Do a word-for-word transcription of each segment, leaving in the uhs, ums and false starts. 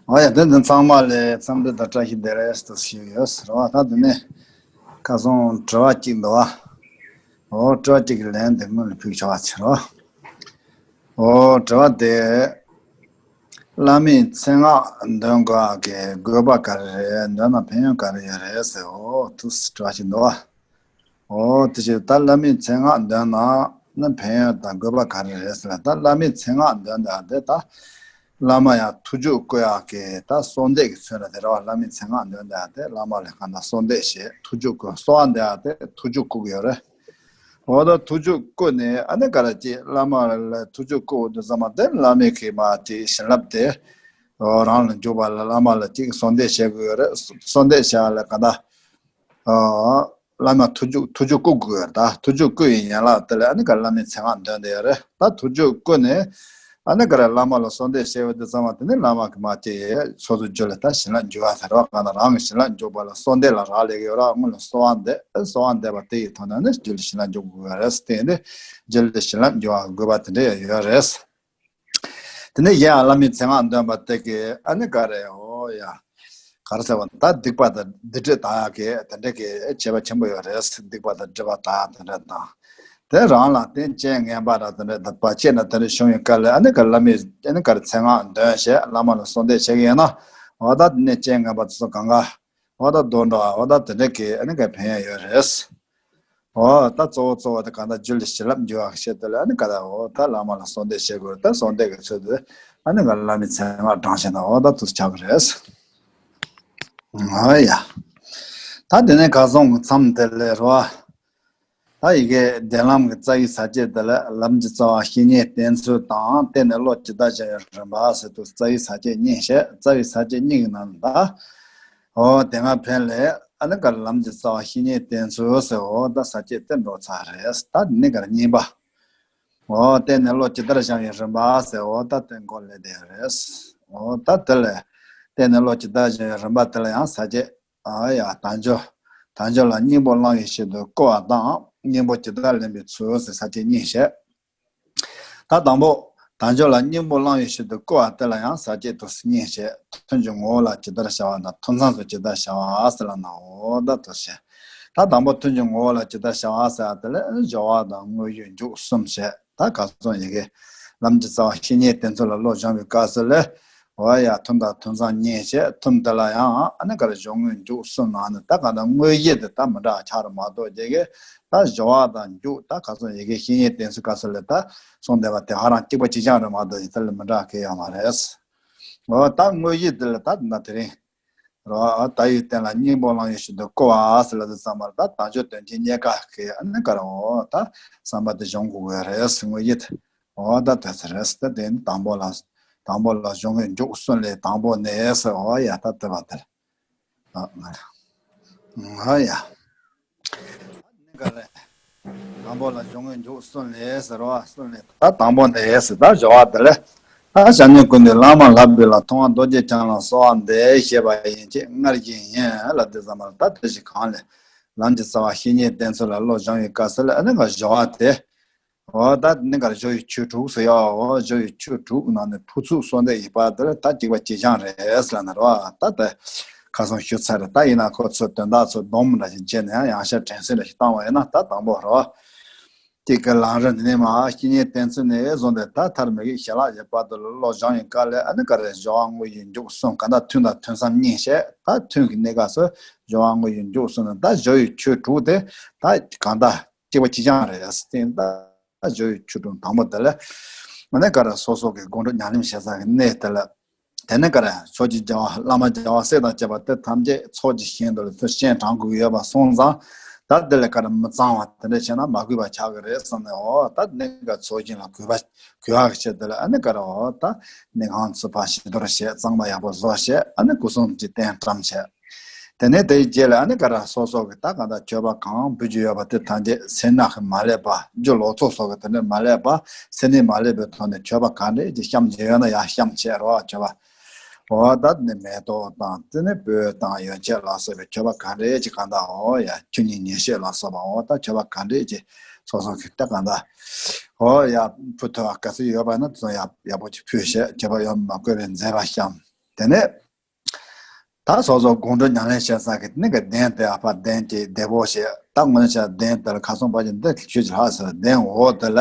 ཨོ་ཡ། དེ་འདི་ཚང་མ་ལ་འཚམས་འདྲི་དང་བཀྲ་ཤིས་བདེ་ལེགས་ཟེར་ཞུ་ཡོད་ཟེར་བ། ད་དེ་ནས་ཁ་སང་དྲི་བ་གཅིག་འདུག་བ། ཨོ་དྲི་བ་གཅིག་གི་ལན་དེ་སྔོན་ལ་ཕུལ་ཆོག་པ་བྱེད་རོགས། ཨོ་དྲི་བ་དེ། བླ་མའི་མཚན་སྔགས་འདོན་དགོས་ཀྱི་དགོས་པ་ག་རེ་རེད། འདོན་ན་ཕན་ཡོན་ག་རེ་ཡོད་རེད་ཟེར། ཨོ་ཐུགས་དྲི་བ་ཞིག་འདུག་བ། ཨོ་དེ་བཞིན་ད་བླ་མའི་མཚན་སྔགས་འདོན་ན་ནི་ཕན་ཡོན་དང་དགོས་པ་ག་རེ་རེད་ཟེར་ན། ད་བླ་མའི་མཚན་སྔགས་འདོན་ཡག་དེ་ད་བླ་མ་ཡང་ཐུགས་རྒྱུད་བསྐུལ་ཡག་གི་ད་གསོལ་འདེབས་ཀྱི་ཚུལ་ལ་དེ་རེད་བ། བླ་མའི་མཚན་སྔགས་འདོན་ཡག་དེ་བླ་མ་ལ་གང་ལྟར་གསོལ་འདེབས་བྱེད། ཐུགས་རྒྱུད་བསྐུལ། གསོལ་བ་འདེབས་ཡག་དེ་ཐུགས་རྒྱུད་བསྐུལ་གྱི་ཡོད་རེད། འོ་ད་ཐུགས་རྒྱུད་བསྐུལ་ནས་ཨ་ནི་ག་རེ་ཅིག་བླ་མ་ལ་ཐུགས་རྒྱུད་བསྐུལ་དུས་ཙམ་པ་དེ་བླ་མའི་གི་མ་ཅིག་བྱིན་རླབས་དེ་རང་ལ་འཇུག་པ་ལ་བླ་མ་ལ་ཅིག་གསོལ་འདེབས་བྱེད་དགོས་ཡོད་རེད། གསོལ་འདེབས་བྱེད་ཡག་ལ་གང་ལྟར། ཨ། བླ་མ་ཐུགས་རྒྱུད་ཐུགས་རྒྱུད་བསྐུལ་དགོས་ཡོད་རེད། ད་ཐུགས་རྒྱུད་བསྐུལ་བའི་ཡན་ལག་དེ་ལ་ཨ་ནི་ག་རེ་བླ་མའི་མཚན་སྔགས་འདོན་བསྡད་ཡོད་རེད། ད་ཐུགས་རྒྱུད་བསྐུལ་ནས་ཨ་ནི་ག་རེ་བླ་མ་ལ་གསོལ་འདེབས་བྱས་པ་དེ་ཙམ་པ་དེ་ནི་བླ་མ་གི་མ་ཅིག་སོ་སོའི་རྒྱུད་ལ་ད་བྱིན་རླབས་འཇུག་པ་ཟེར་བ། གང་ལྟར་རང་གི་བྱིན་རླབས་འཇུག་པ་ལ་གསོལ་འདེབས་ལ་རག་ལས་ཀྱི་ཡོད་རེད། སྔོན་ལ་གསོལ་བ་འདེབས། གསོལ་བ་འདེབས་པ་དེ་ཡི་ཐོག་ནས་ནི་རྒྱུད་ལ་བྱིན་རླབས་འཇུག་དགོས་ཡོད་རེད། དེ་ཡིན་དུས་རྒྱུད་ལ་བྱིན་རླབས་འཇུག་པ་དགོས་པ་དེ་འདྲ་ཡོད་རེད། དེ་ནས་གཞན་ཡང་བླ་མའི་མཚན་སྔགས་འདོན་པ་དེ་གིས་ཨ་ནི་ག་རེ། འོ་ཡ། ག་རེ་ཟེར་བ། ད་སྡིག་པ་དང་སྡིག་སྒྲིབ་དག་ཡག་གི་དེ་འདྲ་གི་བྱེད་པ་ཆེན་པོ་ཡོད་རེད། སྡིག་པ་དང་སྒྲིབ་པ་དག་དེ་འདྲ་དང་། དེ་རང་ལ་རྟེན་རྐྱེན་ངན་པ་ར་དེ་འདྲ་དང་བར་ཆད་ན་དེ་འདྲ་བྱུང་བའི་སྐབས་ལ་ཨ་ནི་ག་རེ་བླ་མའི་ཨ་ནི་ག་རེ་མཚན་སྔགས་འདོན་བྱས། བླ་མ་ལ་གསོལ་འདེབས་བྱེད་ཀྱི་ཡིན་ན། འོ་ད་དེ་ནས་རྐྱེན་ངན་པ་དེ་ཚོ་གང་ག་འོ་ད་ལྡོག་འགྲོ་བ། འོ་ད་དེ་འདྲ་གི་ཨ་ནི་ག་ཕན་ཡག་ཡོད་རེད། འོ་ད་གཙོ་བོ་གཙོ་བོ་དེ་གང་ལྟར་རྒྱུད་ལ་བྱིན་རླབས་འཇུག་པ་ཞིག་དེ་ལ་ཨ་ནི་ག་ལ་འོ་ད་བླ་མ་ལ་གསོལ་འདེབས་བྱེད་དགོས། ད་གསོལ་འདེབས་ཀྱི་ཚུལ་དུ་ཨ་ནི་ག་བླ་མའི་མཚན་སྔགས་བགྲངས་བྱས་ན་འོ་ད་ཐུགས་ཆགས་ཀྱི་རེད། ཨ་ཡ། ད་དེ་ནས་ཁ་སང་གི་མཚམས་དེ་ལ་རོ། ད་ཡི་གེ་བདེན་ལམ་གྱི་རྩ་བའི་ས་བཅད་དེ་ལ་ལམ་གྱི་རྩ་བ་བཤེས་གཉེན་བསྟེན་ཚུལ་དང་། བསྟེན་ནས་བློ་ཇི་ལྟར་སྦྱང་བའི་རིམ་པ་ཟེར་དུས་རྩ་བའི་ས་བཅད་གཉིས་བཤད། རྩ་བའི་ས་བཅད་གཉིས་ཀྱི་ནང་ལ་ད། འོ་དེ་སྔ་ཕན་ལས་ཨ་ནི་ག་རེ་ལམ་གྱི་རྩ་བ་བཤེས་གཉེན་བསྟེན་ཚུལ་ཟེར། འོ་ད་ས་བཅད་དེ་འགྲོ་ཚར་རེད། ད་ནི་ག་རེ་གཉིས་པ། འོ་བསྟེན་ནས་བློ་ཇི་ལྟར་སྦྱང་བའི་རིམ་པ་ཟེར། འོ་ད་དེ་འགོ་ལས་བསྡད་རེད། འོ་ད་དེ་ལས་བསྟེན་ནས་བློ་ཇི་ལྟར་སྦྱང་བའི་རིམ་པ་དེ་ལ་ཡང་ས་བཅད། ཨ་ཡ། དལ་འབྱོར། དལ་འབྱོར་ལ་སྙིང་པོ་བླང་བའི་ཆེད་དུ་བསྐུལ་བ་དང་། སྙིང་པོ་ཇི་ལྟར་ལེན་པའི་ཚུལ་ཟེར་ས་བཅད་གཉིས་བཤད། ད་དང་པོ། དལ་འབྱོར་ལ་སྙིང་པོ་བླང་བའི་ཆེད་དུ་བསྐུལ་བ་དེ་ལ་ཡང་ས་བཅད་དུ་གཉིས་བཤད། ཐུན་གྱི་ངོ་བོ་ལ་ཇི་ལྟར་བྱ་བ་དང་། ཐུན་མཚམས་སུ་ཇི་ལྟར་བྱ་བ་ཟེར་ལ་ནའོ་ད་དུ་བཤད། ད་དང་པོ་ཐུན་གྱི་ངོ་བོ་ལ་ཇི་ལྟར་བྱ་བ་ཟེར་བ་དེ་ལ་སྦྱོར་བ་དང་དངོས་གཞི་མཇུག་གསུམ་བཤད། ད་ག་སོང་ཡི་གེ། ལམ་གྱི་རྩ་བ་བཤེས་གཉེན་བསྟེན་ཚུལ་ལ་བློ་སྦྱང་བའི་སྐབས་སུ་ལས། འོ་ཡ། ཐུན་དང་ཐུན་མཚམས་གཉིས་བཤད། ཐུན་དེ་ལ་ཡང་ཨ་ནི་ག་རེ་སྦྱོར་དངོས་མཇུག་གསུམ་ནང་ནས་ད་ག་ད་དངོས་གཞི་དེ་ད་མི་འདྲ་ཆགས་རེད་མ་གཏོགས་རྒྱ་གི་ད་སྦྱོར་བ་དང་མཇུག་ད་ག་སོང་ཡི་གེ་བཤེས་གཉེན་བསྟེན་ཚུལ་སྐབས་སུ་ལས་ད་གསུངས་བསྡད་པ་དེ་ཧ་རང་གཅིག་པ་གཅིག་རྐྱང་རེད་མ་གཏོགས་ཡི་དེ་ལས་མི་འདྲ་གི་ཡོད་མ་རེད། འོ་ད་དངོས་གཞི་དེ་ལ་ད་ད་དེ་རིང་རོ། ད་ཡི་རྟེན་ལ་སྙིང་པོ་བླང་བའི་ཆེད་དུ་བསྐུལ་བ་ཟེར་ལ་དུས་ཙམ་པར་ད་དལ་འབྱོར་དོན་ཆེན་རྙེད་དཀའ་གི་ཨ་ནི་ག་རེ་འོ་ད་བསམ་པ་དེ་སྦྱོང་དགོས་ཀྱི་རེད་ཟེར། དངོས་གཞི་དེ་འོ་ད་དེ་ཚོ་རེད་ཟེར། ད་དེ་ནི་དང་པོ་ལ་དང་པོ་ལ་སྦྱོར་དངོས་མཇུག་གསུམ་ལས་དང་པོ་ནས་ཟེར། འོ་ཡ། ད་དེ་བ་དེ་ལ་ཨ་ང་ཨ་ཡ། ནི་ག་རེ། དང་པོ་ལ་སྦྱོར་དངོས་མཇུག་གསུམ་ལས་ཟེར་བ། གསུམ་ལས་ད་དང་པོ་ནས་ཟེར། ད་སྦྱོར་བ་དེ་ལས། ད་སྐྱབས་གནས་ཀུན་འདུས་བླ་མ་ལྷ་བོད་ལ། མཐོང་བ་རྡོ་རྗེ་འཆང་ལ་གསོལ་བ་འདེབས། ཞེས་པ་ཡན་ཆད་སྔར་བཞིན་ཡིན་ལ་དུས་ཙམ་པར་ད་དེ་བཞིན་གང་ལས། ལམ་གྱི་རྩ་བ་བཤེས་གཉེན་བསྟེན་ཚུལ་ལ་བློ་སྦྱང་བའི་སྐབས་སུ་ལ་ཨ་ནི་ག་སྦྱོར་བ་དེ། འོ་ད་ནི་ག་རེ་སྦྱོར་བའི་ཆོས་དྲུག་ཟེར་ཡ། འོ་སྦྱོར་བའི་ཆོས་དྲུག་ནང་ནས་ཕུར་ཚུགས་གསོལ་འདེབས་ཡིག་པ་དེ་ལ་ད་གཅིག་པ་གཅིག་རྐྱང་རེད་ཟེར་ལ་ན་རོ། ད་དེ་ཁ་སང་ཞུ་ཚར་རེད། ད་ཡིན་ན་ཁོ་ཚོ་དོན་དག་ཚོ་སྡོམ་འདྲ་ཞིག་བྱས་ནས་ཡང་ཡང་བསྐྱར་དྲན་གསོ་འདྲ་ཞིག་བཏང་བ་ཡིན་ན། ད་དང་པོ་རོ། དེ་གི་ལམ་རིམ་འདི་ནས་མར་བཤེས་གཉེན་བསྟེན་ཚུལ་ནས་བཟུང་སྟེ་ད་མཐར་མི་དགེ་བྱེད་ལས་ཀྱི་བར་དུ་ལ་བློ་སྦྱང་བའི་སྐབས་ལ་ཨ་ནི་ག་རེ། སྦྱོར་བ་དངོས་གཞི་མཇུག་གསུམ། གང་ལྟར་ཐུན་དང་ཐུན་མཚམས་གཉིས་བཤད། ད་ཐུན་གྱི་གནས་སྐབས་སུ་སྦྱོར་བ་དངོས་གཞི་མཇུག་གསུམ་ནི་ད་སྦྱོར་བའི་ཆོས་དྲུག་དེ་ད་གང་ལྟར་གཅིག་པ་གཅིག་རྐྱང་རེད་ཟེར། ད་སྦྱོར་བའི་ཆོས་དྲུག་དང་པོ་དེ་ལ་ཨ་ནི་ག་རེ། སོ་སོ་གི་སྒོམ་སྒྲུབ་ཉམས་ལེན་བྱེད་ས་གི་གནས་དེ་ལ། དེ་ནས་ག་རེ། ཕྱོགས་ཀྱི་རྒྱལ་བ་བླ་མ་རྒྱལ་བ་སྲས་དང་བཅས་པ་དེ་ཐམས་ཅད་ཚོགས་ཀྱི་ཞིང་དུ་ལ་ཚུར་སྤྱན་དྲངས་དགོས་ཡོད་པ་སོང་ཙང་། ད་དེ་ལ་ག་རེ། མི་གཙང་བ་དེ་འདྲ་བྱས་ན་མ་གུས་པ་ཆགས་ཀྱི་རེད་བསམ་ནས། འོ་ད་ནི་ག་ཚོགས་ཞིང་ལ་གུས་པ་གུས་པ་གི་ཆེད་དུ་ལ་ཨ་ནི་ག་རེ། འོ་ད་ནི་གང་ཚུལ་ཕར་ཞི་དོར་བྱས། གཙང་མ་ཡག་པོ་བཟོ་བྱས། ཨ་ནི་སྐུ་གསུམ་གྱི་རྟེན་བཀྲམ་བྱས། དེ་ནས་དེའི་རྗེས་ལ་ཨ་ནི་ག་རེ། སོ་སོ་གི་ད་གང་ལྟར་མཆོད་པ་གང་འབུལ་རྒྱུ་ཡོད་པ་དེ་ཐམས་ཅད་སེར་སྣ་གིས་མ་བསླད་པ། རྒྱུ་ལོག་འཚོ་སོགས་ཀྱིས་དེ་འདྲ་མ་བསླད་པ། སེར་སྣས་མ་བསླད་པའི་ཐོག་ནས་མཆོད་པ་གང་འདྲ་ཅིག་བཤམས་བྱས་ཡོད་ན་ཡང་བཤམས་བྱས་རོ། མཆོད་པ། འོ་ད་ནི་མེ་ཏོག་དང་དེ་ནས་སྤོས་དང་ཡོ་བྱད་ལ་སོགས་པའི་མཆོད་པ་གང་འདྲ་ཅིག་གང་ལྟར། འོ་ཡ་ཆུ་གཉིས་ཉེར་སྤྱོད་ལ་སོགས་པ། འོ་ད་མཆོད་པ་གང་འདྲ་ཅིག་སོ་སོ་གི་ད་གང་ལྟར། འོ་ཡ་ཕུལ་ཐུབ་པ་ག་ཚོད་ཡོད་པ་ན་དེ་ཚོ་ཡག་ཡག་པོ་ཅིག་ཕུལ་བྱས། མཆོད་པ་ཡོན་མ་བསྐོལ་བའི་མཛེས་པ་བཤམས། དེ་ནས་ད་སོ་སོ་སྒོམ་སྒྲུབ་ཉམས་ལེན་བྱེད་ས་གི་ནི་གི་གདན་དེ་ཨ་ཕ་གདན་གྱི་བདེ་པོ་བྱས། ད་དངོས་གནས་བྱས་གདན་དེ་ལ་ཁ་སང་བར་གྱི་འདི་ཆོས་ཀྱི་ལྷ་ཟེར་གདན་འོག་དེ་ལ།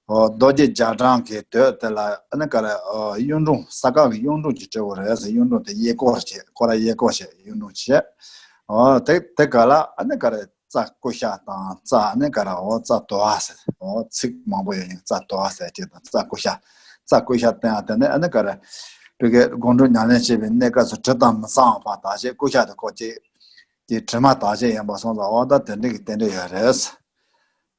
ཨོ་རྡོ་རྗེ་རྒྱ་གྲམ་གྱི་སྟོད་དེ་ལ་ཨ་ནི་ག་རེ་ཨོ་གཡུང་དྲུང་ས་དཀར་གྱི་གཡུང་དྲུང་གི་སྤྲེའུ་རེད་ཟེར། གཡུང་དྲུང་དེ་གཡས་སྐོར་བྱས། ཁོ་ར་གཡས་སྐོར་བྱས་གཡུང་དྲུང་བྱས། ཨོ་དེ་དེ་ག་ལ་ཨ་ནི་ག་རེ་རྩ་ཀུ་ཤ་དང་རྩ་ཨ་ནི་ག་རེ་ཨོ་རྩ་དོ་བ་ཟེར། ཨོ་ཚིག་མང་པོ་ཡོད་ཡིན། རྩ་དོ་བ་ཟེར་གྱི་དང་རྩ་ཀུ་ཤ། རྩ་ཀུ་ཤ་བསྟན་ཡ་དེ་ནི་ཨ་ནི་ག་རེ་བོད་ཀྱི་སྒོམ་སྒྲུབ་ཉམས་ལེན་བྱེད་པའི་གནས་སྐབས་སུ་དྲི་དང་མི་གཙང་བ་དག་བྱས། ཀུ་ཤ་དེ་ཁོ་ཅིག་གི་དྲི་མ་དག་བྱས་ཡིན་པ་སོང་ཙང་། ཨོ་ད་དེ་འདྲ་གི་རྟེན་འབྲེལ་ཡོད་རེད།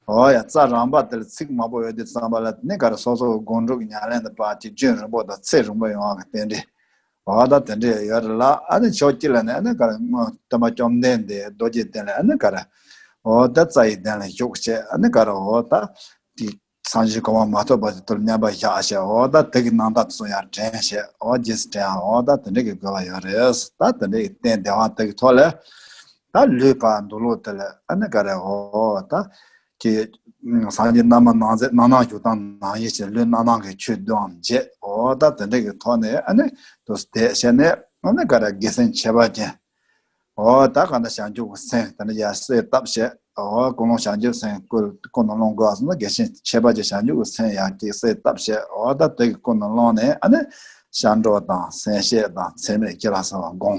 ཨོ་ཡ་རྩ་རམ་པ་དེ་ལ་ཚིག་མང་པོ་ཡོད་དུས་ཙམ་པ་ལ་ནི་ག་རེ་སོ་སོ་སྒོམ་སྒྲུབ་ཀྱི་ཉམས་ལེན་དང་བར་གྱི་རྒྱུན་རིང་པོ་དང་ཚེ་རིང་པོ་ཡོང་བ་གི་རྟེན་འབྲེལ། ཨོ་ད་དེ་འདྲ་ཡོད་རེད་ལ། ཨ་ནི་ཕྱོགས་གཅིག་ལ་ནི་ཨ་ནི་ག་རེ་སྟོན་པ་བཅོམ་ལྡན་འདས་རྡོ་རྗེ་གདན་ལ་ཨ་ནི་ག་རེ་ཨོ་ད་རྩ་ཡི་གདན་ལ་བཞུགས་བྱས། ཨ་ནི་ག་རེ་ཨོ་ད་དེ་སངས་རྒྱས་གོ་འཕང་མ་ཐོབ་པ་དེ་དུ་མཉམ་པར་བཞག་བྱས། ཨོ་ད་དེ་གི་རྣམ་ཐར་དེ་ཚོ་ཡང་དྲན་བྱས། ཨོ་རྗེས་སུ་དྲན། ཨོ་ད་དེ་འདྲ་གི་དགོས་པ་ཡོད་རེད། ད་དེ་འདྲ་གི་རྟེན་བདེ་བ་དེ་གི་ཐོག་ལ་ད་ལུས་པ་འདུག་ལོ་དེ་ལ་ཨ་ནི་ག་རེ་ཨོ་ད་ཀྱི་སངས་རྒྱས་རྣམ་པར་སྣང་མཛད་རྣམ་སྣང་བཞུགས་སྟངས་ནང་བཞིན་བྱས། ལུས་རྣམ་སྣང་གི་ཆོས་བདུན་བརྗེད། ཨོ་ད་དེ་འདྲ་གི་ཐོག་ནས་ཨ་ནི་དུ་བསྡད་བྱས་ནས་ཨ་ནི་ག་རེ་དགེ་སེམས་ཁྱད་པར་ཅན། ཨོ་ད་གང་ལྟར་བྱང་ཆུབ་ཀྱི་སེམས་དེ་ནི་ཡར་གསལ་བཏབ་བྱས། ཨོ་ཀུན་སློང་བྱང་ཆུབ་སེམས་ཀུན་ཀུན་ནས་སློང་དགོས་ཟེར་ན། དགེ་སེམས་ཁྱད་པར་ཅན་བྱང་ཆུབ་ཀྱི་སེམས་ཡར་ཅིག་གསལ་བཏབ་བྱས། ཨོ་ད་དེ་གི་ཀུན་ནས་སློང་ནས་ཨ་ནི་སྐྱབས་འགྲོ་དང་སེམས་བསྐྱེད་དང་ཚད་མེད་བསྐྱེད་པ་ཟེར་བ་བསྒོམ།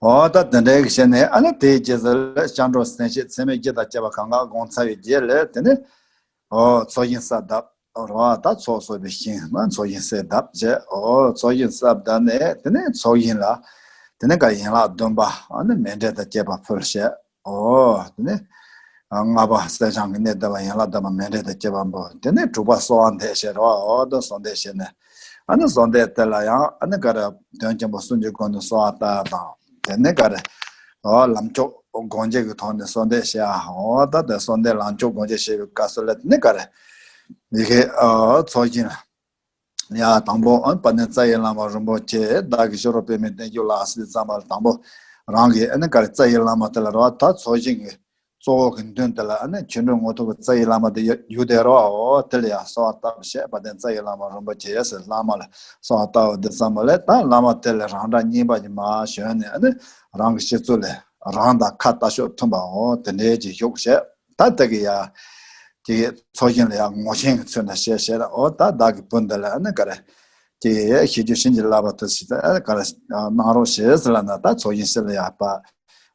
ཨོ་ད་དེ་འདྲའི་གི་བྱས་ནས་ཨ་ནི་དེའི་རྗེས་སུ་ལ་སྐྱབས་འགྲོ་སེམས་བསྐྱེད་ཚད་མེད་བསྐྱེད་དང་བཅས་པ་གང་ག་བསྒོམ་ཚར་བའི་རྗེས་ལ་དེ་ནི་ཨོ་ཚོགས་ཞིང་གསལ་གདབ། རོ་ཨ་ད་ཚོགས་གསོག་པའི་ཞིང་ན་ཚོགས་ཞིང་གསལ་གདབ་བྱས། ཨོ་ཚོགས་ཞིང་གསལ་གདབ་ནས་དེ་ནས་ཚོགས་ཞིང་ལ་དེ་ནས་ག་ཡན་ལག་བདུན་པ་ཨ་ནི་མཎྜལ་དང་བཅས་པ་ཕུལ་བྱས། ཨོ་དེ་ནས་ལྔ་པ་གསེར་སྦྱངས་ཀྱི་གནས་བསྡུ་བ་ཡན་ལག་བདུན་པ་མཎྜལ་དང་བཅས་པ་འབུལ། དེ་ནས་དྲུག་པ་གསོལ་བ་འདེབས་བྱས་རོ། ཨོ་ད་གསོལ་འདེབས་བྱས་ནས་ཨ་ནི་གསོལ་འདེབས་དེ་ལ་ཡང་ཨ་ནི་ག་རེ་དོན་ཆེན་པོ་གསུམ་གྱི་སྒོ་ནས་གསོལ་བ་བཏབ་དང་། དེ་ནས་ག་རེ་ཨོ་ལམ་མཆོག་སྒོམ་བྱེད་ཀྱི་ཐོག་ནས་གསོལ་འདེབས་བྱས། ཨོ་ད་དེ་གསོལ་འདེབས་ལམ་མཆོག་སྒོམ་བྱེད་བྱེད་པའི་སྐབས་སུ་ལ་དེ་ནས་ག་རེ་ཡི་གེ་ཨོ་ཚོགས་ཞིང་ལ། ཡ་དང་པོ་ཨ་དཔལ་ལྡན་རྩ་བའི་བླ་མ་རིན་པོ་ཆེ་བདག་གིས་ཤེས་རབ་པདྨའི་བསྟན་བཅོས་ལ་ཟེར་དུས་ཙམ་པ་ལ་དང་པོ་རང་གི་ཨ་ནི་ག་རེ་རྩ་བའི་བླ་མ་དེ་ལ་རོ། ད་ཚོགས་ཞིང་གི་གཙོ་བོ་གི་མདུན་དེ་ལ་ཨ་ནི་ཆོ་འཕྲུལ་དངོས་གྲུབ་ཀྱི་རྩ་བའི་བླ་མ་དེ་ཡོད་དེ་རོ། འོ་དེ་ལ་ཡང་གསོལ་བ་བཏབ་བྱས། དཔལ་ལྡན་རྩ་བའི་བླ་མ་རིན་པོ་ཆེ་ཟེར་བླ་མ་ལ་གསོལ་བ་བཏབ་དུས་ཙམ་པ་ལ་ད་བླ་མ་དེ་ལ་རང་སྒྲ་སྙན་པ་ཞིག་མར་ཞོན་ནས་ཨ་ནི་རང་གི་སྤྱི་གཙུག་ལ་རང་དང་ཁ་ལྟ་ཕྱོགས་མཐུན་པ་འོ་དེ་འདྲའི་ཅིག་བཞུགས་བྱས། ད་དེ་གི་ཡ་དེ་གི་ཚོགས་ཞིང་ལ་ཡ་ངོ་ཆེན་གྱི་ཚུལ་དུ་བྱས་བྱས་ལ། འོ་ད་བདག་གི་བུ་འདི་ལ་ཨ་ནི་ག་རེ་དེ་གི་ཡ་ཤེས་རྒྱུད་བྱིན་གྱིས་བརླབས་པ་དེ་ཞིག་ད་ག་རེ་གནང་རོགས་ཞེས་ཟེར་ལབ་ན། ད་ཚོགས་ཞིང་ཕྱི་ལ་ཡ་པ་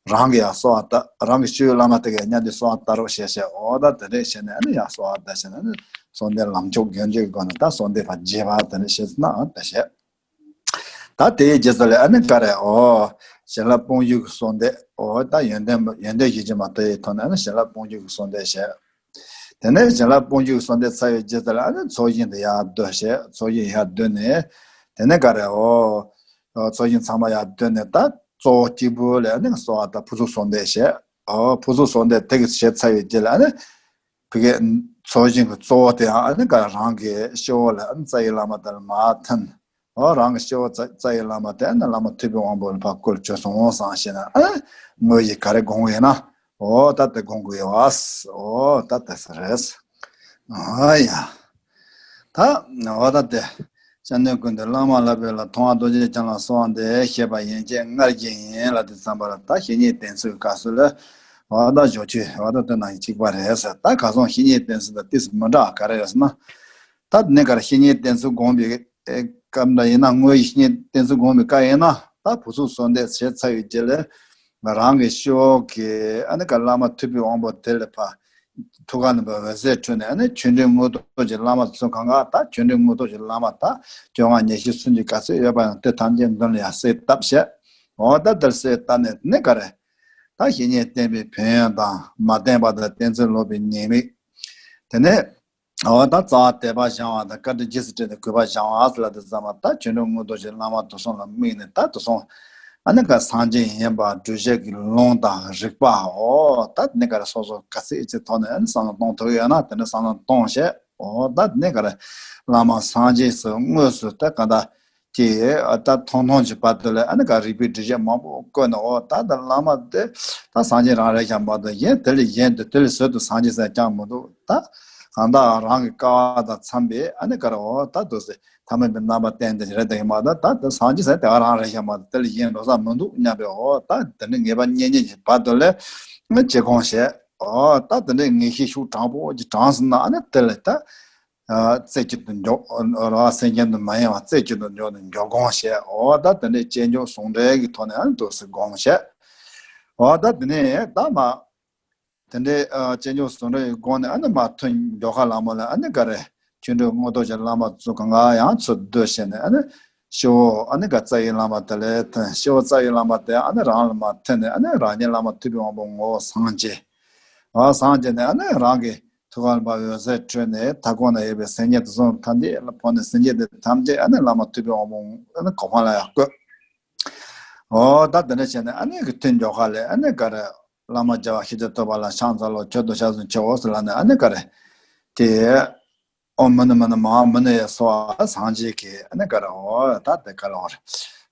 རང་གི་ཡ་གསོལ་བ་ད་རང་གི་སྤྱི་བོའི་བླ་མ་དེ་གི་མཉམ་དུ་གསོལ་བ་བཏབ་རོགས་ཞེས་བྱས། འོ་ད་དེ་འདྲས་བྱས་ནས་ཨ་ནི་ཡ་གསོལ་བ་བཏབ་བྱས་ནས་ཨ་ནི་གསོལ་འདེབས་ལམ་མཆོག་སྒོམ་བྱེད་ཀྱི་སྒོ་ནས་ད་གསོལ་འདེབས་པ་རྒྱས་པ་དེ་འདྲས་བྱས་ན་ཨ་ད་བྱས། ད་དེའི་རྗེས་སུ་ལ་ཨ་ནི་ག་རེ་འོ་བྱིན་རླབས་དཔུང་འཇུག་གི་གསོལ་འདེབས། འོ་ད་ཡོན་ཏན་ཡོན་ཏན་ཞེ་གཅིག་མ་དེའི་ཐོག་ནས་ཨ་ནི་བྱིན་རླབས་དཔུང་འཇུག་གི་གསོལ་འདེབས་བྱས། དེ་ནས་བྱིན་རླབས་དཔུང་འཇུག་གི་གསོལ་འདེབས་ཚར་བའི་རྗེས་སུ་ལ་ཨ་ནི་ཚོགས་ཞིང་དུ་ཡར་བསྡུ་བྱས། ཚོགས་ཞིང་ཡར་བསྡུ་ནས་དེ་ནས་ག་རེ་འོ་ཚོགས་ཞིང་ཚང་མ་ཡར་བསྡུ་ནས་ད་གཙོ་བོ་གཅིག་པུ་ལ་ཨ་ནི་གསོལ་བ་ད་ཕུར་ཚུགས་གསོལ་འདེབས་བྱས། འོ་ཕུར་ཚུགས་གསོལ་འདེབས་དེ་གི་བྱས་ཚར་བའི་རྗེས་ལ་ཨ་ནི་བོད་ཀྱི་ཚོགས་ཞིང་གི་གཙོ་བོ་དེའང་ཨ་ནི་ག་རང་གི་སྤྱི་བོ་ལ་ཨ་ནི་རྩ་བའི་བླ་མ་དེ་ལ་མར་ཐིམ། འོ་རང་གི་སྤྱི་བོ་རྩ་རྩ་བའི་བླ་མ་དེ་ཨ་ནི་བླ་མ་ཐུབ་པའི་དབང་པོ་ལ་ཕར་བསྐུར་བྱས་སོང་བསམ་བྱས་ན་ཨ་ནི་དངོས་གཞི་ག་རེ་སྒོམ་དགོས་ན། འོ་ད་དེ་སྒོམ་དགོས་ཡོད་པ། འོ་ད་དེ་ས་རེད། ཨ་ཡ། ད་འོ་ད་དེ། སྐྱབས་གནས་ཀུན་འདུས་བླ་མ་ལ་ཕུལ་ལ། མཐོང་བ་རྡོ་རྗེ་འཆང་ལ་གསོལ་བ་འདེབས། བཤད་པ་ཡན་ཆད་སྔར་བཞིན་ཡིན་ལ། དེ་ཙམ་པ་ལ་ད་བཤེས་གཉེན་བསྟེན་ཚུལ་སྐབས་སུ་ལ། འོ་ད་ཞོགས་ཆུ་འོ་ད་དེ་ནང་གཅིག་པ་རེད་ཟེར། ད་ག་སོང་བཤེས་གཉེན་བསྟེན་ཚུལ་དང་ཏིས་མི་འདྲ་ག་རེ་ཡོད་ཟེར་ན། ད་ནི་ག་རེ་བཤེས་གཉེན་བསྟེན་ཚུལ་སྒོམ་པའི་སྐབས་འདྲ་ཡིན་ན། དངོས་ཡིན་བཤེས་གཉེན་བསྟེན་ཚུལ་སྒོམ་པའི་སྐབས་ཡིན་ན། ད་ཕུར་ཚུགས་གསོལ་འདེབས་བྱས་ཚར་བའི་རྗེས་ལ་རང་གི་སྤྱི་བོ་གི་ཨ་ནི་ག་བླ་མ་ཐུབ་པའི་དབང་པོ་དེ་ལ་ཕར་ཐུགས་ཀ་ནས་འོད་ཟེར་འཕྲོས་ནས་ཨ་ནི་ཆོ་འཕྲུལ་དངོས་གྲུབ་ཀྱི་བླ་མ་ཚོ་གང་ག་ད་ཆོ་འཕྲུལ་དངོས་གྲུབ་ཀྱི་བླ་མ་ད་བཅོ་ལྔ་ཉི་ཤུ་སུམ་ཅུ་ག་ཚོད་ཡོད་པ་ཡང་དེ་ཐམས་ཅད་མདུན་ལ་ཡར་གསལ་བཏབ་བྱས། འོ་ད་དེར་གསལ་བཏབ་ནས་ནི་ག་རེ་ད་བཤེས་གཉེན་བསྟེན་པའི་ཕན་ཡོན་དང་མ་བསྟེན་པ་དང་བསྟེན་ཚུལ་ལོག་པའི་ཉེས་དམིགས། དེ་ནས་འོ་ད་རྩ་བ་དད་པ་བཞེངས་པ་དང་བཀའ་དྲིན་རྗེས་སུ་དྲན་ཏེ་གུས་པ་བཞེངས་པ་ཟེར་ལབ་དུས་ཙམ་པ། ད་ཆོ་འཕྲུལ་དངོས་གྲུབ་ཀྱི་བླ་མ་དེ་ཚོ་ལ་དམིགས་ནས་ད་དེ་ཚོ་ཨ་ནི་ག་སངས་རྒྱས་ཡིན་པ་སྒྲུབ་བྱེད་ཀྱི་ལུང་དང་རིགས་པའོ། ད་ནི་ག་རེ་སོ་སོ་ག་ཚོད་ཅིག་ཐོག་ནས་ཨ་ནི་བསམ་བློ་གཏོང་ཐུབ་ཡོད་ན་དེ་འདྲ་བསམ་བློ་གཏོང་བྱས། འོ་ད་ནི་ག་རེ་བླ་མ་སངས་རྒྱས་སུ་དངོས་སུ་ད་ག་ད་ཀྱི་ད་མཐོང་མཐོང་གི་བར་དུ་ལ་ཨ་ནི་ག་རིག་པའི་སྒྲིབ་བྱེད་མང་པོ་བཀོད་ནས། འོ་ད་ད་བླ་མ་དེ་ད་སངས་རྒྱས་རང་རེད་ཤག་མ་གཏོགས་གཞན་དེ་ལས་གཞན་དུ་དེ་ལས་ཟོལ་དུ་སངས་རྒྱས་ཟེར་ཀྱང་མི་འདུག་ད་གང་ལྟར་རང་གི་སྐལ་བ་དང་འཚམས་པའི་ཨ་ནི་ག་རེ་འོ་ད་འདུག་སེ་ ཐ་མལ་པའི་རྣམ་པ་བསྟན་ཏེ་རེད་དེ་མ་གཏོགས། ད་དེ་སངས་རྒྱས་ཟེར་དེ་ག་རང་རེད་ཤག་མ་གཏོགས། དེ་ལས་གཞན་འགྲོ་ས་མི་འདུག་སྙམ་པའི། འོ་ད་དེ་འདྲའི་ངེས་པ་རྙེད་རྙེད་ཀྱི་བར་དུ་ལ་ནི་ཅི་གོང་བཤད། འོ་ད་དེ་འདྲའི་ངེས་ཤེས་ཤུགས་དྲག་པོ་ཅིག་དྲངས་སོང་ན། ཨ་ནི་དེ་ལ་ད་རྩེ་གཅིག་ཏུ་འཇོག་ར། སེམས་ཅན་དུ་མ་ཡེངས་པ་རྩེ་གཅིག་ཏུ་འཇོག་ནས་འཇོག་གོང་བཤད། འོ་ད་དེ་འདྲའི་སྤྱན་སྐྱོང་ཟུང་འབྲེལ་གྱི་ཐོག་ནས་ཨ་ནི་འདུག་སེ་གོང་བཤད། འོ་ད་དེ་ནས་ད་མ། དེ་འདྲའི་ཨ་སྤྱན་སྐྱོང་ཟུང་འབྲེལ་གྱི་སྒོ་ནས་ཨ་ནི་མ་ཐུན་མགྱོགས་ཁ་ལ་མོ་ལ་ཨ་ནི་ག་རེ། ཆོ་འཕྲུལ་དངོས་གྲུབ་ཀྱི་བླ་མ་ཚོ་གང་ག་ཡང་ཚུར་བསྡུ་བྱས་ནས། ཨ་ནི་སྤྱི་བོ་ཨ་ནི་ག་རྩ་བའི་བླ་མ་དེ་ལ་ཐོན། སྤྱི་བོ་རྩ་བའི་བླ་མ་དེ་ཨ་ནི་རང་ལ་མ་ཐོན་ནས། ཨ་ནི་རང་ཉིད་བླ་མ་ཐུབ་པའི་དབང་པོ་ངོ་བོ་སངས་རྒྱས། འོ་སངས་རྒྱས་ནས་ཨ་ནི་རང་གི་ཐུགས་ཀ་ལ་མ་འོད་ཟེར་འཕྲོས་ནས། མཐའ་འཁོར་ན་ཡོད་པའི་སེམས་ཅན་དེ་ཚོ་ཐམས་ཅད་ལ་ཕོག་ནས། སེམས་ཅན་དེ་ཐམས་ཅད་ཨ་ནི་བླ་མ་ཐུབ་པའི་དབང་པོ་ཨ་ནི་གོ་འཕང་ལ་ཡར་བཀོད། འོ་ད་དེ་འདྲ་བྱས་ནས་ཨ་ནི་གི་ཐུན་མགྱོགས་ཁ་ལས་ཨ་ནི་ག་རེ། བླ་མ་རྒྱལ་བ་ཤཱཀྱ་ཐུབ་པ་ལ་ཕྱག་འཚལ་ལོ། མཆོད་དོ་ཕྱག་འཚལ་མཆོད་འོ་ཟེར་ལབ་ནས་ཨ་ནི་ག་རེ། དེ་ཨོཾ་མུ་ནི་མུ་ནི་མ་ཧཱ་མུ་ནེ་སྭཱ་ཧཱ། སངས་རྒྱས་ཀྱི་ཨ་ནི་ག་རེ། འོ་ད་དེ་ག་ལ་བར་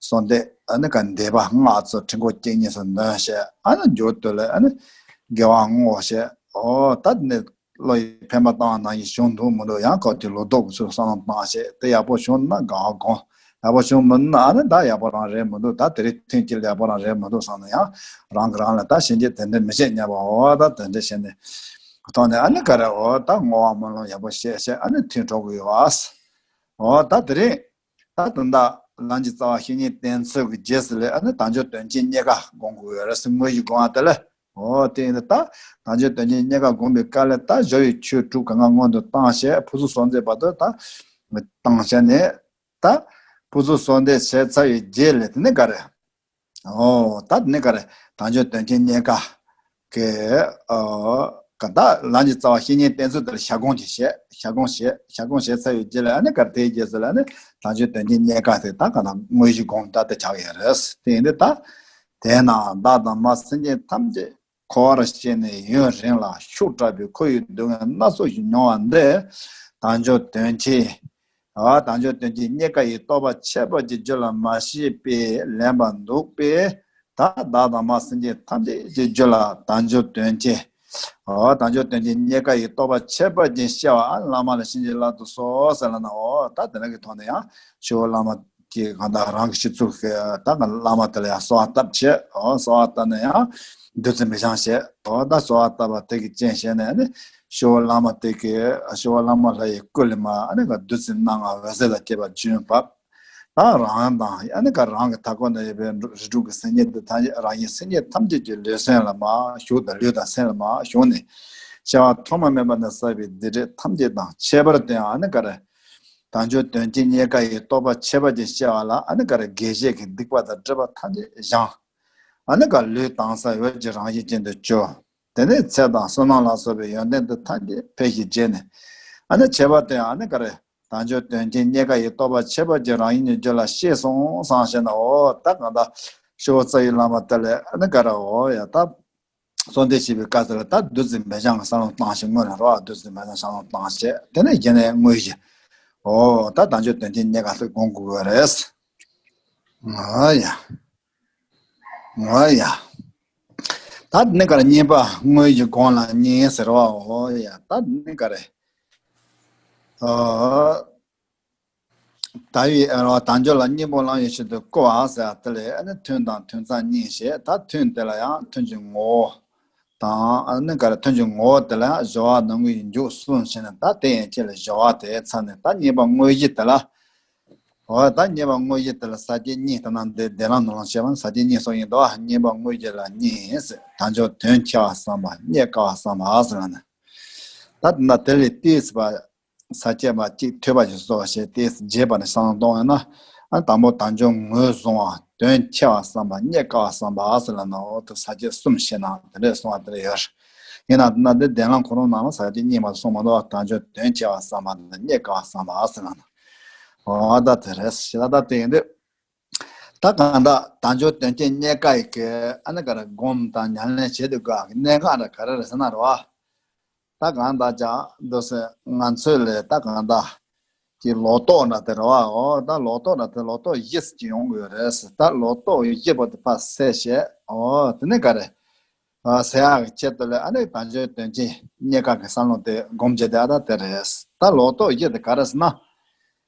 གསོལ་འདེབས་ཨ་ནི་ག་འདེབས་པ་ལྔ་ཚོ་ཕྲེང་སྐོར་བཅུ་གཉིས་སུ་འདོན་བྱས། ཨ་ནི་མཇུག་ཏུ་ལ་ཨ་ནི་དགེ་བ་བསྔོ་བྱས། འོ་ད་དེ་ནས་བློ་ཡིས་འཕེན་པ་བཏང་བ་ནང་བཞིན་བྱུང་འདུག་མི་འདུག་ཡང་ཁོ་དེ་ལོ་ཏོག་གི་ཚུལ་བསམ་བློ་བཏང་བྱས། དེ་ཡག་པོ་བྱུང་ན་དགའ་བ་སྒོམ། ཡག་པོ་བྱུང་མིན་ན་ཨ་ནི་ད་ཡག་པོ་རང་རེད་མི་འདུག་ད་དེ་རིང་ཐུན་གཅིག་ལ་ཡག་པོ་རང་རེད་མི་འདུག་བསམ་ན། ཡང་རང་གིས་རང་ལ་ད་ཕྱིན་ཆད་དེ་འདྲ་མི་བྱེད་སྙམ་པ། འོ་ད་དེ་འདྲ་བྱས་ནས་ཐོག་ནས་ཨ་ནི་ག་རེ། འོ་ད་བསྔོ་བ་སྨོན་ལམ་ཡག་པོ་བྱས་བྱས་ཨ་ནི་ཐུན་གྲོལ་གི་ཡོད་ཨ། འོ་ད་དེ་རིང་ད་དོན་དག་ལམ་གྱི་རྩ་བ་བཤེས་གཉེན་བསྟེན་ཚུལ་གྱི་རྗེས་སུ་ལ་ཨ་ནི་དལ་འབྱོར་དོན་ཆེན་རྙེད་དཀའ་སྒོམ་དགོས་ཡོད་རེད་ཟེར། དངོས་གཞི་སྒོམ་པ་དེ་ལ། འོ་དེ་ཡིན་ད་དལ་འབྱོར་དོན་ཆེན་རྙེད་དཀའ་སྒོམ་པའི་སྐབས་ལ་ད་སྦྱོར་བའི་ཆོས་དྲུག་གང་ག་སྔོན་དུ་བཏང་བྱས། ཕུར་ཚུགས་གསོལ་འདེབས་བར་དུ་ད་བཏང་བྱས་ནས། ད་ཕུར་ཚུགས་གསོལ་འདེབས་བྱས་ཚར་བའི་རྗེས་ལ་དེ་ནས་ག་རེ། འོ་ད་དེ་ནས་ག་རེ། དལ་འབྱོར་དོན་ཆེན་རྙེད་དཀའ་གི་ཨ་ག་ད་ལམ་གྱི་རྩ་བ་བཤེས་གཉེན་བསྟེན་ཚུལ་དེར་ཞལ་སྒོམ་གྱིས་བྱས། ཞལ་སྒོམ་བྱས། ཞལ་སྒོམ་བྱས་ཚར་བའི་རྗེས་ལ་ཨ་ནི་ག་རེ། དེའི་རྗེས་སུ་ལ་ནི་དལ་འབྱོར་དོན་ཆེན་རྙེད་དཀའ་དེ་ད་ག་ད་དངོས་གཞི་སྒོམ་ད་དེ་ཆགས་ཡོད་རེད། དེ་ཡིན་དུས་ད་དེས་ན་བདག་དང་མ་སེམས་ཅན་ཐམས་ཅད་འཁོར་བར་བཅད་ནས་ཡུན་རིང་ལ་ཤུགས་དྲག་པའི་ཁོ་ཡི་སྡུག་བསྔལ་སྣ་ཚོགས་ཤིག་མྱོང་བ་འདི་དལ་འབྱོར་དོན་ཆེན། ཨ་དལ་འབྱོར་དོན་ཆེན་རྙེད་དཀའ་ཡི་རྟོགས་པ་ཁྱད་པར་གྱི་རྒྱུ་ལ་མ་ཤེས་པས་ལན་པ་འདུག་པས། ད་བདག་དང་མ་སེམས་ཅན་ཐམས་ཅད་ཀྱི་རྒྱུད་ལ་དལ་འབྱོར་དོན་ཆེན། ཨོ་དལ་འབྱོར་དོན་ཆེན་རྙེད་དཀའ་ཡི་རྟོགས་པ་ཁྱད་པར་ཅན་སྐྱེ་བ་ཨ་བླ་མ་ལ་བྱིན་གྱིས་བརླབ་ཏུ་གསོལ་ཟེར་ལབ་ན། ཨོ་ད་དེ་འདྲ་གི་ཐོག་ནས་ཡང་ཆོས་བླ་མ་གི་གང་ལྟར་རང་གི་ཤི་ཚུལ་གྱི་ད་ག་བླ་མ་དེ་ལ་ཡང་གསོལ་བ་བཏབ་བྱས། ཨོ་གསོལ་བ་བཏབ་ན་ཡང་བདུད་རྩི་མི་འཆང་བྱས། ཨོ་ད་གསོལ་བ་བཏབ་པ་དེ་གི་རྐྱེན་བྱས་ནས་ནི་ཆོས་བླ་མ་དེ་གི་ཆོས་བླ་མ་ལྷ་ཡི་སྐུ་ལས་མ་ཨ་ནི་ག་བདུད་རྩི་སྣ་ལྔ་འོད་ཟེར་ལ་སྐྱེས་པ་བྱོན་བབས། ད་རང་དང་ཨ་ནི་ག་རང་གི་མཐའ་འཁོར་ན་ཡོད་པའི་རིགས་དྲུག་གི་སེམས་ཉིད་དུ་ཐམས་ཅད་རང་གི་སེམས་ཉིད་ཐམས་ཅད་ཀྱི་ལུས་སེམས་ལ་མ་ཞུགས་དང་ལུས་དང་སེམས་ལ་མ་ཞུགས་ནས། སྐྱེ་བ་ཐོག་མ་མེད་པ་ནས་བསགས་པའི་སྡིག་སྒྲིབ་ཐམས་ཅད་དང་ཁྱད་པར་དུ་ཡང་ཨ་ནི་ག་རེ། དལ་འབྱོར་དོན་ཆེན་རྙེད་དཀའ་ཡི་རྟོགས་པ་ཁྱད་པར་ཅན་སྐྱེ་བ་ལ་ཨ་ནི་ག་རེ། དགེ་བཤེས་ཀྱི་སྡིག་པ་དང་སྒྲིབ་པ་ཐམས་ཅད་སྦྱངས། ཨ་ནི་ག་ལུས་དྭངས་ས་འོད་ཀྱི་རང་བཞིན་ཅན་དུ་གྱུར། དེ་ནས་ཚེ་དང་བསོད་ནམས་ལ་སོགས་པའི་ཡོན་ཏན་དུ་ཐམས་ཅད་འཕེལ་ཞིང་རྒྱས་ནས། ཨ་ནི་ཁྱད་པར་དུ་ཡང་ཨ་ནི་ག་རེ། དལ་འབྱོར་དོན་ཆེན་རྙེད་དཀའ་ཡི་རྟོགས་པ་ཁྱད་པར་གྱི་རང་བཞིན་གྱི་རྒྱུད་ལ་སྐྱེས་སོང་བསམ་བྱས་ན། ཨོ་ད་གང་ལྟར་ཤོ་རྩ་བའི་བླ་མ་དེ་ལ་ཨ་ནི་ག་རེ། ཨོ་ཡ་ད་གསོལ་འདེབས་བྱེད་པའི་སྐབས་དེ་ལ་ད་བདུད་རྩི་མི་འཆང་གི་བསམ་བློ་བཏང་ཞིང་། སྔོན་ལ་རོ་བདུད་རྩི་མི་འཆང་བསམ་བློ་བཏང་བྱས། དེ་ནས་གཞི་ནས་དངོས་གཞི། ཨོ་ད་དལ་འབྱོར་དོན་ཆེན་རྙེད་དཀའ་དེ་སྒོམ་དགོས་པ་རེད། ཨོ་ཡ། ཨོ་ཡ། ད་ནི་ག་རེ། རྙེད་པ་དངོས་ཀྱི་སྒོམ་ལ་བསྙེན་ཟེར་བ། ཨོ་ཡ། ད་ནི་ག་རེ། ཨོ། ད་ཡི་ཨ་རོ་དལ་འབྱོར་ལ་སྙིང་པོ་བླང་བའི་ཕྱིར་དུ་བསྐོར་བ་ཟེར་བ་དེ་ལས་ཨ་ནི་ཐུན་དང་ཐུན་མཚམས་གཉིས་བྱས། ད་ཐུན་དེ་ལ་ཡང་ཐུན་གྱི་ངོ་བོ་དང་ཨ་ནི་ག་རེ། ཐུན་གྱི་ངོ་བོ་དེ་ལ་ཡང་སྦྱོར་བ་ནང་གི་མཇུག་གསུམ་བྱས་ནས། ད་དེ་ཡན་ཆད་ལ་སྦྱོར་བ་དེ་ཚར་ནས་ད་རྙེད་པ་དངོས་གཞི་དེ་ལ། འོ་ད་རྙེད་པ་དངོས་གཞི་དེ་ལ་ས་བཅད་གཉིས། ད་ནང་འདི་བདེན་ལམ་ནང་ལ་བཤད་པ་ན་ས་བཅད་གཉིས་སོགས་ཡིན་དོ། རྙེད་པ་དངོས་གཞི་ལ་གཉིས་ཟེར། དལ་འབྱོར་དོན་ཆེ་བ་བསམ་པ། རྙེད་དཀའ་བ་བསམ་པ་ཟེར་ལབ་ན། ད་དེ་ན་དེ་ལས་ཏོག་ཙམ་པ་ས་བཅད་པ་གཅིག་ཐོས་པ་ཞིག་སོགས་བྱས་ཏོག་ཙམ་རྒྱས་པ་ནས་བསམ་བློ་གཏོང་བ་ན། ཨ་དང་པོ་དལ་འབྱོར་ངོས་བཟུང་བ། དོན་ཆེ་བ་བསམ་པ། རྙེད་དཀའ་བ་བསམ་པ་ཟེར་ལབ་ན། འོ་ད་ས་བཅད་གསུམ་བཤད་ན་དེ་འདྲས་གསུངས་པ་དེ་འདྲ་ཡོད། ཡིན་ན་དེ་ན་འདི་བདེན་ལམ་གོ་རིམ་ནང་ལ་ས་བཅད་གཉིས་མ་གཏོགས་གསུངས་མ་འདུག་དལ་འབྱོར་དོན་ཆེ་བ་བསམ་པ་དང་རྙེད་དཀའ་བ་བསམ་པ་ཟེར་ལབ་ན། འོ་ད་དེ་རེད། ཞེ་ད་ད་དེ་ཡིན་དུས། ད་གང་ལྟར་དལ་འབྱོར་དོན་ཆེན་རྙེད་དཀའ་ཡི་གི་ཨ་ནི་ག་རེ། སྒོམ་དང་ཉམས་ལེན་བྱེད་དུས་སྐབས་ཀྱི་གནད་འགག་འདྲ་ག་རེ་རེད་ཟེར་ན་རེད་བ། ད་གང་ལྟར་ཀྱང་འདུག་སེ་ང་ཚོས་ལས་ད་གང་ལྟར་གྱི་ལོག་རྟོག་འདྲ་དེ་རེད་བ། འོ་ད་ལོག་རྟོག་འདྲ་དེ་ལོག་རྟོག་བཞི་ཅིག་ཡོང་གི་ཡོད་རེད། ད་ལོག་རྟོག་བཞི་པོ་དེ་ཕར་བསལ་བྱས། འོ་དེ་ནས་ག་རེ། ཨ་སེལ་ཡག་གི་ཆེད་དུ་ལས་ཨ་ནི་དལ་འབྱོར་དོན་ཆེན་རྙེད་དཀའ་གི་བསམ་བློ་དེ་སྒོམ་བྱས་ཏེ། ཨ་ད་དེ་རེད། ད་ལོག་རྟོག་བཞི་དེ་ག་རེ་ཟེར་ན།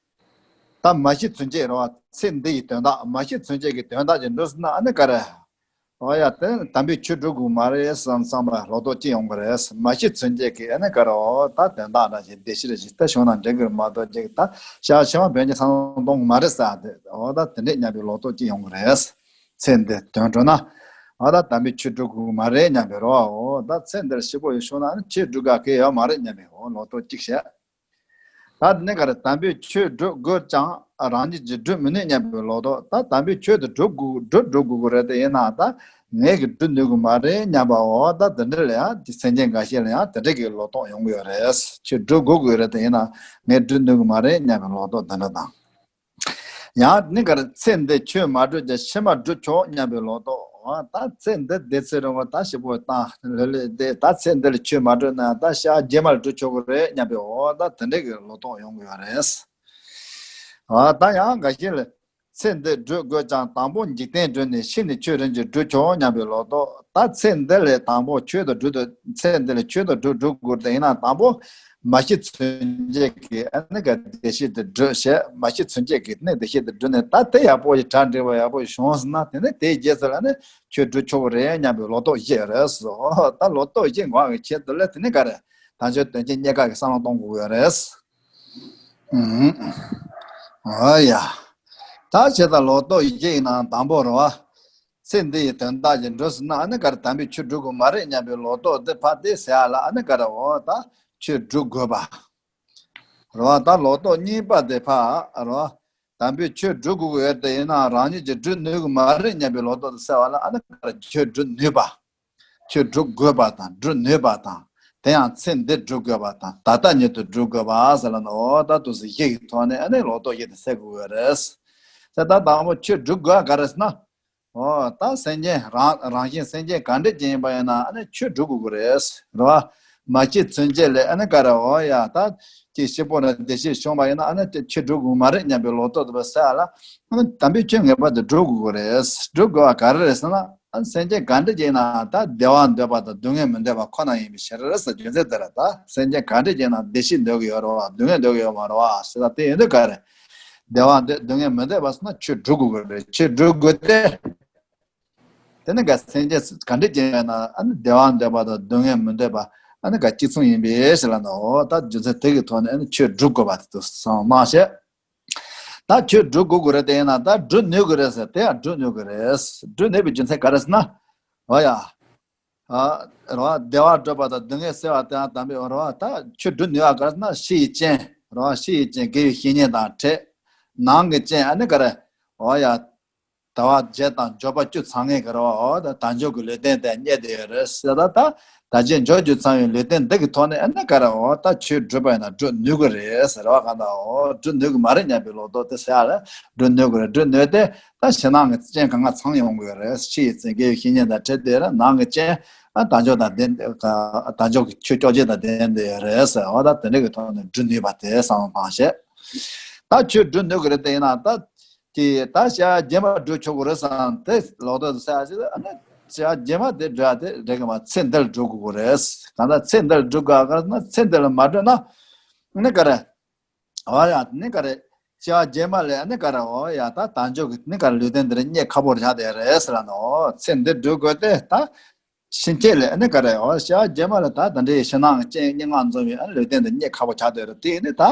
ད་མ་ཤི་ཚུན་ཆད་རེད་བ། ཚེ་འདི་ཡི་དོན་དག་མ་ཤི་ཚུན་ཆད་ཀྱི་དོན་དག་ཅིག་འགྲུབ་སོང་ན་ཨ་ནི་ག་རེ། ཨོ་ཡ། དེ་དམ་པའི་ཆོས་སྒྲུབ་དགོས་མ་རེད་བསམ་བསམ་པ་ལོག་རྟོག་ཅིག་ཡོང་གི་རེད། མ་ཤི་ཚུན་ཆད་ཀྱི་ཨ་ནི་ག་རེ། ཨོ་ད་དོན་དག་འདྲ་ཞིག་བདེ་སྐྱིད་ཞིག་ད་བྱུང་ན་འགྲིག་གི་མ་གཏོགས་ཅིག་ད་ཤ་ཤ་བ་བོན་གྱི་ཚང་གཏོང་གི་མ་རེད་ཟེར་ཏེ། ཨོ་ད་དེ་འདྲས་སྙམ་པའི་ལོག་རྟོག་ཅིག་ཡོང་གི་རེད། ཚེ་འདི་དོན་གྲུབ་ན་ཨོ་ད་དམ་པའི་ཆོས་སྒྲུབ་དགོས་མ་རེད་སྙམ་པའི་རེད་བ། ཨོ་ད་ཚེ་འདིར་ཤི་བོ་ཡི་བྱུང་ན་ཨ་ནི་ཆོས་སྒྲུབ་ག་གེ་ཡོད་མ་རེད་སྙམ་པའི་ཨོ་ལོག་རྟོག་ཅིག་བྱས། ད་དེ་ནས་ག་རེ། དམ་པའི་ཆོས་སྒྲུབ་དགོས་ཀྱང་རང་ཉིད་ཀྱིས་སྒྲུབ་མི་ནུས་སྙམ་པའི་ལོག་རྟོག་ད་དམ་པའི་ཆོས་དེ་སྒྲུབ་དགོས་སྒྲུབ་སྒྲུབ་དགོས་ཀྱི་རེད་དེ། ཡིན་ནའང་ད་ངས་ཀྱིས་སྒྲུབ་ནུས་ཀྱི་མ་རེད་སྙམ་པའོ། ད་དེ་འདྲ་ལ་ཡང་དེ་སེམས་ཅན་འགའ་ཤས་ལ་ཡང་དེ་འདྲ་གི་ལོག་རྟོག་ཡོང་གི་ཡོད་རེད། ཆོས་སྒྲུབ་དགོས་ཀྱི་རེད་དེ། ཡིན་ནའང་ངས་སྒྲུབ་ནུས་ཀྱི་མ་རེད་སྙམ་པའི་ལོག་རྟོག་དེ་འདྲ་དང་། ཡང་ནི་ག་རེ། ཚེ་འདི་ཆོས་མ་སྒྲུབ་ཀྱང་ཕྱི་མ་སྒྲུབ་ཆོག་སྙམ་པའི་ལོག་རྟོག་འོ་ད་ཚེ་འདི་བདེ་ཚེ་རིང་བོ་ད་ཞིག་པོ་བཏང་ལོས་ལོས་བསྡད། ད་ཚེ་འདི་ལ་ཆོས་མ་སྒྲུབ་ན་ད་ཤི་བ་རྗེས་མ་ལ་སྒྲུབ་ཆོག་གི་རེད་སྙམ་པའི་འོ་ད་དེ་འདྲ་གི་ལོག་རྟོག་ཡོང་གི་ཡོད་རེད། འོ་ད་ཡང་འགའ་ཞིག་ལ། ཚེ་འདི་སྒྲུབ་དགོས་ཀྱང་དང་པོ་འཇིག་རྟེན་སྒྲུབ་ནས་ཤི་ནས་ཆོས་རིན་ཆེན་སྒྲུབ་ཆོག་སྙམ་པའི་ལོག་རྟོག་ད་ཚེ་འདི་ལས་དང་པོ་ཆོས་དང་སྒྲུབ་དང་། ཚེ་འདི་ལས་ཆོས་དང་སྒྲུབ་སྒྲུབ་དགོས་ཏེ། ཡིན་ན་དང་པོ་མ་ཤི་ཚུན་ཆད་ཀྱི་ཨ་ནི་ག་བདེ་སྐྱིད་དེ་སྒྲུབ་བྱས། མ་ཤི་ཚུན་ཆད་ཀྱི་གནས་བདེ་སྐྱིད་དེ་སྒྲུབ་ནས་ད་དེ་ཡག་པོ་ཞིག་གྲ་འགྲིག་པ་ཡག་པོ་ཞིག་བྱུང་སོང་ན། དེ་ནས་དེའི་རྗེས་སུ་ལ་ནི་ཆོས་སྒྲུབ་ཆོག་གི་རེད་སྙམ་པའི་ལོག་རྟོག་བཞི་ཡོད་རེད་ཟེར། ད་ལོག་རྟོག་བཞི་འགོག་གི་ཆེད་དུ་ལ་དེ་ནས་ག་རེ། དལ་འབྱོར་དོན་ཆེན་རྙེད་དཀའ་གི་བསམ་བློ་གཏོང་དགོས་ཀྱི་ཡོད་རེད། ཨུམ། ཨོ་ཡ། ད་བྱས་ཙང་ལོག་རྟོག་བཞི་ཡི་ནང་དང་པོ་རེད་བ། ཚེ་འདི་ཡི་དོན་དག་ཅིག་འགྲུབ་སོང་ན་ཨ་ནི་ག་རེ། དམ་པའི་ཆོས་སྒྲུབ་དགོས་མ་རེད་སྙམ་པའི་ལོག་རྟོག་དེ་ཕར་དེ་ཟེར་ཡ་ལ་ཨ་ནི་ག་རེ། འོ་ད་ཆོས་སྒྲུབ་དགོས་པ་རེད་བ། ད་ལོག་རྟོག་གཉིས་པ་དེ་ཕར་རེད་བ། དམ་པའི་ཆོས་སྒྲུབ་དགོས་ཀྱི་ཡོད་དེ། ཡིན་ནའང་རང་ཉིད་ཀྱིས་སྒྲུབ་ནུས་ཀྱི་མ་རེད་སྙམ་པའི་ལོག་རྟོག་དེ་སེལ་བ་ལ་ཨ་ནི་ག་རེ། ཆོས་སྒྲུབ་ནུས་པ། ཆོས་སྒྲུབ་དགོས་པ་དང་སྒྲུབ་ནུས་པ་དང་། དེ་ཡང་ཚེ་འདིར་སྒྲུབ་དགོས་པ་དང་ད་ལྟ་ཉིད་དུ་སྒྲུབ་དགོས་པ་ཟེར་ལ་ནི། འོ་ད་དུས་སུ་བཞི་གི་ཐོག་ནས་ཨ་ནི་ལོག་རྟོག་བཞི་དེ་སེལ་དགོས་ཀྱི་རེད། ད་ལྟ་དང་པོ་ཆོས་སྒྲུབ་དགོས་པ་ག་རེ་ཟེར་ན། འོ་ད་སེམས་ཅན་རང་རང་བཞིན་སེམས་ཅན་ག་འདྲ་ཅིག་ཡིན་པ་ཡིན་ན་ཨ་ནི་ཆོས་སྒྲུབ་དགོས་ཀྱི་རེད། རེད་བ། མ་ཤི་ཚུན་ཆད་ལ་ཨ་ནི་ག་རེ། འོ་ཡ། ད་ཅིག་ཤི་བོ་ན་བདེ་སྐྱིད་བྱུང་བ་ཡིན་ན་ཨ་ནི་ཆོས་སྒྲུབ་དགོས་མ་རེད་སྙམ་པའི་ལོག་རྟོག་དེ་ཕར་སེལ་ལ། ཨ་ནི་དམ་པའི་ཆོས་ངེས་པར་དུ་སྒྲུབ་དགོས་ཀྱི་རེད། སྒྲུབ་དགོས་པ་ག་རེ་རེད་ཟེར་ན། ཨ་ནི་སེམས་ཅན་ག་འདྲ་ཅིག་ཡིན་ན་ད་བདེ་བ་འདོད་པ་དང་སྡུག་བསྔལ་མི་འདོད་པ་ཁོ་ན་ཡིན་པའི་ཕྱིར་ཟེར། རྒྱུ་མཚན་དེ་རེད། ད་སེམས་ཅན་ག་འདྲ་ཅིག་ཡིན་ན་བདེ་སྐྱིད་འདོད་ཀྱི་ཡོད་རེད་བ། སྡུག་བསྔལ་འདོད་ཀྱི་ཡོད་མ་རེད་བ་ཟེར། ད་དེ་ཡིན་དུས་ག་རེ། བདེ་བ་འདོད་སྡུག་བསྔལ་མི་འདོད་པ་སོང་ན་ཆོས་སྒྲུབ་དགོས་ཀྱི་རེད། ཆོས་སྒྲུབ་དགོས་ཏེ། དེ་ནི་ག་སེམས་ཅན་ག་འདྲ་ཅིག་ཡིན་ན་ཨ་ནི་བདེ་བ་འདོད་པ་དང་སྡུག་བསྔལ་མི་འདོད་པ་ཨ་ནི་ག་གཅིག་མཚུངས་ཡིན་པའི་ཕྱིར་ལ་ནི། འོ་ད་རྒྱུ་མཚན་དེ་གི་ཐོག་ནས་ཨ་ནི་ཆོས་སྒྲུབ་དགོས་པ་དེ་ཚོ་གསུངས་གནང་བྱས། ད་ཆོས་སྒྲུབ་དགོས་ཀྱི་རེད་དེ། ཡིན་ན་ད་སྒྲུབ་ནུས་ཀྱི་རེད་ཟེར། དེ་ཡང་སྒྲུབ་ནུས་ཀྱི་རེད། སྒྲུབ་ནུས་པའི་རྒྱུ་མཚན་ག་རེ་ཟེར་ན། འོ་ཡ། ཨ། རེད་བ། བདེ་བ་སྒྲུབ་པ་དང་སྡུག་བསྔལ་སེལ་བ་དེ་ཡང་དམ་པའི། འོ་རེད་བ། ད་ཆོས་སྒྲུབ་ནུས་པ་ག་རེ་ཟེར་ན་ཤི་ཡི་རྐྱེན། རེད་བ། ཤི་ཡི་རྐྱེན་དགེ་བའི་བཤེས་གཉེན་དང་འཕྲད། ནང་གི་རྐྱེན་ཨ་ནི་ག་རེ། འོ་ཡ། དལ་བ་བརྒྱད་དང་འབྱོར་པ་བཅུ་ཚང་མཁན་གྱི་རེད་བ། འོ་ད་དལ་འབྱོར་གྱི་ལུས་རྟེན་དེ་རྙེད་བསྡད་ཡོད་རེད་ཟེར། ད་ད་དལ་བརྒྱད་འབྱོར་བཅུ་ཚང་བའི་ལུས་རྟེན་འདི་གི་ཐོག་ནས་ཨ་ནི་ག་རེ། འོ་ད་ཆོས་སྒྲུབ་པ་ཡིན་ན་སྒྲུབ་ནུས་ཀྱི་རེད་ཟེར་བ་གང་ལྟར། འོ་སྒྲུབ་ནུས་ཀྱི་མ་རེད་སྙམ་པའི་ལོག་རྟོག་དེ་སེལ་ལ་སྒྲུབ་ནུས་ཀྱི་རེད། སྒྲུབ་ནུས་ཏེ་ད་ཕྱི་ནང་གི་རྐྱེན་གང་ག་ཚང་ཡོང་གི་ཡོད་རེད། ཤི་ཡི་རྐྱེན་དགེ་བའི་བཤེས་གཉེན་དང་འཕྲད་བསྡད་རེད། ནང་གི་རྐྱེན་ཨ་དལ་འབྱོར་དང་ལྡན། དལ་འབྱོར་གྱི་ཆོས་བཅོ་བརྒྱད་དང་ལྡན་བསྡད་ཡོད་རེད་ཟེར། འོ་ད་དེ་འདྲ་གི་ཐོག་ནས་སྒྲུབ་ནུས་པ་དེ་བསམ་བློ་བཏང་བྱས། ད་ཆོས་སྒྲུབ་ནུས་ཀྱི་རེད་དེ། ཡིན་ན་ད་དེ་ད་ཤི་བ་རྗེས་མ་སྒྲུབ་ཆོག་གི་རེད་བསམ་དེ་ལོག་རྟོག་ཟེར་ཡ་ཞིག་ཨ་ནི་ཤི་བ་རྗེས་མ་དེ་སྒྲུབ་ཡ་དེ་རེད་གི་མ། ཚེ་འདིར་སྒྲུབ་དགོས་ཀྱི་རེད། གང་ལྟར་ཚེ་འདིར་སྒྲུབ་དགོས་ག་རེ་ཟེར་ན། ཚེ་འདི་ལ་མ་སྒྲུབ་ན་ཨ་ནི་ག་རེ། འོ་ཡ། ནི་ག་རེ། ཤི་བ་རྗེས་མ་ལ་ཨ་ནི་ག་རེ། འོ་ཡ། ད་དལ་འབྱོར་གྱི་ནི་ག་རེ་ལུས་རྟེན་འདི་རྙེད་ཁག་པོ་ཆགས་བསྡད་རེད་ཟེར་ལ་ནི། འོ་ཚེ་འདིར་སྒྲུབ་དགོས་ཏེ་ད། ཕྱིན་ཆད་ལ་ཨ་ནི་ག་རེ། འོ་ཤི་བ་རྗེས་མ་ལ་ད་ད་འདྲའི་ཕྱི་ནང་གི་རྐྱེན་སྙན་ངག་འཛོམས་པའི་ཨ་ནི་ལུས་རྟེན་འདི་རྙེད་ཁག་པོ་ཆགས་བསྡད་རེད། དེ་ནི་ད་ད་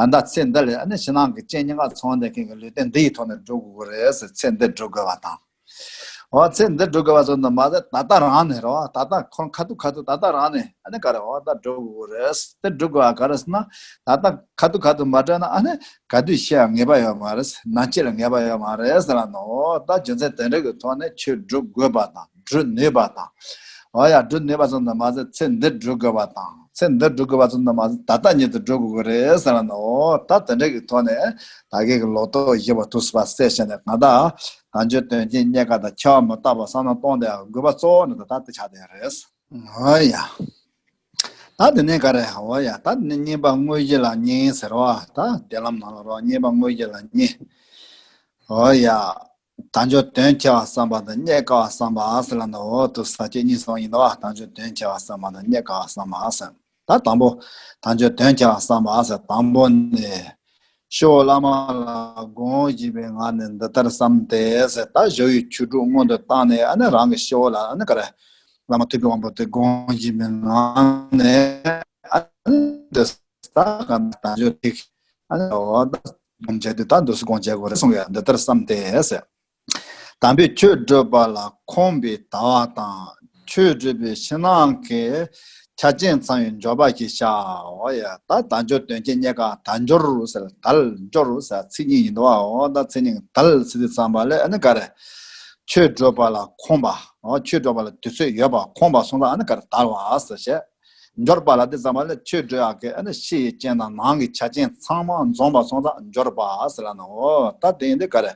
ལྟ་ཚེ་འདི་ལ་ཨ་ནི་ཕྱི་ནང་གི་རྐྱེན་སྙན་ངག་ཚང་བསྡད་མཁན་གྱི་ལུས་རྟེན་འདི་ཡི་ཐོག་ནས་སྒྲུབ་དགོས་ཀྱི་རེད་ཟེར། ཚེ་འདིར་སྒྲུབ་དགོས་པ་དང་། འོ་ཚེ་འདིར་སྒྲུབ་དགོས་པ་ཚོ་འདི་མ་ཟད་ད་ལྟ་རང་ནས་རེད་བ། ད་ལྟ་ཁོང་ཁ་ཐུག་ཁ་ཐུག་ད་ལྟ་རང་ནས་ཨ་ནི་ག་རེ། འོ་ད་སྒྲུབ་དགོས་ཀྱི་རེད། དེ་སྒྲུབ་དགོས་པ་ག་རེ་ཟེར་ན། ད་ལྟ་ཁ་ཐུག་ཁ་ཐུག་མ་སྒྲུབ་ན་ཨ་ནི་ག་དུས་ཤི་ཡ་ངེས་པ་ཡོད་མ་རེད། ནམ་ཤི་ལ་ངེས་པ་ཡོད་མ་རེད་ཟེར་ལ་ནི། འོ་ད་རྒྱུ་མཚན་དེ་འདྲ་གི་ཐོག་ནས་ཆོས་སྒྲུབ་དགོས་པ་དང་སྒྲུབ་ནུས་པ་དང་། འོ་ཡ། སྒྲུབ་ནུས་པ་ཚོ་འདི་མ་ཟད་ཚེ་འདིར་སྒྲུབ་དགོས་པ་དང་། ཚེ་འདིར་སྒྲུབ་དགོས་པ་ཚོ་འདི་མ་ཟད་ད་ལྟ་ཉིད་དུ་སྒྲུབ་དགོས་ཀྱི་རེད་ཟེར་ལ་ནི། འོ་ད་དེ་འདྲ་གི་ཐོག་ནས་ད་གིན་གྱི་ལོག་རྟོག་བཞི་པོ་ཐུགས་སུ་བ་སེལ་བྱས་ནས་གང་ལྟར་དལ་འབྱོར་དོན་ཆེན་རྙེད་དཀའ་དང་འཆི་བ་མི་རྟག་པ་བསམ་བློ་གཏོང་བསྡད་དགོས་པ་གཙོ་བོ་ནི་ད་ལྟ་དེ་ཆགས་བསྡད་རེད། འོ་ཡ། ད་དེ་ནས་ག་རེ། འོ་ཡ། ད་དེ་ནས་བསྙེན་པ་དངོས་གཞི་ལ་བསྙེན་ཟེར་བ། ད་དེ་ལམ་ནང་ལ་རོ་བསྙེན་པ་དངོས་གཞི་ལ་བསྙེན། འོ་ཡ། དལ་འབྱོར་དོན་ཆེ་བ་བསམ་པ་དང་རྙེད་དཀའ་བ་བསམ་པ་ཟེར་ལ་ནི། འོ་དུ་ས་བཅད་གཉིས་གསུངས་ཡིན་ནོ། དལ་འབྱོར་དོན་ཆེ་བ་བསམ་པ་དང་རྙེད་དཀའ་བ་བསམ་པ་ཟེར། ད་དང་པོ་དལ་འབྱོར་དོན་ཆེ་བ་བསམ་པ་ཟེར། དང་པོ་ནི། ཤོ་བླ་མ་ལ་དགོངས་བཞིན་པའི་ངང་ནས་འདི་ལྟར་བསམ་སྟེ་ཟེར། ད་ཞབས་ཡུམ་ཆོས་དྲུག་སྔོན་དུ་བཏང་ནས་ཨ་ནི་རང་གི་ཤོ་ལ་ཨ་ནི་ག་རེ། བླ་མ་ཐུབ་པའི་དབང་པོ་དེ་དགོངས་བཞིན་པའི་ངང་ནས་ཨ་ནི་འདི་ལྟར་གང་དང་བརྗོད་དེ་ཨ་ནི་འོ་ད་སྒོམ་བྱས་ཏེ་ད་འདུག་སེ་སྒོམ་བྱེད་དགོས་རེད་གསུང་གི། འདི་ལྟར་བསམ་སྟེ་ཟེར། དམ་པའི་ཆོས་སྒྲུབ་པ་ལ་ཁོམ་པའི་དལ་བ་དང་ཆོས་སྒྲུབ་པའི་ཕྱི་ནང་གི་ཆ་རྐྱེན་ཚང་བའི་འབྱོར་པ་ཞིག་བྱའོ། ཡ་ད་དལ་འབྱོར་དོན་སྐྱེད་རྙེད་དཀའ། དལ་འབྱོར་ཟེར་དལ་འབྱོར་ཟེར་ཚིག་གཉིས་ཡིན་དོ། འོ་ད་ཚིག་གཉིས་དལ་ཟེར་དུས་ཙམ་པ་ལ་ཨ་ནི་ག་རེ། ཆོས་སྒྲུབ་པ་ལ་ཁོམ་པ། འོ་ཆོས་སྒྲུབ་པ་ལ་དུས་ཚོད་ཡོད་པ་ཁོམ་པ་སོང་ཙང་ཨ་ནི་ག་རེ་དལ་བ་ཟེར་བྱས། འབྱོར་པ་ལ་དེ་ཙམ་པ་ལ་ཆོས་སྒྲུབ་ཡག་གི་ཨ་ནི་ཕྱི་ཡི་རྐྱེན་དང་ནང་གི་ཆ་རྐྱེན་ཚང་མ་འཛོམས་པ་སོང་ཙང་འབྱོར་པ་ཟེར་ལ་ནོ། ད་དེ་ཡིན་དུས་ག་རེ།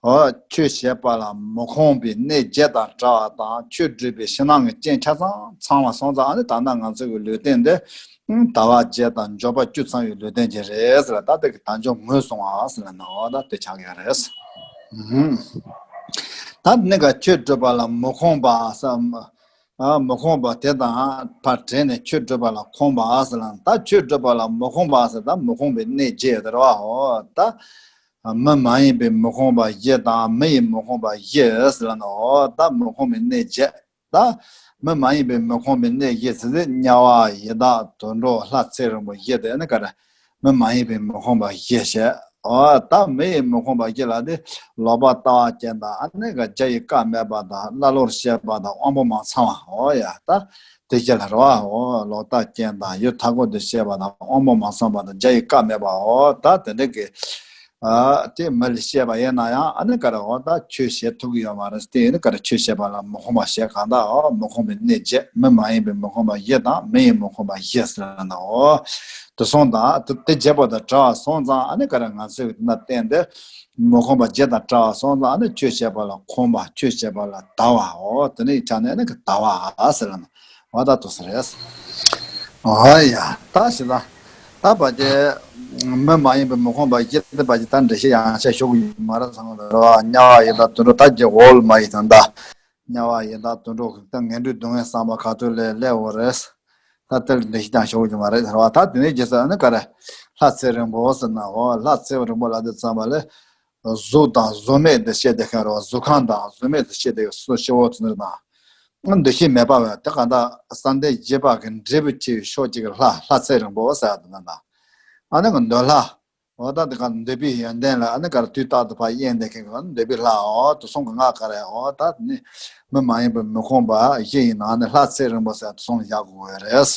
འོ་ཆོས་བྱེད་པ་ལ་མི་ཁོམ་པའི་གནས་བརྒྱད་དང་བྲལ་བ་དང་ཆོས་སྒྲུབ་པའི་ཕྱི་ནང་གི་རྐྱེན་ཆ་ཚང་ཚང་བ་སོང་ཙང་ཨ་ནི་ད་ལྟ་ང་ཚོ་གི་ལུས་རྟེན་འདི་དལ་བ་བརྒྱད་དང་འབྱོར་པ་བཅུ་ཚང་བའི་ལུས་རྟེན་ཅིག་རེད་ཟེར་ལ། ད་དེ་གི་དལ་འབྱོར་ངོས་བཟུང་བ་ཟེར་ལ་ནོ། ད་དེ་ཆགས་ཡོད་རེད། ད་ནི་ག་ཆོས་སྒྲུབ་པ་ལ་མི་ཁོམ་པ་བསམ། ཨ་མི་ཁོམ་པ་དེ་དང་ཕར་བྲལ་ནས་ཆོས་སྒྲུབ་པ་ལ་ཁོམ་པ་ཟེར་ལ། ད་ཆོས་སྒྲུབ་པ་ལ་མི་ཁོམ་པ་ཟེར་ད་མི་ཁོམ་པའི་གནས་བརྒྱད་ཡོད་རེད་བ། འོ་ད་མི་མ་ཡིན་པའི་མི་ཁོམ་པ་བཞི་དང་མི་ཡི་མི་ཁོམ་པ་བཞི་ཟེར་ལ་ནོ། འོ་ད་མི་ཁོམ་པའི་གནས་བརྒྱད། ད་མི་མ་ཡིན་པའི་མི་ཁོམ་པའི་གནས་བཞི་ཟེར་ཚེ་དམྱལ་བ་ཡི་དྭགས་དུད་འགྲོ་ལྷ་ཚེ་རིང་པོ་བཞི་དེ་ནི་ག་རེ། མི་མ་ཡིན་པའི་མི་ཁོམ་པ་བཞི་བཤད། འོ་ད་མི་ཡི་མི་ཁོམ་པ་བཞི་ལ་དེ་ལོག་པར་ལྟ་བ་ཅན་དང་ཨ་ནི་ག་བརྒྱ་ཡི་བཀའ་མེད་པ་དང་ཀླ་ཀློར་བཤད་པ་དང་དབང་པོ་མ་ཚང་བ། འོ་ཡ་ད་དེ་བཞི་ལ་རེད་བ། འོ་ལོག་ལྟ་ཅན་དང་ཡུལ་མཐའ་འཁོར་དུ་བཤད་པ་དང་དབང་པོ་མ་ཚང་བ་དང་བརྒྱ་ཡི་བཀའ་མེད་པ། འོ་ད་དེ་འདྲ་གི་ཨ་དེ་མི་ལ་བཤད་པ་ཡིན་ན་ཡང་ཨ་ནི་ག་རེ། འོ་ད་ཆོས་བྱེད་ཐུབ་ཀྱི་ཡོད་མ་རེད། དེ་ཡིན་ན་ག་རེ་ཆོས་བྱེད་པ་ལ་མི་ཁོམ་པ་བཤད་གང་ལྟར། འོ་མི་ཁོམ་པའི་གནས་བརྒྱད། མི་མ་ཡིན་པའི་མི་ཁོམ་པ་བཞི་དང་མི་ཡི་མི་ཁོམ་པ་བཞི་ཟེར་ན། འོ་དེ་སོང་དང་དེ་བརྒྱད་པོ་དང་བྲལ་བ་སོང་ཙང་ཨ་ནི་ག་རེ་ང་ཚོས་ན་བརྟེན་ཏེ་མི་ཁོམ་པ་བརྒྱད་དང་བྲལ་བ་སོང་ཙང་ཨ་ནི་ཆོས་བྱེད་པ་ལ་ཁོམ་པ། ཆོས་བྱེད་པ་ལ་དལ་བ། འོ་དེ་ནི་ཆ་ནས་ཨ་ནི་ག་དལ་བ་ཟེར་ན། འོ་ད་དེ་ཟེར་རེད། ཨ་ཡ། ད་ཞེ་ད། ད་བ་ཅེ། མི་མ་ཡིན་པའི་མི་ཁོམ་པ་བཞི་དེ་བ་ཅེ་ད་འགྲེལ་བཤད་ཡང་བཤད་ཞུ་གི་ཡོད་མ་རེད་ཚང་མ་རེད་བ། དམྱལ་བ་ཡི་དྭགས་དུད་འགྲོ་ད་ཀྱི་འོག་ལ་མ་ཡི་དང་ད། དམྱལ་བ་ཡི་དྭགས་དུད་འགྲོ་གི་ད་ངན་འགྲོའི་སྡུག་བསྔལ་བསམ་པ་ག་ཐོག་ལས་སླེབས་འོ་རེད། ད་དེར་འགྲེལ་བཤད་ཀྱང་ཞུ་གི་ཡོད་མ་རེད་ཟེར་བ། ད་དེ་ནས་རྗེས་སུ་ཨ་ནི་ག་རེ། ལྷ་ཚེ་རིང་པོ་ཟེར་ན། འོ་ལྷ་ཚེ་རིང་པོ་ལ་དེ་ཙམ་པ་ལས། གཟུགས་དང་གཟུགས་མེད་དུ་སྐྱེས་ཏེ་ཁེངས་རོགས། གཟུགས་ཁམས་དང་གཟུགས་མེད་དུ་སྐྱེས་ཏེ་སོ་སྐྱེ་བོ་ཚོ་ནི་དང་། འདུ་ཤེས་མེད་པ་བས་དེ་གང་ལྟར་བསམ་གཏན་བཞི་པ་གི་འབྲས་བུ་ཆེ་བའི་ཕྱོགས་གཅིག་གི་ལྷ། ལྷ་ཚེ་རིང་པོ་ཟེར་བ་དེ་ན་དང་། ཨ་ནི་གི་འདོད་ལྷ། འོ་ད་དེ་ག་འདོད་པའི་ཡོན་ཏན་ལ་ཨ་ནི་ག་རེ་དུས་རྟག་ཏུ་ཕར་གཡེང་བསྡད་མཁན་གི་འདོད་པའི་ལྷ། འོ་དེ་སོང་གི་ང་ག་རེ། འོ་ད་ནི་མི་མ་ཡིན་པའི་མི་ཁོམ་པ་བཞི་ཡི་ནང་ནས་ལྷ་ཚེ་རིང་པོ་ཟེར་དེ་སོང་བཞག་དགོས་རེད།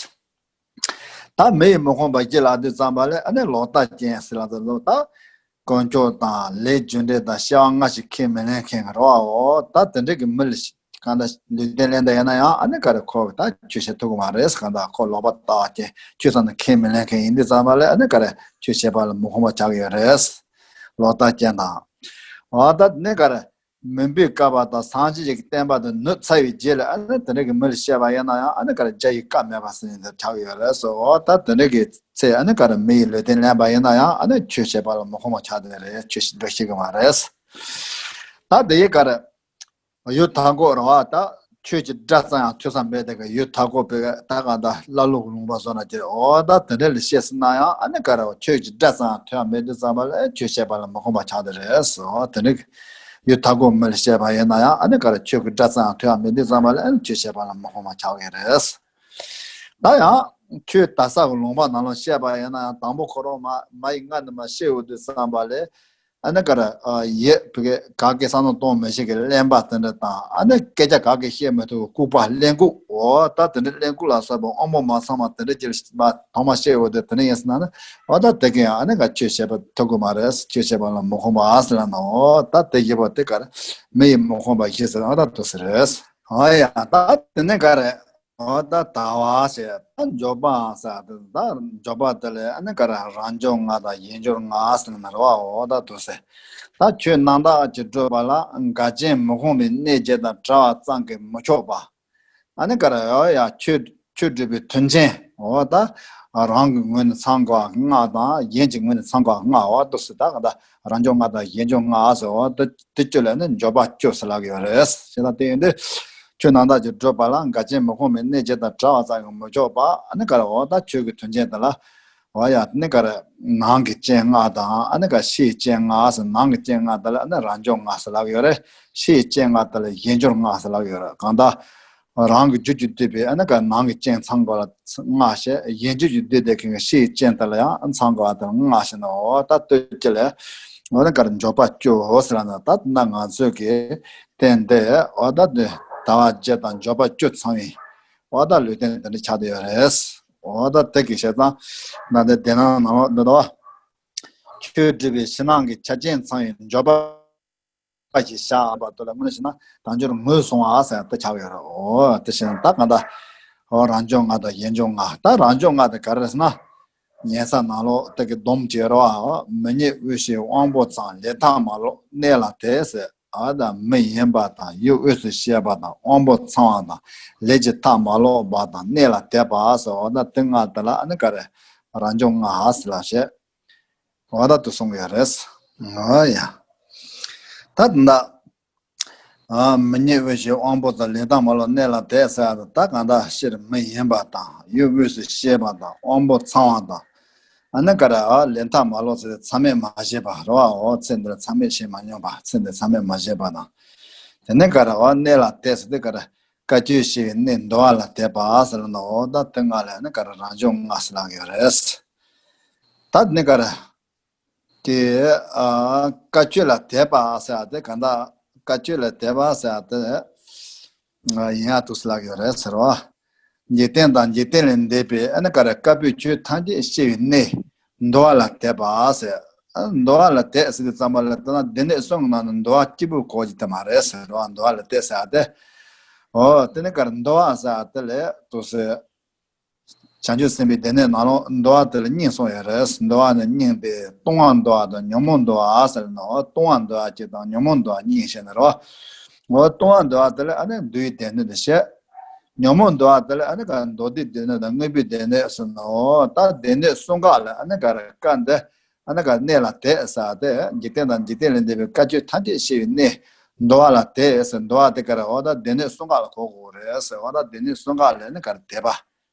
ད་མི་ཡི་མི་ཁོམ་པ་བཞི་ལ་དུས་ཙམ་པ་ལས་ཨ་ནི་ལོག་ལྟ་ཅན་ཟེར་ལ་དུས་ཙམ་ད། དཀོན་མཆོག་དང་ལས་རྒྱུ་འབྲས་དང་སྐྱེ་བ་སྔ་ཕྱི་ཁས་མི་ལེན་མཁན་གྱི་རེད་བ། འོ་ད་དེ་འདྲ་གི་མི་ལ་གང་ལྟར་ལུས་རྟེན་ལེན་ད་ཡིན་ན་ཡང་ཨ་ནི་ག་རེ་ཁོ་གི་ད་ཆོས་བྱེད་ཐུབ་ཀྱི་མ་རེད། གང་ལྟར་ཁོ་ལོག་པ་ལྟ་བ་ཅན་ཆོས་ཙམ་ནི་ཁས་མི་ལེན་མཁན་ཡིན་དུས་ཙམ་པ་ལས་ཨ་ནི་ག་རེ་ཆོས་བྱེད་པ་ལ་མི་ཁོམ་པ་ཆགས་ཀྱི་ཡོད་རེད། ལོག་ལྟ་ཅན་དང་། འོ་ད་ནི་ག་རེ། མུན་པའི་བསྐལ་པ་དང་སངས་རྒྱས་ཀྱི་བསྟན་པ་དེ་ནུབ་ཚར་བའི་རྗེས་ལ་ཨ་ནི་དེ་འདྲ་གི་མི་ལ་བཤད་པ་ཡིན་ན་ཡང་ཨ་ནི་ག་རེ་བརྒྱ་ཡི་བཀའ་མེད་པ་ཟེར་ནས་དེ་གྲགས་ཡོད་རེད་སོ། འོ་ད་དེ་འདྲ་གི་ཚེ་ཨ་ནི་ག་རེ་མི་ཡི་ལུས་རྟེན་ལེན་པ་ཡིན་ན་ཡང་ཨ་ནི་ཆོས་བྱེད་པ་ལ་མི་ཁོམ་པ་ཆགས་བསྡད་རེད། ཆོས་བྱེད་འགྲོ་ཤེས་ཀྱི་མ་རེད། ད་དེ་ཡི་ག་རེ་ཡུལ་མཐའ་འཁོབ་རེད་བ། ད་ཆོས་ཀྱི་སྒྲ་ཙམ་ཡང་ཐོས་ས་མེད་དེ་ག་ཡུལ་མཐའ་འཁོབ་པའི་ད་ག་ད་ཀླ་ཀློ་གི་ལུང་པ་བཟོ་ན་ཀྱེ། འོ་ད་དེ་འདྲ་ལ་བཤད་ཟིན་ན་ཡང་ཨ་ནི་ག་རེ་ཆོས་ཀྱི་སྒྲ་ཙམ་ཡང་ཐོས་ས་མེད་དུས་ཙམ་པ་ལ་ཆོས་བྱེད་པ་ལ་མི་ཁོམ་པ་ཆགས་བསྡད་རེད་སོ། དེ་འདྲ་གི་ཡུལ་མཐའ་འཁོབ་མི་ལ་བཤད་པ་ཡིན་ན་ཡང་ཨ་ནི་ག་རེ་ཆོས་ཀྱི་སྒྲ་ཙམ་ཡང་ཐོས་ས་མེད་དུས་ཙམ་པ་ལ་ཨ་ནི་ཆོས་བྱེད་པ་ལ་མི་ཁོམ་པ་ཆགས་ཀྱི་རེད། ད་ཡང་ཆོས་དག་ས་གི་ལུང་པ་ནང་ལ་བཤད་པ་ཡིན་ན་ཡང་དང་པོ་ཁོ་རང་མ་མ་ཡི་མངལ་ནས་མར་སྐྱེ་ཡོང་དུས་ཙམ་པ་ལ་ཨ་ནི་ག་རེ་ཡེ་བི་གེ་ག་གེ་བསམ་བློ་གཏོང་མི་ཤེས་ཀྱི་གླེན་པ་དེ་འདྲ་དང་ཨ་ནི་སྐད་ཆ་ག་གེ་བཤད་མི་ཐུབ་ཀྱི་ལྐུགས་པ་གླེན་ལྐུགས། འོ་ད་དེ་འདྲ་གླེན་ལྐུགས་ལ་སོགས་པ་དབང་པོ་མ་ཚང་བ་དེ་འདྲ་ཅིག་མ་ཐོག་མ་བཤད་ཡོང་དུས་དེ་འདྲ་ཡིན་ཟེར་ན་ནི་འོ་ད་དེ་གིན་ཡང་ཨ་ནི་ག་ཆོས་བྱེད་པ་ཐུབ་ཀྱི་མ་རེད། ཆོས་བྱེད་པ་ལ་མི་ཁོམ་པ་ཟེར་ན་ནི་འོ་ད་དེ་བཞི་པོ་དེ་ག་རེ་མི་ཡི་མི་ཁོམ་པ་བཞི་ཟེར་འོ་ད་དེ་ཟེར་རེད། འོ་ཡ་ད་དེ་ནས་ག་རེ། འོ་ད་དལ་བ་ཞེས་ད་འབྱོར་པའང་ཟེར་ད་འབྱོར་པ་དེ་ལས་ཨ་ནི་ག་རེ་རང་འབྱོར་ལྔ་དང་གཞན་འབྱོར་ལྔ་ཟེར་ན་རེད་བ། འོ་ད་དེ་ཟེར། ད་ཆོས་རྣམ་དག་ཅིག་སྒྲུབ་པ་ལ་འགལ་རྐྱེན་མི་ཁོམ་པའི་གནས་བརྒྱད་དང་བྲལ་བ་ཙམ་གྱིས་མི་ཆོག་པ། ཨ་ནི་ག་རེ་འོ་ཡ་ཆོས་ཆོས་སྒྲུབ་པའི་མཐུན་རྐྱེན་འོ་ད་རང་གི་ངོས་ནས་ཚང་དགོས་པ་ལྔ་དང་གཞན་གྱི་ངོས་ནས་ཚང་དགོས་པ་ལྔ། འོ་དེ་ཟེར་ད་ག་ད་རང་འབྱོར་ལྔ་དང་གཞན་འབྱོར་ལྔ་ཟེར། འོ་དེ་དེ་བཅུ་ལ་ནི་འབྱོར་པ་བཅུ་ཟེར་ལབ་ཀྱི་ཡོད་རེད། ཞེ་ད་དེ་ཡིན་དུས། ཆོས་རྣམ་དག་ཅིག་སྒྲུབ་པ་ལ་འགལ་རྐྱེན་མི་ཁོམ་པའི་གནས་བརྒྱད་དང་བྲལ་བ་ཙམ་གྱིས་མི་ཆོག་པ། ཨ་ནི་ག་རེ་འོ་ད་ཆོས་ཀྱི་མཐུན་རྐྱེན་དེ་ལ། འོ་ཡ་ནི་ག་རེ། ནང་གི་སྤྱན་ལྔ་དང་ཨ་ནི་ག་ཕྱིའི་སྤྱན་ལྔ་ཟེར། ནང་གི་སྤྱན་ལྔ་དེ་ལ་ཨ་ནི་རང་བྱུང་ལྔ་ཟེར་ལབ་ཡོད་རེད། ཕྱིའི་སྤྱན་ལྔ་དེ་ལ་གཞན་འབྱོར་ལྔ་ཟེར་ལབ་ཡོད་རེད། གང་ལྟར་རང་གི་རྒྱུ་རྒྱུ་བསྡུས་པའི་ཨ་ནི་ག་ནང་གི་སྤྱན་ཚང་དགོས་ལ་ལྔ་བྱས། གཞན་རྒྱུ་རྒྱུ་བསྡུས་དེ་གི་ཕྱིའི་སྤྱན་དེ་ལ་ཡང་ཚང་དགོས་པ་དེ་ལ་ལྔ་བྱས་ནས། འོ་ད་ལྟོས་ཀྱི་ལས། འོ་ན་ག་རེ། འབྱོར་པ་བཅུ་ཟེར་ལ་ན། ད་ད་ང་ཚོས་ཀྱི་རྟེན་དེ་འོ་ད་དེ་ཟླ་བ་བརྒྱད་དང་འབྱོར་པ་བཅུ་ཚང་བའི་འོ་ད་ལུས་རྟེན་དེ་འདྲ་ཆགས་བསྡད་ཡོད་རེད། འོ་ད་དེ་གི་བྱས་ཙང་ན་དེ་དེ་ནང་ནང་ལོགས་འདི་དོ། ཆོས་སྒྲུབ་པའི་ཕྱི་ནང་གི་ཆ་རྐྱེན་ཚང་བའི་འབྱོར་པ་ཞིག་བཞག་པ་དེ་ལ་དངོས་གནས་བྱས་ན་དལ་འབྱོར་ངོས་བཟུང་བ་ཟེར་ཡ་དེ་ཆགས་ཡོད་རེད། འོ་དེ་བྱས་ན་ད་ག་འདྲ། འོ་རང་བྱུང་ལྔ་དང་གཞན་འབྱོར་ལྔ། ད་རང་བྱུང་ལྔ་དེ་ག་རེ་རེད་ཟེར་ན། ཉན་ས་ནང་ལོགས་དེ་གི་སྡོམ་བྱེད་རོགས། མི་ཉིད་དབུལ་ཞིང་དབང་པོ་ཚང་། ལས་མཐའ་མ་ལོག་གནས་ལ་དད་ཟེར། འོ་ད་མི་ཡིན་པ་དང་ཡུལ་དབུས་སུ་གཤེགས་པ་དང་དབང་པོ་ཚང་བ་དང་ལས་ཀྱི་མཐའ་མ་ལོག་པ་དང་གནས་ལ་དད་པ་ཟེར། འོ་ད་དེ་ལྔ་དེ་ལ་ཨ་ནི་ག་རེ། རང་བྱུང་ལྔ་ཟེར་ལབ་བྱས། འོ་ད་དེ་གསུང་གི་ཡོད་རེད། འོ་ཡ། ད་ད། ཨ། མི་ཉིད་དབུལ་ཞིང་དབང་པོ་ཚང་། ལས་མཐའ་མ་ལོག་གནས་ལ་དད་ཟེར་ཡ་དེ་ད་གང་ལྟར་སྤྱིར་མི་ཡིན་པ་དང་ཡུལ་དབུས་སུ་གཤེགས་པ་དང་དབང་པོ་ཚང་བ་དང་། ཨ་ནི་ག་རེ། ཨ། ལས་མཐའ་མ་ལོག་ཟེར་ཏེ་མཚམས་མེད་མ་བྱས་པ་རེད་བ། འོ་ཚེ་འདིར་མཚམས་མེད་བྱེད་མ་མྱོང་བ། ཚེ་འདིར་མཚམས་མེད་མ་བྱས་པ་དང་། དེ་ནས་ག་རེ། འོ་གནས་ལ་དད་ཟེར་ཏེ་ག་རེ། བཀའ་ཆོས་བཤད་པའི་གནས་འདུལ་བ་ལ་དད་པ་ཟེར་ལབ་ན། འོ་ད་དེ་ལྔ་ལ་ཨ་ནི་ག་རེ། རང་བྱུང་ལྔ་ཟེར་ལབ་ཀྱི་ཡོད་རེད། ད་དེ་ནས་ག་རེ། དེ། ཨ། བཀའ་ཆོས་ལ་དད་པ་ཟེར་ཡ་དེ་གང་ལྟར་བཀའ་ཆོས་ལ་དད་པ་ཟེར་ཡ་དེ། ཨ། ཡིན་ཡ་འདུག་ཟེར་ལབ་ཀྱི་ཡོད་རེད་ཟེར་བ། འཇིག་རྟེན་དང་འཇིག་རྟེན་ལས་འདས་པའི་ཨ་ནི་ག་རེ། བཀའ་པོད་ཆོས་ཐམས་ཅད་བཤད་པའི་གནས་འདུལ་བ་ལ་དད་པ་ཟེར། ཨ། འདུལ་བ་ལ་དད་ཟེར་དུས་ཙམ་པ་ལ་ད་ན་སྡེ་སྣོད་གསུམ་གྱི་ནང་ནས་འདུལ་བ་གཅིག་པུ་གོ་རྒྱུ་དེ་མ་རེད་ཟེར་བ། འདུལ་བ་ལ་དད་ཟེར་ཡ་དེ། འོ་དེ་ནི་ག་རེ། འདུལ་བ་ཟེར་ཡ་དེ་ལས་འདུག་ཟེར། བྱང་ཆུབ་སེམས་དཔའི་སྡེ་སྣོད་ནང་ལོགས་འདུལ་བ་དེ་ལ་གཉིས་གསུངས་ཡོད་རེད། འདུལ་བ་ནི་གཉིས་ཏེ། ལྟུང་བ་འདུལ་བ་དང་ཉོན་མོངས་འདུལ་བ་ཟེར་ནོ། ལྟུང་བ་འདུལ་བ་གཅིག་དང་ཉོན་མོངས་འདུལ་བ་གཉིས་བཤད་ནི་རེད་བ། འོ་ལྟུང་བ་འདུལ་བ་དེ་ལ་ཨ་ནི་འདུལ་བའི་སྡེ་སྣོད་དེ་བཤད། ཉོན་མོངས་འདུལ་བ་དེ་ལ་ཨ་ནི་ག་མདོ་སྡེའི་སྡེ་སྣོད་དང་དངོས་པོའི་སྡེ་སྣོད་ཟེར་ནོ། ད་སྡེ་སྣོད་གསུམ་ཀ་ལ་ཨ་ནི་ག་རེ། བཀའ་འདི་ཨ་ནི་ག་གནས་ལ་དད་ཟེར་ཏེ། འཇིག་རྟེན་དང་འཇིག་རྟེན་ལས་འདས་པའི་བཀའ་ཆོས་ཐམས་ཅད་བཤད་པའི་གནས་འདུལ་བ་ལ་དད་ཟེར། འདུལ་བ་དེ་ག་རེ། འོ་ད་སྡེ་སྣོད་གསུམ་ཀ་ལ་གོ་དགོས་རེད་ཟེར། འོ་ད་སྡེ་སྣོད་གསུམ་ཀ་ལ་ཨ་ནི་ག་རེ། དད་པ།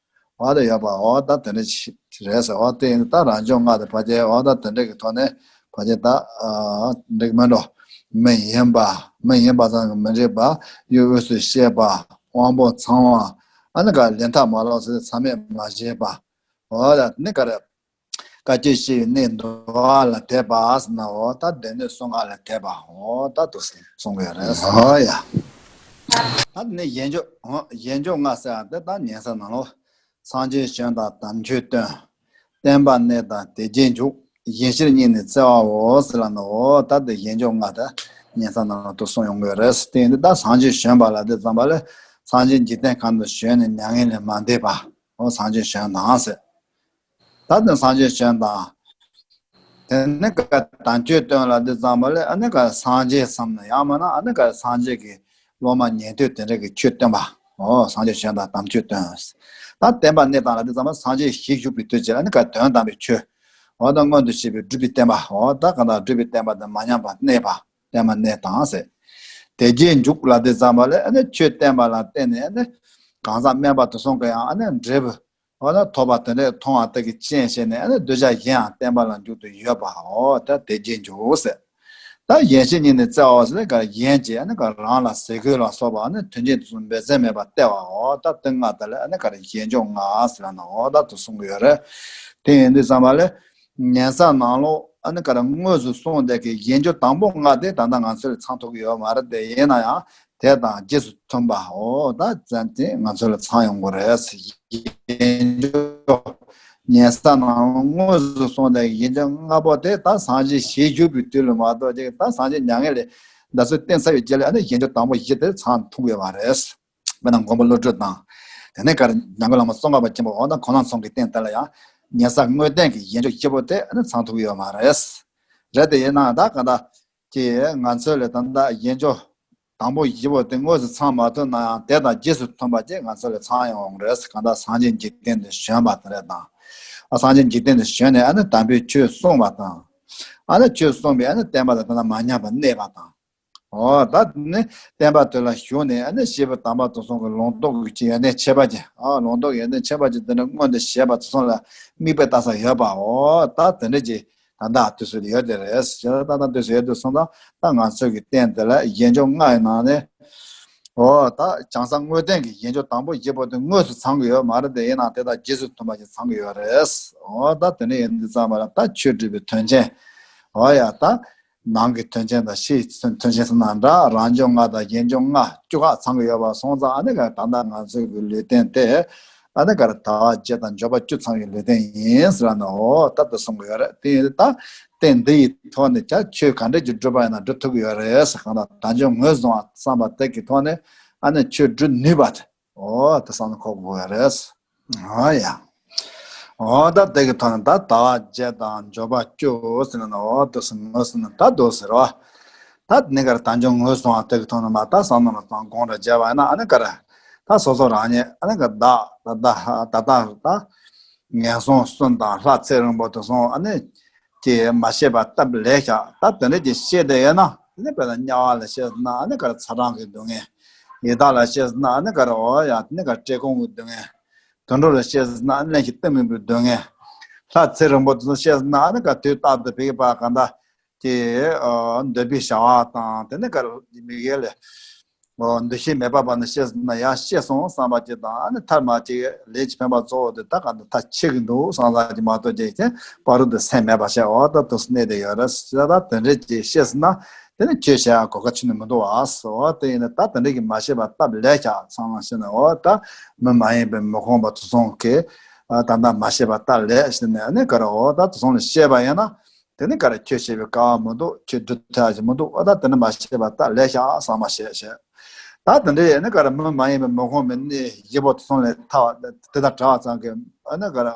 འོ་དེ་ཡོད་པ། འོ་ད་དེ་འདྲ་ཞིག་རེད་ཟེར། འོ་དེ་ཡིན་ད་རང་བྱུང་ལྔ་དེ་ཕལ་ཆེར་འོ་ད་དེ་འདྲ་གི་ཐོག་ནས་ཕལ་ཆེར་ད་ཨ་འགྲིག་མི་འགྲོ། མི་ཡིན་པ། མི་ཡིན་པ་ཙམ་གྱིས་མི་འགྲིག་པ། ཡུལ་དབུས་སུ་གཤེགས་པ། དབང་པོ་ཚང་བ། ཨ་ནི་ག་ལས་མཐའ་མ་ལོག་ཟེར་མཚམས་མེད་མ་བྱས་པ། འོ་ད་ནི་ག་རེ། བཀའ་ཆོས་བཤད་པའི་གནས་འདུལ་བ་ལ་དད་པ་ཟེར་ན། འོ་ད་སྡེ་སྣོད་གསུམ་ཀ་ལ་དད་པ། འོ་ད་དེ་གསུང་གི་ཡོད་རེད། འོ་ཡ། ད་ནི་གཞན་འབྱོར། འོ་གཞན་འབྱོར་ལྔ་ཟེར་ཡ་དེ་ད་ཉན་ས་ནང་ལོགས། སངས་རྒྱས་བྱོན་དང་དམ་ཆོས་སྟོན། བསྟན་པ་གནས་དང་དད་བརྒྱའི་འཇུག། གཞན་ཕྱིར་སྙིང་ནས་བརྩེ་བའོ་ཟེར་ལབ་ན། འོ་ད་དེ་གཞན་འབྱོར་ལྔ་དེ་ཉན་ས་ནང་ལོགས་དེ་གསུང་ཡོང་གི་ཡོད་རེད། དེ་ཡིན་དུས་ད་སངས་རྒྱས་བྱོན་པ་ལབ་དུས་ཙམ་པ་ལ་སངས་རྒྱས་འཇིག་རྟེན་ཁམས་སུ་བྱོན་ནས་མྱ་ངན་ལས་མ་འདས་པ། འོ་སངས་རྒྱས་བྱོན་དང་ཟེར། ད་དེ་སངས་རྒྱས་བྱོན་དང་། དེ་ནས་ག་དམ་ཆོས་སྟོན་ལབ་དུས་ཙམ་པ་ལ་ཨ་ནི་ག་སངས་རྒྱས་སམ་ན་ཡང་མིན་ན་ཨ་ནི་ག་སངས་རྒྱས་ཀྱི་སློབ་མ་ཉན་ཐོས་དེ་འདྲ་གི་ཆོས་སྟོན་པ། འོ་སངས་རྒྱས་བྱོན་དང་དམ་ཆོས་སྟོན། ད་བསྟན་པ་གནས་དང་ལབ་དུས་ཙམ་པ་སངས་རྒྱས་ཞལ་བཞུགས་པའི་དུས་ཀྱི་ཨ་ནི་ག་དོན་དམ་པའི་ཆོས། འོ་ད་མངོན་དུ་བྱས་པའི་སྒྲུབ་པའི་བསྟན་པ། འོ་ད་གང་ལྟར་སྒྲུབ་པའི་བསྟན་པ་དེ་མ་ཉམས་པར་གནས་པ། བསྟན་པ་གནས་དང་ཟེར། དད་བརྒྱའི་འཇུག་ལབ་དུས་ཙམ་པ་ལ་ཨ་ནི་ཆོས་བསྟན་པ་ལ་བརྟེན་ནས་ཨ་ནི་གང་ཟག་དམན་པ་དེ་ཚོ་གི་ཡང་ཨ་ནི་འབྲས་བུ། འོ་ན་ཐོབ་པ་དེ་འདྲས་མཐོང་བ་དེ་གི་རྐྱེན་བྱས་ནས་ཨ་ནི་གདུལ་བྱ་གཞན་ཡང་བསྟན་པ་ལ་འཇུག་ཏུ་ཡོད་པ། འོ་ད་དད་བརྒྱའི་འཇུག་ཟེར། ད་གཞན་ཕྱིར་སྙིང་ནས་བརྩེ་བའོ་ཟེར་ན་ག་གཞན་གྱི་ཨ་ནི་ག་རང་ལ་ཟས་གོས་ལ་སོགས་པ་ཨ་ནི་མཐུན་རྐྱེན་དེ་ཚོ་འབད་བརྩོན་མེད་པར་སྟེར་བ། འོ་ད་དེ་ལྔ་དེ་ལ་ཨ་ནི་ག་རེ་གཞན་འབྱོར་ལྔ་ཟེར་ན། འོ་ད་དེ་གསུང་གི་ཡོད་རེད། དེ་ཡིན་དུས་ཙམ་པ་ལ་ཉན་ས་ནང་ལོགས་ཨ་ནི་ག་རེ་དངོས་སུ་གསུངས་བསྡད་ཀྱི་གཞན་འབྱོར་དང་པོ་ལྔ་དེ་ད་ལྟ་ང་ཚོ་ལ་ཚང་ཐུབ་ཀྱི་ཡོད་མ་རེད། དེ་ཡིན་ན་ཡང་དེ་དང་རྗེས་སུ་མཐུན་པ། འོ་ད་ཙམ་དེ་ང་ཚོ་ལ་ཚང་ཡོང་གི་རེད། གཞན་འབྱོར་ཉན་ས་ནང་དངོས་སུ་གསུངས་བསྡད་ཀྱི་གཞན་འབྱོར་ལྔ་པོ་དེ་ད་སངས་རྒྱས་ཞལ་བཞུགས་པའི་དུས་ལ་མ་གཏོགས་ཅིག་ད་སངས་རྒྱས་མྱ་ངན་ལས་འདས་སོ་བརྟེན་ཚར་བའི་རྗེས་ལ་ཨ་ནི་གཞན་འབྱོར་དང་པོ་བཞི་དེ་ཚང་ཐུབ་ཀྱི་ཡོད་མ་རེད། དཔེར་ན་མགོན་པོ་ཀླུ་སྒྲུབ་དང་། དེ་ནས་ག་རེ་འཇམ་མགོན་བླ་མ་ཙོང་ཁ་པ་ཆེན་པོ། འོ་ན་ཁོང་རྣམ་ཚོ་གི་རྟེན་དེ་ལ་ཡང་ཉན་ས་དངོས་བསྟན་གྱི་གཞན་འབྱོར་བཞི་པོ་དེ་ཨ་ནི་ཚང་ཐུབ་ཀྱི་ཡོད་མ་རེད། རེད་དེ་ཡིན་ནའང་ད་ག་ད་ཀྱི་ང་ཚོ་ལ་ད་ལྟ་གཞན་འབྱོར་དང་པོ་བཞི་པོ་དེ་དངོས་སུ་ཚང་མ་ཐུབ་ན་ཡང་དེ་དང་རྗེས་སུ་མཐུན་པ་ཅིག་ང་ཚོ་ལ་ཚང་ཡོང་རེད། གང་ལྟར་སངས་རྒྱས་འཇིག་རྟེན་དུ་བྱོན་པ་དེ་རེད་དང་། ཨ་སངས་རྒྱས་འཇིག་རྟེན་དུ་བྱོན་ནས་ཨ་ནི་དམ་པའི་ཆོས་གསུངས་པ་དང་། ཨ་ནི་ཆོས་གསུངས་པས་ཨ་ནི་བསྟན་པ་ལ་ད་ལྟ་མ་ཉམས་པར་གནས་པ་དང་། འོ་ད་ནི་བསྟན་པ་དེ་ལ་ཞུགས་ནས་ཨ་ནི་བྱེད་པ་དམ་པ་དེ་ཚོ་གི་ལུང་རྟོགས་ཀྱི་ཡོན་ཏན་ཁྱད་པར་ཅན། ཨ་ལུང་རྟོགས་ཡོན་ཏན་ཁྱད་པར་ཅན་དེ་འདྲ་མངོན་དུ་བྱེད་པ་དེ་ཚོ་ལ་མིག་དཔེ་ལྟ་ས་ཡོད་པ། འོ་ད་དེ་འདྲ་ཅིག་ད་ལྟ་དུས་སུ་ཡོད་དེ་རེད། ད་ལྟ་དུས་སུ་ཡོད་དུས་སོང་ཙང་ད་ང་ཚོ་གི་རྟེན་དེ་ལ་གཞལ་བྱ་ལྔ་ཡི་ནང་ནས། འོ་ད་བྱང་ས་དངོས་བསྟན་གྱི་གཞལ་བྱ་དང་པོ་བཞི་པོ་དེ་དངོས་སུ་ཚང་གི་ཡོད་མ་རེད་དེ། ཡིན་ནའང་དེ་དག་རྗེས་སུ་མཐུན་པ་ཞིག་ཚང་གི་ཡོད་རེད། འོ་ད་དེ་འདྲ་ཡིན་དུས་ཙམ་པ་ལ་ད་ཆོས་སྒྲུབ་པའི་དོན་ཆེན། འོ་ཡ་ད། ནང་གི་དོན་ཆེན་དང་ཕྱིའི་དོན་ཆེན་ཟེར་ན་འདྲ། རང་བྱུང་ལྔ་དང་གཞན་བྱུང་ལྔ་བཅུ་ཁ་ཚང་གི་ཡོད་པ་སོང་ཙང་། ཨ་ནི་ག་ད་ལྟ་ང་ཚོའི་གི་ལུས་རྟེན་དེ་ཨ་ནི་ག་རེ་དལ་བ་བརྒྱད་དང་འབྱོར་པ་བཅུ་ཚང་བའི་ལུས་རྟེན་ཡིན་ཟེར་ན། འོ་ད་དེ་གསུང་གི་ཡོད་རེད། དེ་ཡིན་དུས་ད་རྟེན་འདི་ཡི་ཐོག་ནས་ཀྱང་ཆོས་ག་འདྲ་ཅིག་སྒྲུབ་པ་ཡིན་ན་སྒྲུབ་ཐུབ་ཀྱི་ཡོད་རེད་ཟེར། གང་ལྟར་དལ་འབྱོར་ངོས་བཟུང་བ་བསམ་པ་དེ་གི་ཐོག་ནས་ཨ་ནི་ཆོས་སྒྲུབ་ནུས་པ་དེ། འོ་དེ་བསམ་བློ་འཁོར་དགོས་ཡ་རེད། འོ་ཡ། འོ་ད་དེ་གི་ཐོག་ནས་ད་དལ་བ་བརྒྱད་དང་འབྱོར་པ་བཅུ་ཟེར་ན། འོ་དེ་ཟེར་ངོ་ཟེར་ན་ད་དེ་ཟེར་བ། ད་ནི་ག་རེ་དལ་འབྱོར་ངོས་བཟུང་བ་དེ་གི་ཐོག་ནས་མ་ད་བསམ་བློ་དང་དགོངས་འགྲེལ་བྱས་པ་ཡིན་ན། ཨ་ནི་ག་རེ་ད་སོ་སོ་རང་ཉིད་ཨ་ནི་ག་ད་ད་ད་ད་ད་ད་ངན་སོང་གསུམ་དང་ལྷ་ཚེ་རིང་པོ་དེ་ཚོ་ཨ་ནི། ཀྱིས་མ་ཤེས་པ་སྟབས་ལེགས་ཤག་ད་དེ་འདྲ་ཅིག་ཤེས་བསྡད་ཡོད་ན། དེ་ནི་དཔེར་ན་དམྱལ་བ་ལ་བཤད་ཟེར་ན་ཨ་ནི་ག་རེ་ཚ་གྲང་གི་སྡུག་བསྔལ། ཡི་དྭགས་ལ་བཤད་ཟེར་ན་ཨ་ནི་ག་རེ། འོ་ཡ་དེ་ནི་ག་རེ་བཀྲེས་སྐོམ་གྱི་སྡུག་བསྔལ། དུད་འགྲོ་ལ་བཤད་ཟེར་ན་ཨ་ནི་གླེན་ཞིང་གཏིང་མེད་པའི་སྡུག་བསྔལ། ལྷ་ཚེ་རིང་པོ་དེ་ཚོ་བཤད་ཟེར་ན་ཨ་ནི་ག་རེ་དུས་རྟག་ཏུ་ཕ་གི་ཕར་གང་ལྟར་ཀྱི་འདོད་པའི་བྱ་བ་དང་དེ་ནི་ག་རེ་མི་དགེ་ལས། འོ་འདུ་ཤེས་མེད་པ་བར་ནས་བཤད་ཟེར་ན་ཡང་ཤེས་སོང་བསམ་པ་ཅིག་དང་། ཨ་ནི་མཐར་མ་ཅིག་ལས་ཀྱི་འཕེན་པ་གཙོ་བོ་དེ་ད་ག་འདི་མཐར་ཕྱིན་གྱི་འདུག་བསམ་ས་ཅིག་མ་གཏོགས་ཅིག་ཀྱང་བར་དུ་སེམས་མེད་པ་བྱས། འོ་ད་དུ་གནས་བསྡད་ཡོད་རེད་ཟེར། ད་དེ་འདྲས་ཅིག་བཤད་ཟེར་ན་དེ་ནི་ཆོས་བཤད་ཡ་གོ་སྐབས་ཁྱོན་ནས་མི་འདུག་བ་ཟེར། འོ་དེ་ཡིན་ན་ད་དེ་འདྲས་ཀྱི་མ་བཤད་པ་སྟབས་ལེགས་ཤག་བསམ་བློ་བྱས་ནས། འོ་ད་མི་མ་ཡིན་པའི་མི་ཁོམ་པ་དེ་ཚོ་གིས་ད་ལྟ་མ་བཤད་པ་སྟབས་ལེགས་ཟེར་ནས། ཨ་ནི་ག་རེ་འོ་ད་དེ་ཚོ་ལ་བཤད་པ་ཡིན་ན། དེ་ནི་ག་རེ་ཆོས་བཤད་པའི་སྐལ་བ་མི་འདུག་ཆོས་སྒྲུབ་ཐུབ་ཡ་ཞིག་མི་འདུག་འོ་ད་དེ་ནི་མ་བཤད་པ་ད་ལེགས་ཤག་བསམ་པ་བྱས་བྱས། ད་དེ་འདྲའི་ཨ་ནི་ག་རེ་མི་མ་ཡིན་པའི་མི་ཁོམ་པའི་གནས་བཞི་པོ་དེ་ཚོ་ལས་ཐར་བ་དེ་དང་བྲལ་བ་ཙམ་གྱིས། ཨ་ནི་ག་རེ་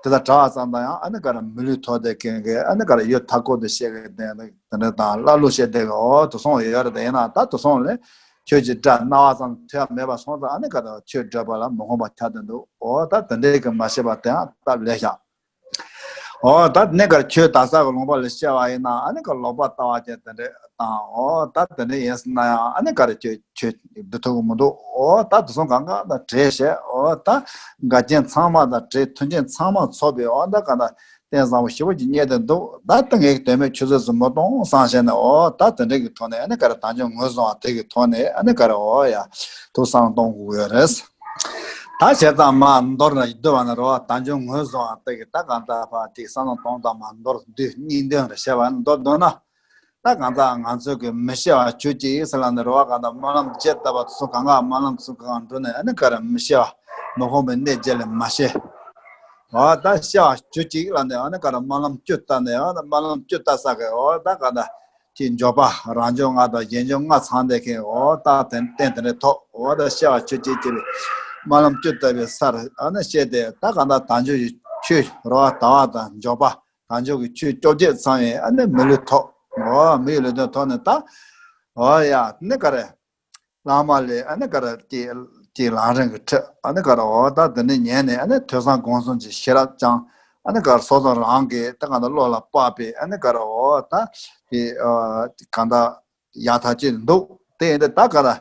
དེ་དང་བྲལ་བ་ཙམ་དང་། ཡང་ཨ་ནི་ག་རེ་མི་ལུས་ཐོབ་བསྡད་མཁན་གྱི་ཨ་ནི་ག་རེ་ཡུལ་མཐའ་འཁོབ་ཏུ་བཤད་མཁན་དེ་འདྲ་དང་ཀླ་ཀློ་བཤད་བསྡད་མཁན། འོ་དེ་ཚོ་ཡོད་རེད། དེ་ཡིན་ན་ད་དེ་ཚོ་ལས་ཆོས་ཀྱི་སྒྲ་རྣ་བ་ཙམ་ཐོས་ཡ་མེད་པ་སོང་ཙང་། ཨ་ནི་ག་རེ་ཆོས་སྒྲུབ་པ་ལ་མི་ཁོམ་པ་ཆགས་བསྡད་འདུག་འོ་ད་དེ་འདྲའི་གི་མ་བཤད་པ་དེའང་སྟབས་ལེགས་ཤག་འོ་ད་ནི་ག་རེ་ཆོས་དག་ས་གི་ལུང་པ་ལ་བཤད་པ་ཡིན་ན། ཨ་ནི་ག་རེ་ལོག་པར་ལྟ་བ་ཅན་དེ་འདྲ་དང་། འོ་ད་དེ་འདྲ་ཡིན་ཟེར་ན་ཡང་ཨ་ནི་ག་རེ་ཆོས་ཆོས་སྒྲུབ་ཐུབ་ཀྱི་མི་འདུག་འོ་ད་དེ་ཚོ་གང་ག་དང་བྲལ་བྱས། འོ་ད་འགལ་རྐྱེན་ཚང་མ་དང་བྲལ། མཐུན་རྐྱེན་ཚང་མ་ཚོགས་པའི། འོ་ད་གང་ལྟར་རྟེན་བཟང་པོ་ཞེ་པོ་ཅིག་རྙེད་དེ་འདུག་ད་ལྟ་ངས་དོན་མེད་ཆུད་ཟོས་སུ་མི་གཏོང་བསམ་བྱས་ནས། འོ་ད་དེ་འདྲ་གི་ཐོག་ནས་ཨ་ནི་ག་རེ་དལ་འབྱོར་ངོས་བཟུང་བ་དེ་གི་ཐོག་ནས་ཨ་ནི་ག་རེ་འོ་ཡ་ཐུགས་བསམ་གཏོང་དགོས་ཡོད་རེད། ད་བྱས་ཙང་མར་མདོར་ན་བསྡུ་བ་ན་རེད་བ། དལ་འབྱོར་ངོས་བཟུང་བ་དེ་གི་ད་གང་ལྟར་ཕར་ཅིག་བསམ་བློ་གཏོང་དང་མར་མདོར་བསྡུས་སྙིང་དོན་རེ་བཤད་པ་ན། མདོར་བསྡུ་ན་ད་གང་ལྟར་ང་ཚོ་གི་མི་ཤི་བ་བཅུ་གཅིག་ཟེར་ལབ་ནས་རེད་བ། གང་ལྟར་སྨོན་ལམ་བརྒྱད་བཏབ་པ་སོ་གང་ག་སྨོན་ལམ་སོ་གང་འགྲོ་ནས་ཨ་ནི་ག་རེ་མི་ཤི་བ་མི་ཁོམ་པའི་གནས་བརྒྱད་ལས་མ་ཤི་བ། ད་ཤི་བ་བཅུ་གཅིག་ལབ་ནས་ཨ་ནི་ག་རེ་སྨོན་ལམ་བཅུ་བཏབ་ནས། ཨ་ནི་སྨོན་ལམ་བཅུ་བཏབ་ས་གི་འོ་ད་གང་ལྟར། ཀྱི་འབྱོར་པ་རང་བྱུང་ལྔ་དང་གཞན་བྱུང་ལྔ་ཚང་བསྡད་མཁན། འོ་ད་དེ་རྟེན་དེ་འདྲ་ཐོབ། འོ་ད་ཤི་བ་བཅུ་གཅིག་ཅེས་པའི་སྨོན་ལམ་བཅུ་བཏབ་པའི་སར་ཨ་ནི་བཤད་དེ། ད་གང་ལྟར་དལ་འབྱོར་གྱི་ཆོས་རེད་བ། དལ་བ་དང་འབྱོར་པ་དལ་འབྱོར་གྱི་ཆོས་བཅོ་བརྒྱད་ཚང་བའི་ཨ་ནི་མི་ལུས་ཐོབ། འོ་མི་ཡི་ལུས་རྟེན་ཐོབ་ནས་ད་འོ་ཡ་ནི་ག་རེ། བླ་མ་ལས་ཨ་ནི་ག་རེ་ཀྱི་ཀྱི་ལམ་རིམ་གྱི་ཁྲིད་ཨ་ནི་ག་རེ་འོ་ད་དེ་འདྲ་ཉན་ནས། ཨ་ནི་ཐོས་བསམ་སྒོམ་གསུམ་གྱི་ཤེས་རབ་སྦྱངས། ཨ་ནི་ག་རེ་སོ་སོ་རང་གི་ད་གང་ལྟར་བློ་ལ་དཔག་པའི་ཨ་ནི་ག་རེ་འོ་ད་ཀྱི་ཨ་གང་ལྟར་ཡག་ཐག་ཆོད་འདུག་དེ་ཡིན་དུས་ད་ག་རེ་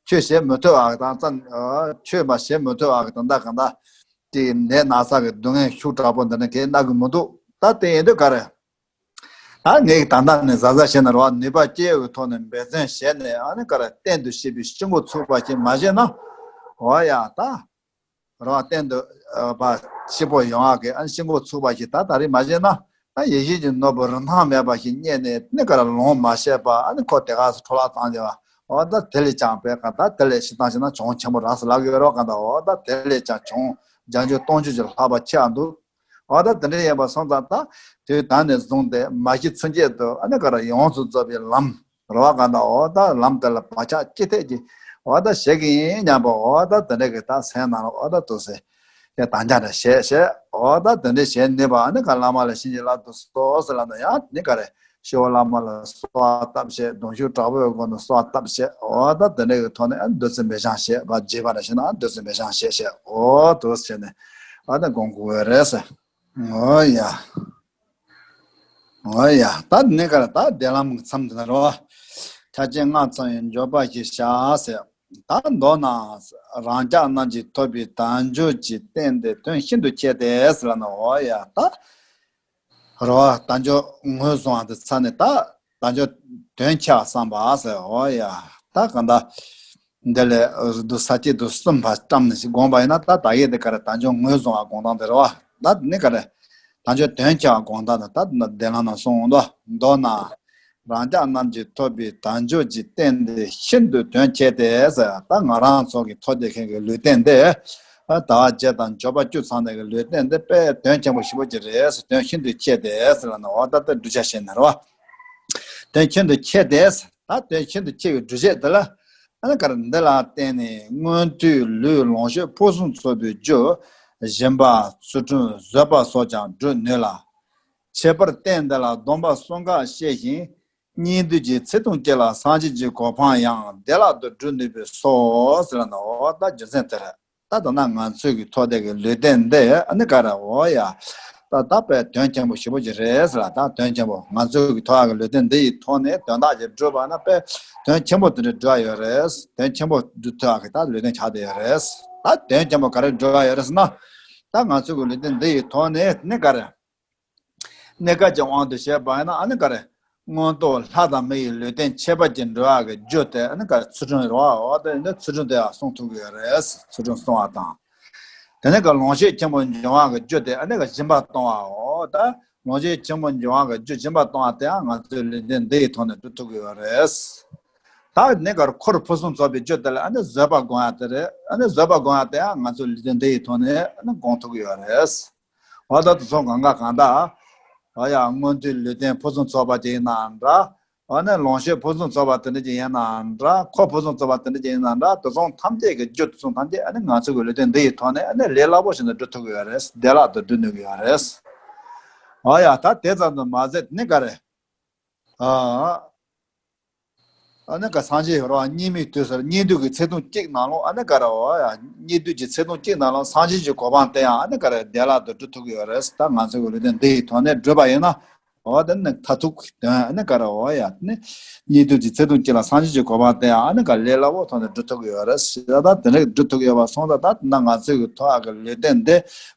ཆོས་བྱེད་མི་ཐུབ་པ་དང་ཙམ། ཨ་ཆོས་མ་བྱེད་མི་ཐུབ་པ་དང་། ད་གང་ལྟར་ཀྱི་ནད་ན་ཚ་གི་སྡུག་བསྔལ་ཤུགས་དྲག་པོ་འདི་འདྲ་གང་ཡང་གནང་གི་མི་འདུག་ད་དེ་ཡིན་དུས་ག་རེ། ད་ངས་ད་ལྟ་ནས་གཟབ་གཟབ་བྱས་ནས་རེད་བ། ནུས་པ་སྐྱེ་བའི་ཐོག་ནས་འབད་བརྩོན་བྱས་ནས། ཨ་ནི་ག་རེ་གཏན་དུ་བཤིག་པའི་ཤི་འགོ་ཚུགས་པ་ཞིག་མ་བྱས་ན། འོ་ཡ་ད། རེད་བ། གཏན་དུ་ཨ་ཕར་ཤི་འགོ་ཡོང་བ་གི་ཨ་ནི་ཤི་འགོ་ཚུགས་པ་ཞིག་ད་ད་རེས་མ་བྱས་ན། ད་ཡེ་ཤེས་ཀྱི་ནོར་བུ་རིན་ཐང་མེད་པ་ཞིག་རྙེད་ནས་ནི་ག་རེ་ལོངས་མ་སྤྱད་པ། ཨ་ནི་ཁོ་དེ་ག་སེ་འཕྲོ་བརླག་བཏང་བྱས་པ། འོ་ད་དེ་ལས་ཀྱང་དཔེ་ག་ད་དེ་ལས་ཤི་སྟངས་བྱས་ན་གྱོང་ཆེན་པོ་རག་སོང་ལབ་ཀྱི་ཡོད་རེད་བ། ག་ད་འོ་ད་དེ་ལས་ཀྱང་གྱོང་བརྒྱ་འགྱུར་སྟོང་འགྱུར་གྱིས་ལྷག་པ་ཆེ་བ་འདུག་འོ་ད་དེ་འདྲ་ཡིན་པ་སོང་ཙང་། ད་དུས་ད་ནས་བཟུང་སྟེ་མ་ཤི་ཚུན་ཆད་དུ་ཨ་ནི་ག་རེ་ཡོངས་སུ་རྫོགས་པའི་ལམ་རེད་བ། ག་ད་འོ་ད་ལམ་དེ་ལ་བག་ཆགས་ཅི་ཐེག་ཅིག་འོ་ད་བྱེད་ཀྱི་ཡིན་སྙམ་པ། འོ་ད་དེ་འདྲ་གི་ད་སེམས་ནང་ལ་འོ་ད་དུ་ཟེར་དེ་དམ་བཅའ་འདྲ་བྱས་བྱས། འོ་ད་དེ་འདྲ་བྱེད་ནུས་པ་ཨ་ནི་ག་བླ་མ་ལ་བྱིན་གྱིས་བརླབ་ཏུ་གསོལ་ཟེར་ལབ་ན་ཡང་ནི་ག་རེ། ཞི་བ་བླ་མ་ལ་གསོལ་བ་བཏབ་བྱས། གདུང་ཤུགས་དྲག་པོའི་སྒོ་ནས་གསོལ་བ་བཏབ་བྱས། འོ་ད་དེ་འདྲ་གི་ཐོག་ནས་ཨ་ནི་བདུད་རྩི་འབེབས་སྦྱང་བྱས་པ། རྒྱས་པ་རེ་བྱས་ན་ཨ་ནི་བདུད་རྩི་འབེབས་སྦྱང་བྱས་བྱས། འོ་དུ་བྱས་ནས་ཨ་ནི་སྒོམ་དགོས་རེད་ཟེར། འོ་ཡ། འོ་ཡ། ད་ནི་ག་རེ་ད་བདེ་ལམ་གྱི་མཚམས་དེ་ན་རོ། ཆ་ཅན་ལྔ་ཚང་བའི་འབྱོར་པ་ཞིག་བྱ་ཟེར། ད་མདོར་ན་རང་ཅག་རྣམས་ཀྱིས་ཐོབ་པའི་དལ་འབྱོར་གྱི་རྟེན་དེ་དོན་ཤིན་ཏུ་ཆེ་སྟེ་ཟེར་ལ་ནི། འོ་ཡ། ད་རེད་བ། དལ་འབྱོར་ངོས་བཟུང་བ་དེ་ཚ་ནས་ད་དལ་འབྱོར་དོན་ཆེ་བ་བསམ་པ་ཟེར། འོ་ཡ། ད་གང་ལྟར་འདི་ལས་རུ་དུ་ས་སྐྱེས་དུ་གསུམ་པ་བཀྲམ་ནས་ཞིག་དགོངས་པ་ཡིན་ན། ད་ད་ཡེ་དེ་ག་རེ་དལ་འབྱོར་ངོས་བཟུང་བ་དགོངས་སྟངས་དེ་རེད་བ། ད་ནི་ག་རེ་དལ་འབྱོར་དོན་ཆེ་བ་དགོངས་སྟངས་དེ། ད་འདི་ལ་ན་གསུངས་འདུག་མདོར་ན་རང་ཅག་རྣམས་ཀྱིས་ཐོབ་པའི་དལ་འབྱོར་གྱི་རྟེན་དེ་ཤིན་ཏུ་དོན་ཆེ་སྟེ་ཟེར། ད་ང་རང་ཚོ་གི་ཐོབ་བསྡད་མཁན་གྱི་ལུས་རྟེན་དེ། ད་བརྒྱད་དང་འབྱོར་པ་བཅུ་ཚང་ནས་ཀྱི་ལུས་རྟེན་འདི་དཔེ་དོན་ཆེན་པོ་ཞེ་པོ་ཅིག་རེད། དོན་ཤིན་ཏུ་ཆེ་སྟེ་ཟེར་ལ་ནི། འོ་ད་ལྟ་བསྒྲུབ་བྱ་བཤད་ན་རེད་བ། དོན་ཤིན་ཏུ་ཆེ་སྟེ། ད་དོན་ཤིན་ཏུ་ཆེ་བའི་སྒྲུབ་བྱེད་འདི་ལ། ཨ་ནི་ག་རེ་འདི་ལ་བརྟེན་ནས་མངོན་མཐོའི་ལུས་ལོངས་སྤྱོད་ཕུན་སུམ་ཚོགས་པའི་རྒྱུ། སྦྱིན་པ་ཚུལ་ཁྲིམས་བཟོད་པ་སོགས་ཀྱང་སྒྲུབ་ནུས་ལ། ཁྱད་པར་རྟེན་འདི་ལ་སྡོམ་པ་གསུམ་ཀ་བཤད་ཅིང་། སྙིགས་དུས་ཀྱི་ཚེ་ཐུང་སྐྱེ་ལ་སངས་རྒྱས་ཀྱི་གོ་འཕང་ཡང་བདེ་བླག་ཏུ་སྒྲུབ་ནུས་པས་སོ་ཟེར་ལ་ནི། འོ་ད་རྒྱུ་མཚན་དེ་རེད། ད་ད་ལྟ་ང་ཚོའི་གི་ཐོབ་བསྡད་ཀྱི་ལུས་རྟེན་འདི་ཨ་ནི་ག་རེ། འོ་ཡ། ད་ད་དཔེ་དོན་ཆེན་པོ་ཞེ་པོ་ཅིག་རེད་ཟེར་ལ། ད་དོན་ཆེན་པོ། ང་ཚོའི་གི་ཐོབ་ཡག་གི་ལུས་རྟེན་འདི་ཡི་ཐོག་ནས་དོན་དག་ཅིག་བསྒྲུབས་པ་ན་དཔེ་དོན་ཆེན་པོ་དེ་འདྲ་འགྲུབ་ཡ་ཡོད་རེད། དོན་ཆེན་པོ་འགྲུབ་ཐུབ་ཡག་གི་ད་ལུས་རྟེན་ཆགས་བསྡད་ཡོད་རེད། ད་དོན་ཆེན་པོ་ག་རེ་འགྲུབ་ཡ་ཡོད་རེད་ཟེར་ན། ད་ང་ཚོའི་གི་ལུས་རྟེན་འདི་ཡི་ཐོག་ནས་ནི་ག་རེ། གནས་སྐབས་ཀྱི་དབང་དུ་བྱས་པ་ཡིན་ན་ཨ་ནི་ག་རེ། མངོན་རྟོགས་ལྷ་དང་མི་ཡི་ལུས་རྟེན་ཁྱད་པར་ཅན་འགྲུབ་ཡག་གི་རྒྱུ་དེ་ཨ་ནི་ག་རེ། ཚུལ་ཁྲིམས་རེད་བ། འོ་དེ་ནི་ཚུལ་ཁྲིམས་དེ་ཡང་སྲུང་ཐུབ་ཀྱི་ཡོད་རེད། ཚུལ་ཁྲིམས་སྲུང་བ་དང་། དེ་ནས་ག་རེ། ལོངས་སྤྱོད་ཆེན་པོ་འབྱུང་བ་གི་རྒྱུ་དེ་ཨ་ནི་ག་རེ། སྦྱིན་པ་གཏོང་བ། འོ་ད་ལོངས་སྤྱོད་ཆེན་པོ་འབྱུང་བ་གི་རྒྱུ་སྦྱིན་པ་གཏོང་བ་དེ་ཡང་ང་ཚོའི་ལུས་རྟེན་འདི་ཡི་ཐོག་ནས་སྒྲུབ་ཐུབ་ཀྱི་ཡོད་རེད། ད་ནི་ག་རེ། འཁོར་ཕུན་སུམ་ཚོགས་པའི་རྒྱུ་དེ་ལ་ཨ་ནི་བཟོད་པ་སྒོམ་ཡ་དེ་རེད། ཨ་ནི་བཟོད་པ་སྒོམ་ཡ་དེ་ཡང་ང་ཚོའི་ལུས་རྟེན་འདི་ཡི་ཐོག་ནས་ཨ་ནི་སྒོམ་ཐུབ་ཀྱི་ཡོད་རེད། འོ་ད་དེ་ཚོ་གང་ག་གང་ལྟར། འོ་ཡ། མངོན་མཐོའི་ལུས་རྟེན་ཕུན་སུམ་ཚོགས་པ་ཅིག་ཡིན་ནའང་འདྲ། འོ་ན་ལོངས་སྤྱོད་ཕུན་སུམ་ཚོགས་པ་དེ་འདྲ་ཅིག་ཡིན་ནའང་འདྲ། འཁོར་ཕུན་སུམ་ཚོགས་པ་དེ་འདྲ་ཅིག་ཡིན་ནའང་འདྲ། དེ་ཚོ་ཐམས་ཅད་ཀྱི་རྒྱུ་དེ་ཚོ་ཐམས་ཅད་ཨ་ནི་ང་ཚོ་གི་ལུས་རྟེན་འདི་ཡི་ཐོག་ནས་ཨ་ནི་ལས་སླ་པོ་ཞིག་ནས་སྒྲུབ་ཐུབ་ཀྱི་ཡོད་རེད། བདེ་བླག་ཏུ་སྒྲུབ་ནུས་ཀྱི་ཡོད་རེད། འོ་ཡ། ད་དེ་ཙམ་དུ་མ་ཟད་ནི་ག་རེ། ཨ། ཨ་ནི་ག་སངས་རྒྱས་ཡོད་རེད་བ། སྙིགས་མའི་དུས་སུ་སྙིགས་དུས་ཀྱི་ཚེ་ཐུང་གཅིག་ནང་ལོགས་ཨ་ནི་ག་རེ། འོ་ཡ། སྙིགས་དུས་ཀྱི་ཚེ་ཐུང་གཅིག་ནང་ལོགས་སངས་རྒྱས་ཀྱི་གོ་འཕང་དེ་ཡང་ཨ་ནི་ག་རེ། བདེ་བླག་ཏུ་སྒྲུབ་ཐུབ་ཀྱི་ཡོད་རེད། ད་ང་ཚོ་གི་ལུས་རྟེན་འདི་ཡི་ཐོག་ནས་བསྒྲུབས་པ་ཡིན་ན། འོ་དེ་ནི་མཐར་ཐུག་གི་དོན་ཨ་ནི་ག་རེ། འོ་ཡ། ནི་སྙིགས་དུས་ཀྱི་ཚེ་ཐུང་གཅིག་ལ་སངས་རྒྱས་ཀྱི་གོ་འཕང་དེ་ཡང་ཨ་ནི་ག་རེ། ལས་སླ་པོ་ཐོག་ནས་སྒྲུབ་ཐུབ་ཀྱི་ཡོད་རེད་ཟེར། ད་དེ་འདྲ་སྒྲུབ་ཐུབ་ཀྱི་ཡོད་པ་སོང་ཙང་། ད་ད་ང་ཚོ་གི་ཐོབ་ཡག་གི་ལུས་རྟེན་འདི་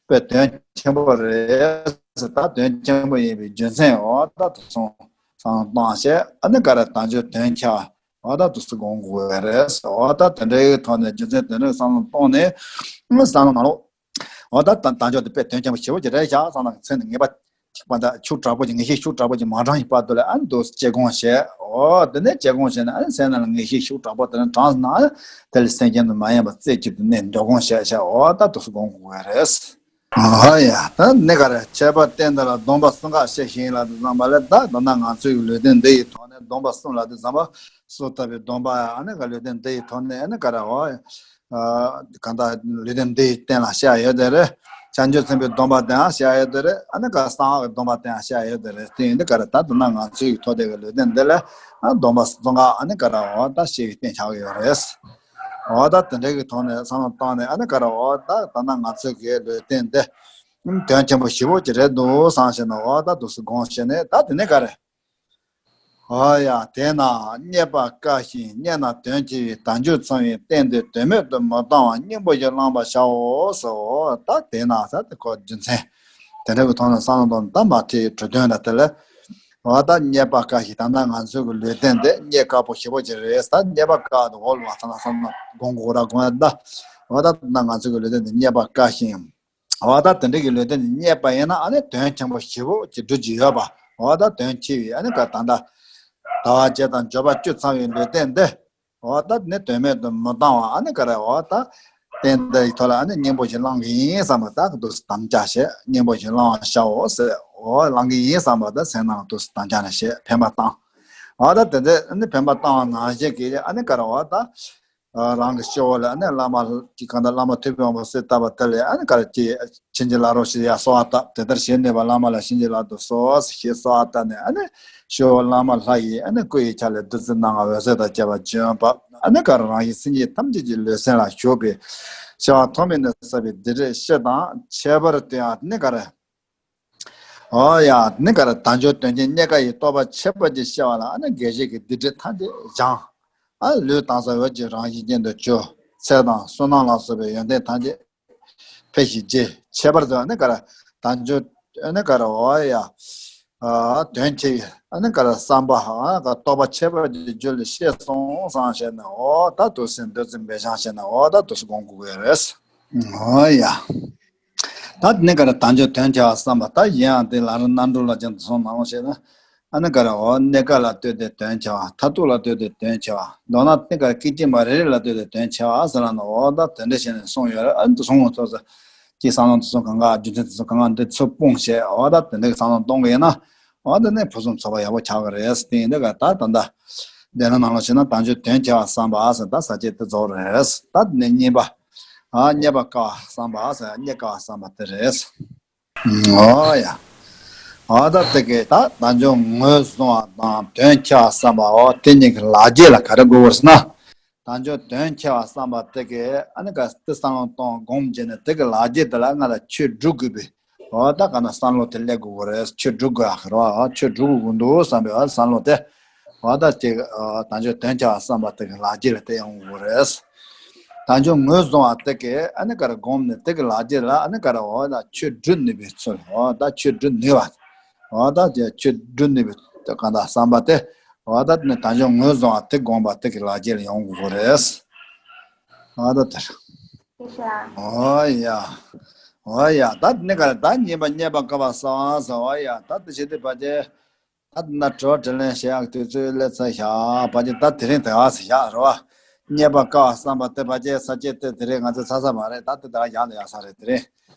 དཔེ་དོན་ཆེན་པོ་རེད་ཟེར། ད་དོན་ཆེན་པོ་ཡིན་པའི་རྒྱུ་མཚན། འོ་ད་དེ་ཚོ་བསམ་བློ་བཏང་བྱས་ཨ་ནི་ག་རེ། དལ་འབྱོར་དོན་ཆེ་བ། འོ་ད་དེ་ཚོ་སྒོམ་དགོས་རེད། འོ་ད་དེ་འདྲའི་ཐོག་ནས་རྒྱུ་མཚན་དེ་འདྲ་བསམ་བློ་བཏང་ནས་བསམ་བློ་ནང་ལོགས། འོ་ད་དལ་འབྱོར་དེ་དཔེ་དོན་ཆེན་པོ་ཞེ་པོ་ཅིག་རེད་ཤག་བསམ་ན། མཚན་ནི་ངེས་པ་ཅིག་པ། ད་ཤུགས་དྲག་པོ་ཅིག་ངེས་ཤེས་ཤུགས་དྲག་པོ་ཅིག་མ་འདྲེན་བར་དུ་ལ་ཨ་ནི་དེ་དཔྱད་སྒོམ་བྱས། འོ་དེ་ནས་དཔྱད་སྒོམ་བྱས་ནས་ཨ་ནི་སེམས་ནང་ལ་ངེས་ཤེས་ཤུགས་དྲག་པོ་དེ་ནས་དྲངས་ན། དེ་ལས་སེམས་ཅན་དུ་མ་ཡེངས་པར་རྩེ་གཅིག་ཏུ་གནས་འདོད་སྒོམ་བྱས་བྱས། འོ་ད་དེ་ཚོ་སྒོམ་དགོས་རེད། ཨ་ཡ། ད་ནི་ག་རེ། ཁྱད་པར་རྟེན་འདི་ལ་སྡོམ་པ་གསུམ་ཀ་བཤད་ཞིང་ལ་དུ་བསམ་པ་ལས། ད་ད་ལྟ་ང་ཚོའི་ལུས་རྟེན་འདི་ཡི་ཐོག་ནས་སྡོམ་པ་གསུམ་ལ་དུ་བསམ་པ། གསུམ་ལྟ་བུའི་སྡོམ་པ་ཨ་ནི་ག་ལུས་རྟེན་འདི་ཡི་ཐོག་ནས་ཨ་ནི་ག་རེ། འོ་ཡ། གང་ལྟར་ལུས་རྟེན་འདི་ཡི་སྟེང་ལ་བཤད་ཡོད་དེ་རེད། བྱང་ཆུབ་སེམས་དཔའི་སྡོམ་པ་དེའང་བཤད་ཡོད་དེ་རེད། ཨ་ནི་ག་གསང་སྔགས་ཀྱི་སྡོམ་པ་དེའང་བཤད་ཡོད་དེ་རེད། དེ་ཡིན་དུས་ག་རེ། ད་ད་ལྟ་ང་ཚོའི་ཐོག་དེ་གི་ལུས་རྟེན་འདི་ལ་ཨ་སྡོམ་པ་གསུམ་ཀ་ཨ་ནི་ག་རེ། འོ་ད་བཤད་པའི་རྟེན་ཆགས་ཀྱི་ཡོད་རེད། འོ་ད་དེ་འདྲའི་གི་ཐོག་ནས་བསམ་བློ་བཏང་ནས་ཨ་ནི་ག་རེ། འོ་ད་ད་ལྟ་ང་ཚོའི་གི་ལུས་རྟེན་འདི་དོན་ཆེན་པོ་ཞེ་པོ་ཅིག་རེད་འདུག་བསམ་བྱས་ནས། འོ་ད་འདུག་སེ་དགོངས་བཞེས་ནས། ད་དེ་ནས་ག་རེ། འོ་ཡ། དེས་ན་རྙེད་པ་དཀའ་ཞིང་རྙེད་ན་དོན་ཆེ་བའི་དལ་འབྱོར་ཚང་བའི་རྟེན་དེ་དོན་མེད་དུ་མི་གཏང་བར་སྙིང་པོ་ཞིག་བླང་བར་བྱའོ་ཟེར། འོ་ད་དེས་ན་ཟེར་དེ་ཁོ་རྒྱུ་མཚན་དེ་འདྲ་གི་ཐོག་ནས་བསམ་བློ་གཏོང་ན། ད་མ་ཐེ་གྲོས་དོན་ལ་དེ་ལ། འོ་ད་རྙེད་པ་དཀའ་ཞིང་། ད་ལྟ་ང་ཚོའི་གི་ལུས་རྟེན་དེ་རྙེད་དཀའ་པོ་ཞེ་པོ་ཅིག་རེད། ད་རྙེད་པ་དཀའ་དུ་འོ་ལ་བ་ཚང་ན་བསམ་ན་དགོངས་དགོས་ར་དགོངས་ཡ། ད་འོ་ད་ད་ལྟ་ང་ཚོའི་གི་ལུས་རྟེན་དེ་རྙེད་པ་དཀའ་ཞིང་། འོ་ད་དེ་འདྲ་གི་ལུས་རྟེན་དེ་རྙེད་པ་ཡིན་ན་ཨ་ནི་དོན་ཆེན་པོ་ཞེ་པོ་ཅིག་སྒྲུབ་ཀྱི་ཡོད་པ། འོ་ད་དོན་ཆེ་བའི་ཨ་ནི་ག་ད་ལྟ་དལ་བ་བརྒྱད་དང་འབྱོར་པ་བཅུ་ཚང་བའི་ལུས་རྟེན་དེ། འོ་ད་ནི་དོན་མེད་དུ་མི་གཏང་བ་ཨ་ནི་ག་རེ། འོ་ད་རྟེན་འདི་ཡི་ཐོག་ལ་ཨ་ནི་སྙིང་པོ་ཞིག་བླང་གི་ཡིན་བསམ་པ། ད་འདུག་སེ་དམ་བཅའ་བྱས། སྙིང་པོ་ཞིག་བླང་བར་བྱའོ་ཟེར། འོ་བླང་གི་ཡིན་བསམ་པ་ད་སེམས་ནང་འདུག་སེ་དམ་བཅའ་ནས་བྱས་འཕེན་པ་བཏང་། འོ་ད་དེ་འདྲ་ཨ་ནི་འཕེན་པ་བཏང་བ་ནང་བཞིན་གྱི་ཨ་ནི་ག་རེ། འོ་ད་རང་གི་སྤྱི་བོ་ལ་ཨ་ནི་བླ་མ་གི་གང་ལྟར་བླ་མ་ཐུབ་པའི་དབང་པོ་གསོལ་བཏབ་པ་དེ་ལས་ཨ་ནི་ག་རེ་ཅིག་བྱིན་གྱིས་བརླབ་རོགས་ཞེས་ཡར་གསོལ་བ་བཏབ། དེ་ལྟར་བྱེད་ནུས་པ་བླ་མ་ལ་བྱིན་གྱིས་བརླབ་ཏུ་གསོལ་ཞེས་གསོལ་བ་བཏབ་ནས། ཨ་ནི་སྤྱི་བོར་བླ་མ་ལྷ་ཡི་ཨ་ནི་སྐུ་ཡི་ཆ་ལས་བདུད་རྩི་སྣ་ལྔ་འོད་ཟེར་དང་བཅས་པ་བྱོན་པ། ཨ་ནི་ག་རེ་རང་བཞིན་སེམས་ཅན་ཐམས་ཅད་ཀྱི་ལུས་སེམས་ལ་ཞུགས་པའི་བྱ་བ་ཐོག་མེད་ནས་བསགས་པའི་སྡིག་སྒྲིབ་སྤྱི་དང་ཁྱད་པར་དུ་ཡང་ཨ་ནི་ག་རེ། ཨོ་ཡ། ནི་ག་ར་དལ་འབྱོར་དོན་ཆེན་རྙེད་དཀའ་ཡི། རྟོགས་པ་ཁྱད་པར་གྱིས་ཤེས་པ་ལ། ཨ་ནི་དགེ་བཤེས་ཀྱི་སྡིག་སྒྲིབ་ཐམས་ཅད་སྦྱངས། ཨ་ལུས་དྭངས་གསལ་འོད་ཀྱི་རང་བཞིན་ཅན་དུ་གྱུར། ཚེ་དང་བསོད་ནམས་ལ་སོགས་པའི་ཡོན་ཏན་ཐམས་ཅད་འཕེལ་ཞིང་རྒྱས། ཁྱད་པར་དུ་ཨ་ནི་ག་ར་དལ་འབྱོར་ཨ་ནི་ག་ར་ཨོ་ཡ། ཨ་དོན་ཆེ་བའི་ཨ་ནི་ག་ར་བསམ་པ། ཨ་ག་རྟོགས་པ་ཁྱད་པར་གྱི་རྒྱུ་ལ་ཤེས་སོང་བསམ་བྱས་ནས། ཨོ་ད་དུས་སུ་འདོད་ཚུལ་འབད་བཞག་བྱས་ནས། ཨོ་ད་དུས་སུ་སྒོམ་དགོས་ཀྱི་རེད། ཨོ་ཡ། ད་ནི་ག་ར་དལ་འབྱོར་དོན་ཆེ་བ་བསམ་པ། ད་གཞན་ཡང་དེ་ལ་རེ་རྣམ་གྲོལ་ལ་ཅན་དུ་སོང་ནང་བཤད་ན། ཨ་ནི་ག་ར་འོ་གནས་སྐབས་ལ་ལྟོས་ཏེ་དོན་ཆེ་བ། མཐར་ཐུག་ལ་ལྟོས་ཏེ་དོན་ཆེ་བ། མདོར་ན་ནི་ག་ར་སྐད་ཅིག་མ་རེ་རེ་ལ་ལྟོས་ཏེ་དོན་ཆེ་བ་ཟེར་ལ་ནི། འོ་ད་དེ་འདྲ་བྱས་ནས་གསུངས་ཡོད་རེད། ཨ་ནི་དུ་སོང་བ་ཚོ་ཚོ་ཀྱི་བསམ་བློ་དུ་སོང་གང་ག་རྒྱུ་མཚན་དུ་སོང་གང་ག་འདི་ཚོ་སྤུངས་བྱས། འོ་ད་དེ་འདྲ་གི་བསམ་བློ་གཏོང་གི་ཡིན་ན། འོ་ད་ནི་ཕུན་སུམ་ཚོགས་པ་ཡག་པོ་ཆགས་ཀྱི་རེད། དེ་ཡིན་དུས་ག་ད་ད་ད་འདི་ལ་ནང་ལ་བྱས་ན་དལ་འབྱོར་དོན་ཆེ་བ་བསམ་པ་ཟེར། ད་ས་བཅད་དེ་རྫོགས་རེད། ད་ནི་གཉིས་པ། ཨ་རྙེད་པར་དཀའ་བ་བསམ་པ་ཟེར། རྙེད་དཀའ་བ་བསམ་པ་དེ་རེད། ཨོ་ཡ། ཨ་ད་དེ་གས་ད་དལ་འབྱོར་ངོས་བཟུང་བ་དང་དོན་ཆེ་བ་བསམ་པ། ཨོ་དེ་གཉིས་ཀྱི་ལག་རྗེས་ལ་ག་རེ་དགོས་པར་ཟེར་ན། དལ་འབྱོར་དོན་ཆེ་བ་བསམ་པ་དེ་གས་ཨ་ནི་ག་དེ་བསམ་བློ་གཏོང་སྒོམ་བྱས་ནས། དེ་གི་ལག་རྗེས་དེ་ལ་ང་ལ་ཆོས་སྒྲུབ་དགོས་པའི། ཨོ་ད་ག་ན་བསམ་བློ་དེ་སླེབས་དགོས་པ་རེད། ཆོས་སྒྲུབ་དགོས་ཡག་རེད་བ། ཆོས་སྒྲུབ་དགོས་འདུག་བསམ་པའི་ཨ་བསམ་བློ་དེ། འོ་ད་ཅིག་ཨ་དལ་འབྱོར་དོན་ཆེ་བ་བསམ་པ་དེ་གི་ལག་རྗེས་ལ་དེ་ཡོང་དགོས་རེད། དལ་འབྱོར་ངོས་བཟུང་བ་དེ་གི་ཨ་ནི་ག་ར་སྒོམ་ནས་དེ་གི་ལག་རྗེས་ལ་ཨ་ནི་ག་ར་འོ་ད་ཆོས་སྒྲུབ་ནུས་པའི་ཚུལ། འོ་ད་ཆོས་སྒྲུབ་ནུས་པ། འོ་ད་ཅིག་ཆོས་སྒྲུབ་ནུས་པའི་གང་ལྟར་བསམ་པ་དེ། འོ་ད་ནི་དལ་འབྱོར་ངོས་བཟུང་བ་དེ་སྒོམ་པ་དེ་གི་ལག་རྗེས་ལ་ཡོང་དགོས་རེད། འོ་ད་དེ་རེད། ཨོ་ཡ། ཨོ་ཡ། ད་ནི་ག་ར་ད་གཉིས་པ་རྙེད་པར་དཀའ་བ་བསམ་པ་ཟེར། ཨོ་ཡ། ད་དེ་བྱེད་དུས་ཕལ་ཆེར། ད་ན་དྲི་བ་དྲིས་ལན་བྱེད་ཡག་དུས་ཚོད་སླེབས་ཚར་བཞག་ཕལ་ཆེར་ད་དེ་རིང་དེ་ག་ཟེར་བཞག་རེད་བ། རྙེད་པར་དཀའ་བ་བསམ་པ་དེ་ཕལ་ཆེར་ས་བཅད་དེ་དེ་རིང་ང་ཚོས་ཚར་ས་མ་རེད། ད་དེ་ད་ག་བཞག་ན་ཡག་ས་རེད། དེ་རིང་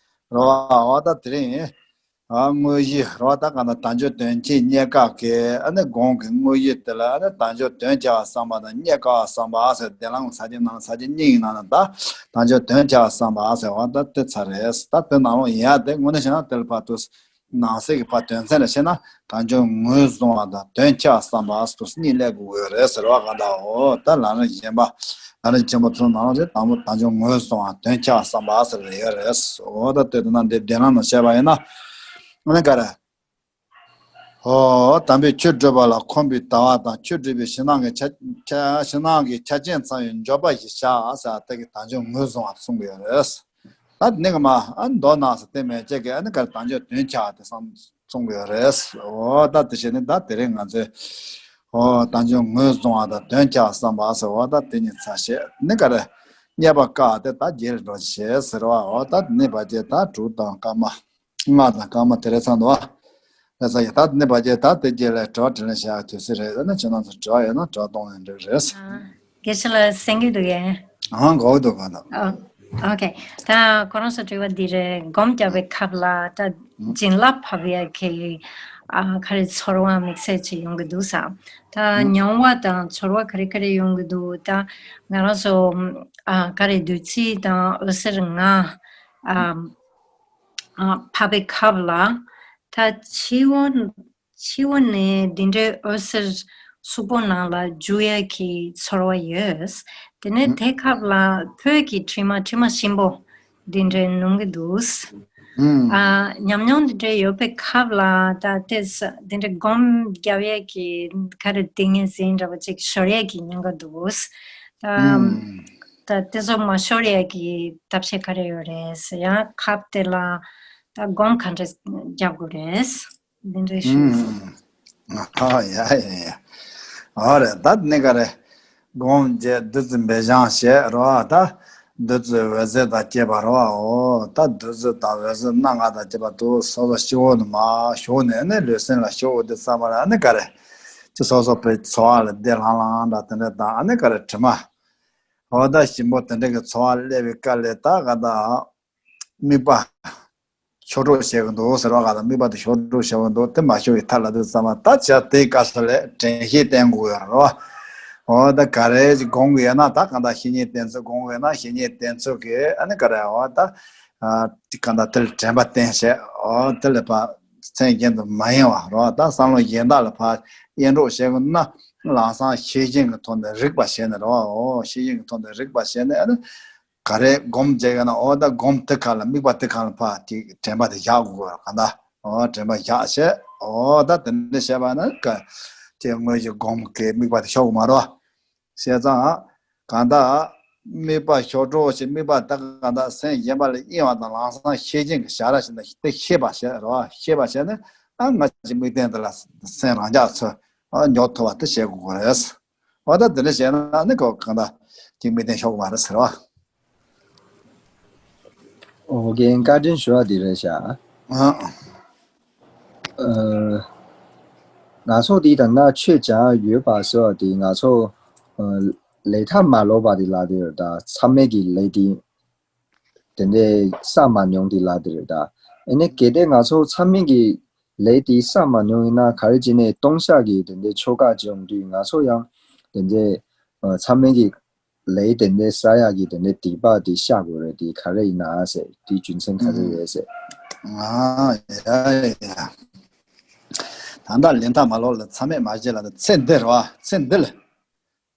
རེད་བ། འོ་ད་དེ་རིང་ཨ་དངོས་གཞི་རེད་བ། ད་ག་ན་དལ་འབྱོར་དོན་ཆེན་རྙེད་དཀའ་གི་ཨ་ནི་སྒོམ་གི་དངོས་གཞི་དེ་ལ་ཨ་ནི་དལ་འབྱོར་དོན་ཆེ་བ་བསམ་པ་དང་རྙེད་དཀའ་བ་བསམ་པ་ཟེར། དེ་ལའང་ས་བཅད་ནང་ས་བཅད་གཉིས་ཡིན་ན་ན། ད་དལ་འབྱོར་དོན་ཆེ་བ་བསམ་པ་ཟེར་བ་ད་དེ་ཚར་རེད། ད་དེ་ནང་ལོགས་ཡིན་ཡ་དེ་དངོས་གནས་བྱས་ན་དེ་ལ་ཕར་དུ། ནང་གསེས་ཀྱི་ཕར་དོན་ཚན་ལ་བྱས་ན་དལ་འབྱོར་ངོས་བཟུང་བ་དང་དོན་ཆེ་བ་བསམ་པ་དུ་གཉིས་སླེབས་དགོས་ཡོད་རེད་ཟེར་བ་ག་འདྲ། འོ་ད་ལམ་རིམ་གཞན་པ། ལམ་རིམ་ཆེན་པོ་ཚོ་ནང་ལ་དེ་དང་པོ་དལ་འབྱོར་ངོས་བཟུང་བ་དོན་ཆེ་བ་བསམ་པ་ཟེར་བ་ཡོད་རེད། འོ་ད་དེ་དེ་ན་འདི་བདེན་ལམ་ནང་བཤད་པ་ཡིན་ན། ཨ་ནི་ག་རེ། འོ་དམ་པའི་ཆོས་སྒྲུབ་པ་ལ་འཁོར་བའི་ལྟ་བ་དང་། ཆོས་སྒྲུབ་པའི་ཕྱི་ནང་གི་ཆ་ཆ་ཕྱི་ནང་གི་ཆ་རྐྱེན་ཚང་བའི་འབྱོར་པ་ཞིག་བྱ་ཟེར། དེ་གི་དལ་འབྱོར་ངོས་བཟུང་བ་གསུངས་ཡོད་རེད། ད་དེ་ནས་མ་ཨ་མདོར་ན་ཟེར་དེ་མན་ཆད་ཀྱི་ཨ་ནི་ག་རེ་དལ་འབྱོར་དོན་ཆེ་བ་དེ་བསམ་གསུང་གི་ཡོད་རེད། འོ་ད་དེ་བྱས་ནས་ད་དེ་རིང་ང་ཚོས་འོ་དལ་འབྱོར་ངོས་བཟུང་བ་དང་དོན་ཆེ་བ་བསམ་པ་ཟེར། འོ་ད་དེ་གཉིས་ཚར་བྱས་ནི་ག་རེ་རྙེད་པར་དཀའ་བ་དེ་ད་རྗེས་ལ་འགྲོ་བྱེད་ཟེར་བ། འོ་ད་དེ་ནས་ཕལ་ཆེར་ད་དྲུག་དང་སྐར་མ་ལྔ་དང་སྐར་མ་དེ་རེ་ཚང་འདུག་བ། ལས་ས་ཡ། ད་དེ་ནས་ཕལ་ཆེར་ད་དེ་རྗེས་ལ་དྲི་བ་དྲིས་ལན་བྱེད་ཡག་དུས་ཚོད་རེད། ཨ་ནི་ཁྱེད་རང་ཚོ་དྲི་བ་ཡོད་ན་དྲི་བ་གཏོང་ཡང་འགྲིག་རེད། ཨ། དགེ་བཤེས་ལགས་གསན་གྱི་འདུག་གས། ཨང་། གོ་གི་འདུག་ག་ད། ཨོ། ཨོ་ཁེ། ད་ཁོ་རང་ཚོ་དྲི་བ་འདི་རེད། སྒོམ་རྒྱག་པའི་སྐབས་ལ་ད་བྱིན་རླབས་བབས་ཡ་གི་ཨ་ག་རེ་ཚོར་བ་དམིགས་བསལ་ཅིག་ཡོང་གི་འདུག་ས། ད་མྱོང་བ་དང་ཚོར་བ་ག་རེ་ག་རེ་ཡོང་གི་འདུག་ད་ང་རང་ཚོ་ཨ་ག་རེ་བདུད་རྩི་དང་འོད་ཟེར་ལྔ་ཨ་ཨ་བབས་པའི་སྐབས་ལ་ད་འཆི་བ། འཆི་བ་ནས་འདི་འདྲའི་འོད་ཟེར་གཟུགས་པོ་ནང་ལ་འཇུ་ཡ་གི་ཚོར་བ་ཡོད། དེ་ནས་དེ་སྐབས་ལ་ལྷོད་ཀྱི་དྲི་མ་དྲི་མ་ཞིམ་པོ་འདི་འདྲའི་ནོན་གྱི་འདུག་ཨ་ཉམས་མྱོང་འདི་འདྲའི་ཡོད་པའི་སྐབས་ལ་ད་ལྟའི་འདི་འདྲའི་སྒོམ་རྒྱབ་ཡ་གི་ག་རེ་ཏིང་ངེ་འཛིན་འདྲ་པོ་ཅིག་ཤོར་ཡ་གི་ཉེན་ཁ་འདུག་ད་ད་དེ་ཚོ་མ་ཤོར་ཡ་གི་ཐབས་ཤེས་ག་རེ་ཡོད་རེད། ཡང་སྐབས་དེ་ལ་ད་སྒོམ་ག་འདྲ་རྒྱབ་དགོས་རེད། འདི་འདྲ་ཞུ། ཨ་ཡ་ཡ་ཡ། ཨ་རེད། ད་ནི་ག་རེ། སྒོམ་བྱས་བདུད་རྩི་འབེབས་སྦྱང་བྱས་རོ། ད་བདུད་རྩི་འོད་ཟེར་དང་བཅས་པ་རོ། འོ་ད་བདུད་རྩི་དང་འོད་ཟེར་སྣ་ལྔ་དང་བཅས་པ་དུ་སོ་སོ་སྤྱི་བོ་ནས་མར་ཞུགས་ནས་ནི་ལུས་སེམས་ལ་ཞུགས་དུས་ཙམ་པ་ལ་ནི་ག་རེ། ཅི་སོ་སོ་པའི་ཚོར་བ་ལ་བདེ་ལྷང་ལྷང་འདྲ་དེ་འདྲ་དང་ནི་ག་རེ་དྲི་མ། འོ་ད་ཞིམ་པོ་དེ་འདྲ་གི་ཚོར་བ་སླེབས་པའི་སྐབས་ལ་ད་ག་ད། དམིགས་པ་ཕྱོགས་སྒྲིག་བྱེད་ཀྱི་འདུག་ཟེར་བ་ག་ད་དམིགས་པ་དེ་ཕྱོགས་སྒྲིག་བྱེད་ཀྱི་འདུག་དེ་མ་ཤོར་བའི་ཐབས་ལ་དུས་ཙམ་པ་ད་བྱ་དེའི་སྐབས་སུ་ལས་དྲན་ཤེས་བསྟེན་དགོས་ཡོད་རེད་བ། འོ་ད་ག་རེ་ཅིག་སྒོམ་གྱི་ཡོད་ན་ད་གང་ལྟར་བཤེས་གཉེན་བསྟེན་ཚུལ་སྒོམ་གྱི་ཡོད་ན་བཤེས་གཉེན་བསྟེན་ཚུལ་གྱི་ཨ་ནི་ག་རེ་འོ་ད་གང་ལྟར་དེ་ལ་དྲན་པ་བསྟེན་བྱས་འོ་དེ་ལ་ཕར་མཚན་གཞན་དུ་མ་ཡེངས་པ་རེད་བ། ད་བསམ་བློ་གཞན་དག་ལ་ཕར་གཡེང་འགྲོ་བྱེད་དགོས་ན་ལམ་སང་ཤེས་བཞིན་གྱི་ཐོག་ནས་རིག་པ་བྱས་ནས་རེད་བ། འོ་ཤེས་བཞིན་གྱི་ཐོག་ནས་རིག་པ་བྱས་ནས་ཨ་ནི། ག་རེ་སྒོམ་བྱེད་ཀྱི་ན་འོ་ད་སྒོམ་དེ་ག་ལ་དམིགས་པ་དེ་ག་ལ་ཕར་དེ་དྲན་པ་དེ་བཞག་དགོས་ག་ད། ཨོ་དྲན་པ་བཞག་བྱས། ཨོ་ད་དེ་འདྲ་བྱས་པ་ན་ཀ་དེ་དངོས་གཞི་སྒོམ་གྱི་དམིགས་པ་དེ་ཤོར་གི་མ་རེད་བ། བྱས་ཙང་གང་ལྟར་དམིགས་པ་ཤོར་འགྲོ་ཞེས་དམིགས་པ་དེ་གང་ལྟར་སེམས་གཞན་པ་ལ་གཡེང་བ་དང་ལམ་སང་ཤེས་བཞིན་གྱི་བྱ་ར་ཞིག་ན་དེ་ཤེས་པ་བྱས་རེད་བ། ཤེས་པ་བྱས་ནས་ཨ་ང་ཅིག་དམིགས་རྟེན་དེ་ལ་སེམས་རང་འཇགས་ཚུལ་ཨ་མགྱོགས་ཐུབ་པ་དེ་བྱེད་དགོས་ཀྱི་རེད། འོ་ད་དེ་འདྲ་བྱས་ན་ནི་ཁོ་གང་ལྟར་ཅིག་དམིགས་རྟེན་ཤོར་གི་མ་རེད་ཟེར་བ། ཨོ་རྒན་བཀའ་དྲིན་ཞུ་བ་དེ་རེད་ཤག་ཨ། ཨ། ང་ཚོ་འདི་ད་ནང་ཆོས་སྦྱང་ཡོད་པ་ཟེར་བ་དེ་ང་ཚོ་ཨ་ལས་མཐའ་མ་ལོག་པ་དེ་ལ་དེ་རེད། ད་མཚམས་མེད་ཀྱི་ལས་དེ་དེ་འདྲའི་བསགས་མ་མྱོང་དེ་ལ་དེ་རེད། ད་ཨ་ནི་གལ་ཏེ་ང་ཚོ་མཚམས་མེད་ཀྱི་ལས་དེ་བསགས་མ་མྱོང་ཡིན་ན་ག་རེ་བྱས་ནས་ལྟུང་བཤགས་ཀྱི་དེ་འདྲའི་ཆོ་ག་བྱེད་ཡོང་དུས་ང་ཚོ་ཡང་དེ་འདྲའི་ཨ་མཚམས་མེད་ཀྱི་ལས་དེ་འདྲའི་བསགས་ཡག་གི་དེ་འདྲའི་སྡིག་པ་དེ་བཤགས་དགོས་རེད། དེ་ག་རེ་ཡིན་ན་ཟེར། དེའི་རྒྱུ་མཚན་ག་རེ་རེད་ཟེར། ཨ་ཡ་ཡ། ད་ལྟ་ལས་མཐའ་མ་ལོག་ལ་མཚམས་མེད་མ་བྱེད་ལ་ད་ཚེ་འདི་རེད་བ། ཚེ་འདི་ལ་རེད་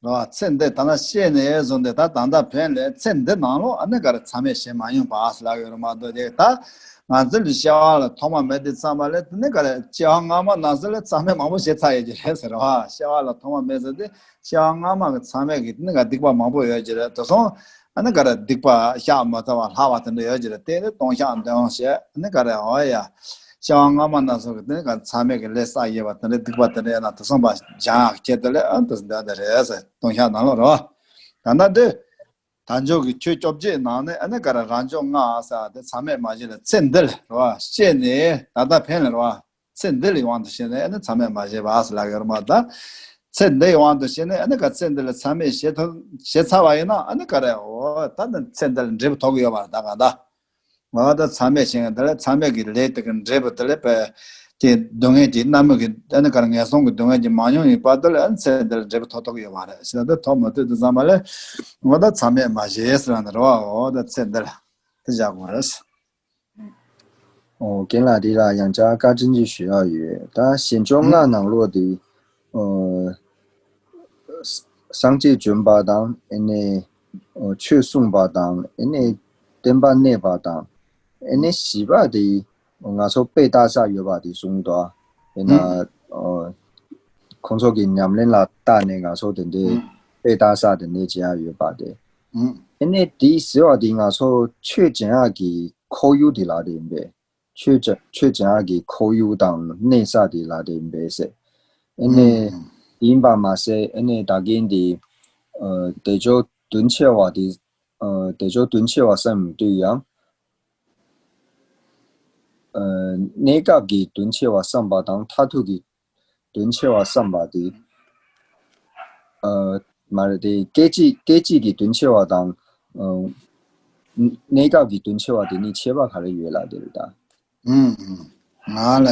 བ། ཚེ་འདི་ད་ལྟ་ཤེས་ནས་བཟུང་སྟེ་ད་ད་ལྟ་བོད་ལ་ཚེ་འདི་ནང་ལོགས་ཨ་ནི་ག་རེ་མཚམས་མེད་བྱེད་མ་མྱོང་པ་ཟེར་ལབ་ཡོད་རེད་མ་གཏོགས། དེ་ད་ང་ཚོ་ལ་སྐྱེ་བ་ལ་ཐོག་མ་མེད་དུས་ཙམ་པ་ལ་དེ་ནི་ག་རེ་སྐྱེ་བ་སྔ་མ་ནང་ཚོ་ལ་མཚམས་མེད་མང་པོ་བྱས་ཚར་ཡོད་ཀྱི་རེད་ཟེར་བ། སྐྱེ་བ་ལ་ཐོག་མ་མེད་ཟེར་དུས་སྐྱེ་བ་སྔ་མ་གི་མཚམས་མེད་ཀྱི་དེ་ནི་ག་སྡིག་པ་མང་པོ་ཡོད་ཀྱི་རེད། དེ་སོང་ཨ་ནི་ག་རེ་སྡིག་པ་བཤགས་མ་ཐུབ་པ་ལྷག་པ་དེ་འདྲ་ཡོད་ཀྱི་རེད། དེ་ནི་ལྟུང་བཤགས་འདོན་བྱས་ཨ་ནི་ག་རེ་འོ་ཡ། སྐྱེ་བ་སྔ་མ་ན་སོགས་ཀྱི་དེ་ནི་ག་མཚམས་མེད་ཀྱི་ལས་བསགས་ཡོད་པ་དེ་འདྲ་སྡིག་པ་དེ་འདྲ་ཡོད་ན་དེ་སོང་པ་སྦྱང་ཡག་ཁྱེད་དེ་ལས་ཨ་དེ་འདྲ་དེ་རེད་ཟེར། ལྟུང་བཤགས་ནང་ལོགས་རེད་བ། ད་ལྟ་འདི། དལ་འབྱོར་གྱི་ཆོས་བཅོ་བརྒྱད་ནང་ནས་ཨ་ནི་ག་རེ་རང་འབྱོར་ལྔ་ཟེར་བ་དེ་མཚམས་མེད་མ་བྱས་ལ་ཚེ་འདི་ལ་རེད་བ། ཤེས་ནས་ད་ལྟ་ཕན་ལ་རེད་བ། ཚེ་འདི་ལ་དབང་དུ་བྱས་ནས་ཨ་ནི་མཚམས་མེད་མ་བྱས་པ་ཟེར་ལབ་ཡོད་རེད་མ་གཏོགས། ཚེ་འདི་ཡི་དབང་དུ་བྱས་ནས་ཨ་ནི་ག་ཚེ་འདི་ལ་མཚམས་མེད་བྱས་ཐུབ་བྱས་ཚར་བ་ཡིན་ན་ཨ་ནི་ག་རེ་འོ་ད་ནི་ཚེ་འདི་ལ་འབྲས་བུ་ཐོབ་ཀྱི་ཡོད་པ་རེད། ད་ག་ད། ང་ད་མཚམས་མེད་བྱེད་མཁན་དེ་ལ་མཚམས་མེད་ཀྱི་ལས་དེ་གི་འབྲས་བུ་དེ་ལ་པའི་ཀྱི་སྡུག་བསྔལ་གྱི་རྣམ་སྨིན་གྱི་ཨ་ནི་ག་རེ་ངན་སོང་གི་སྡུག་བསྔལ་གྱི་མ་མྱོང་ཡིན་པ་དེ་ལ་ཨ་ནི་ཚེ་འདི་ལ་འབྲས་བུ་ཐོབ་ཐུབ་ཀྱི་ཡོད་མ་རེད་ཟེར་ན། དེ་ཐོབ་མ་ཐུབ་དུས་ཙམ་པ་ལ་ང་ད་མཚམས་མེད་མ་བྱས་ཟེར་ན་རེད་བ། འོ་ད་ཚེ་འདི་ལ་དེ་བཞག་དགོས་རེད། ཨོ་རྒན་ལགས་དེ་ལ་ཡང་བསྐྱར་བཀའ་དྲིན་ཅིག་ཞུ་ཡག་ཡོད། ད་གཞན་བཅོ་ལྔ་ནང་ལོགས་དེ་ཨོ། སངས་རྒྱས་བྱོན་པ་དང་ཨེ་ནས་ཆོས་གསུངས་པ་དང་ཨེ་ནས་བསྟན་པ་གནས་པ་དང་ཨེ་ནས་བཞི་པ་དེ་ང་ཚོ་དཔེ་ལྟ་ས་ཡོད་པ་དེ་གསུངས་འདུག་ཨེ་ན་ཁོང་ཚོ་གི་ཉམས་ལེན་ལ་བལྟས་ནས་ང་ཚོ་དེ་འདྲའི་དཔེ་ལྟ་ས་དེ་འདྲའི་བྱེད་ཡག་ཡོད་པ་དེ། ཨེ་ནས་དེའི་ཟེར་བ་དེ་ང་ཚོ་ཆོས་སྦྱང་ཡག་གི་ཁོར་ཡུག་དེ་ལ་དེ་ཡིན་པས། ཆོས་ཆོས་སྦྱང་གི་ཁོར་ཡུག་དང་གནས་ས་དེ་ལ་དེ་འབད་ཟེར། ཨེ་ནས་ཡིན་པ་མ་ཟད་ཨེ་ནས་ད་གིན་དེ་དལ་འབྱོར་དོན་ཆེ་བ་དེ་དལ་འབྱོར་དོན་ཆེ་བ་བསམ་དུས་ཡང་གནས་སྐབས་ཀྱི་དོན་ཆེ་བ་བསམ་པ་དང་མཐར་ཐུག་གི་དོན་ཆེ་བ་བསམ་པ་དེ། ཨ། མ་རེད་དེ། སྐད་ཅིག་སྐད་ཅིག་གི་དོན་ཆེ་བ་དང་། ཨ། གནས་སྐབས་ཀྱི་དོན་ཆེ་བ་དེ་གཉིས་ཁྱད་པར་ག་རེ་ཡོད་ལབ་དེ་རེད་ད། ཨུམ། ང་ལ།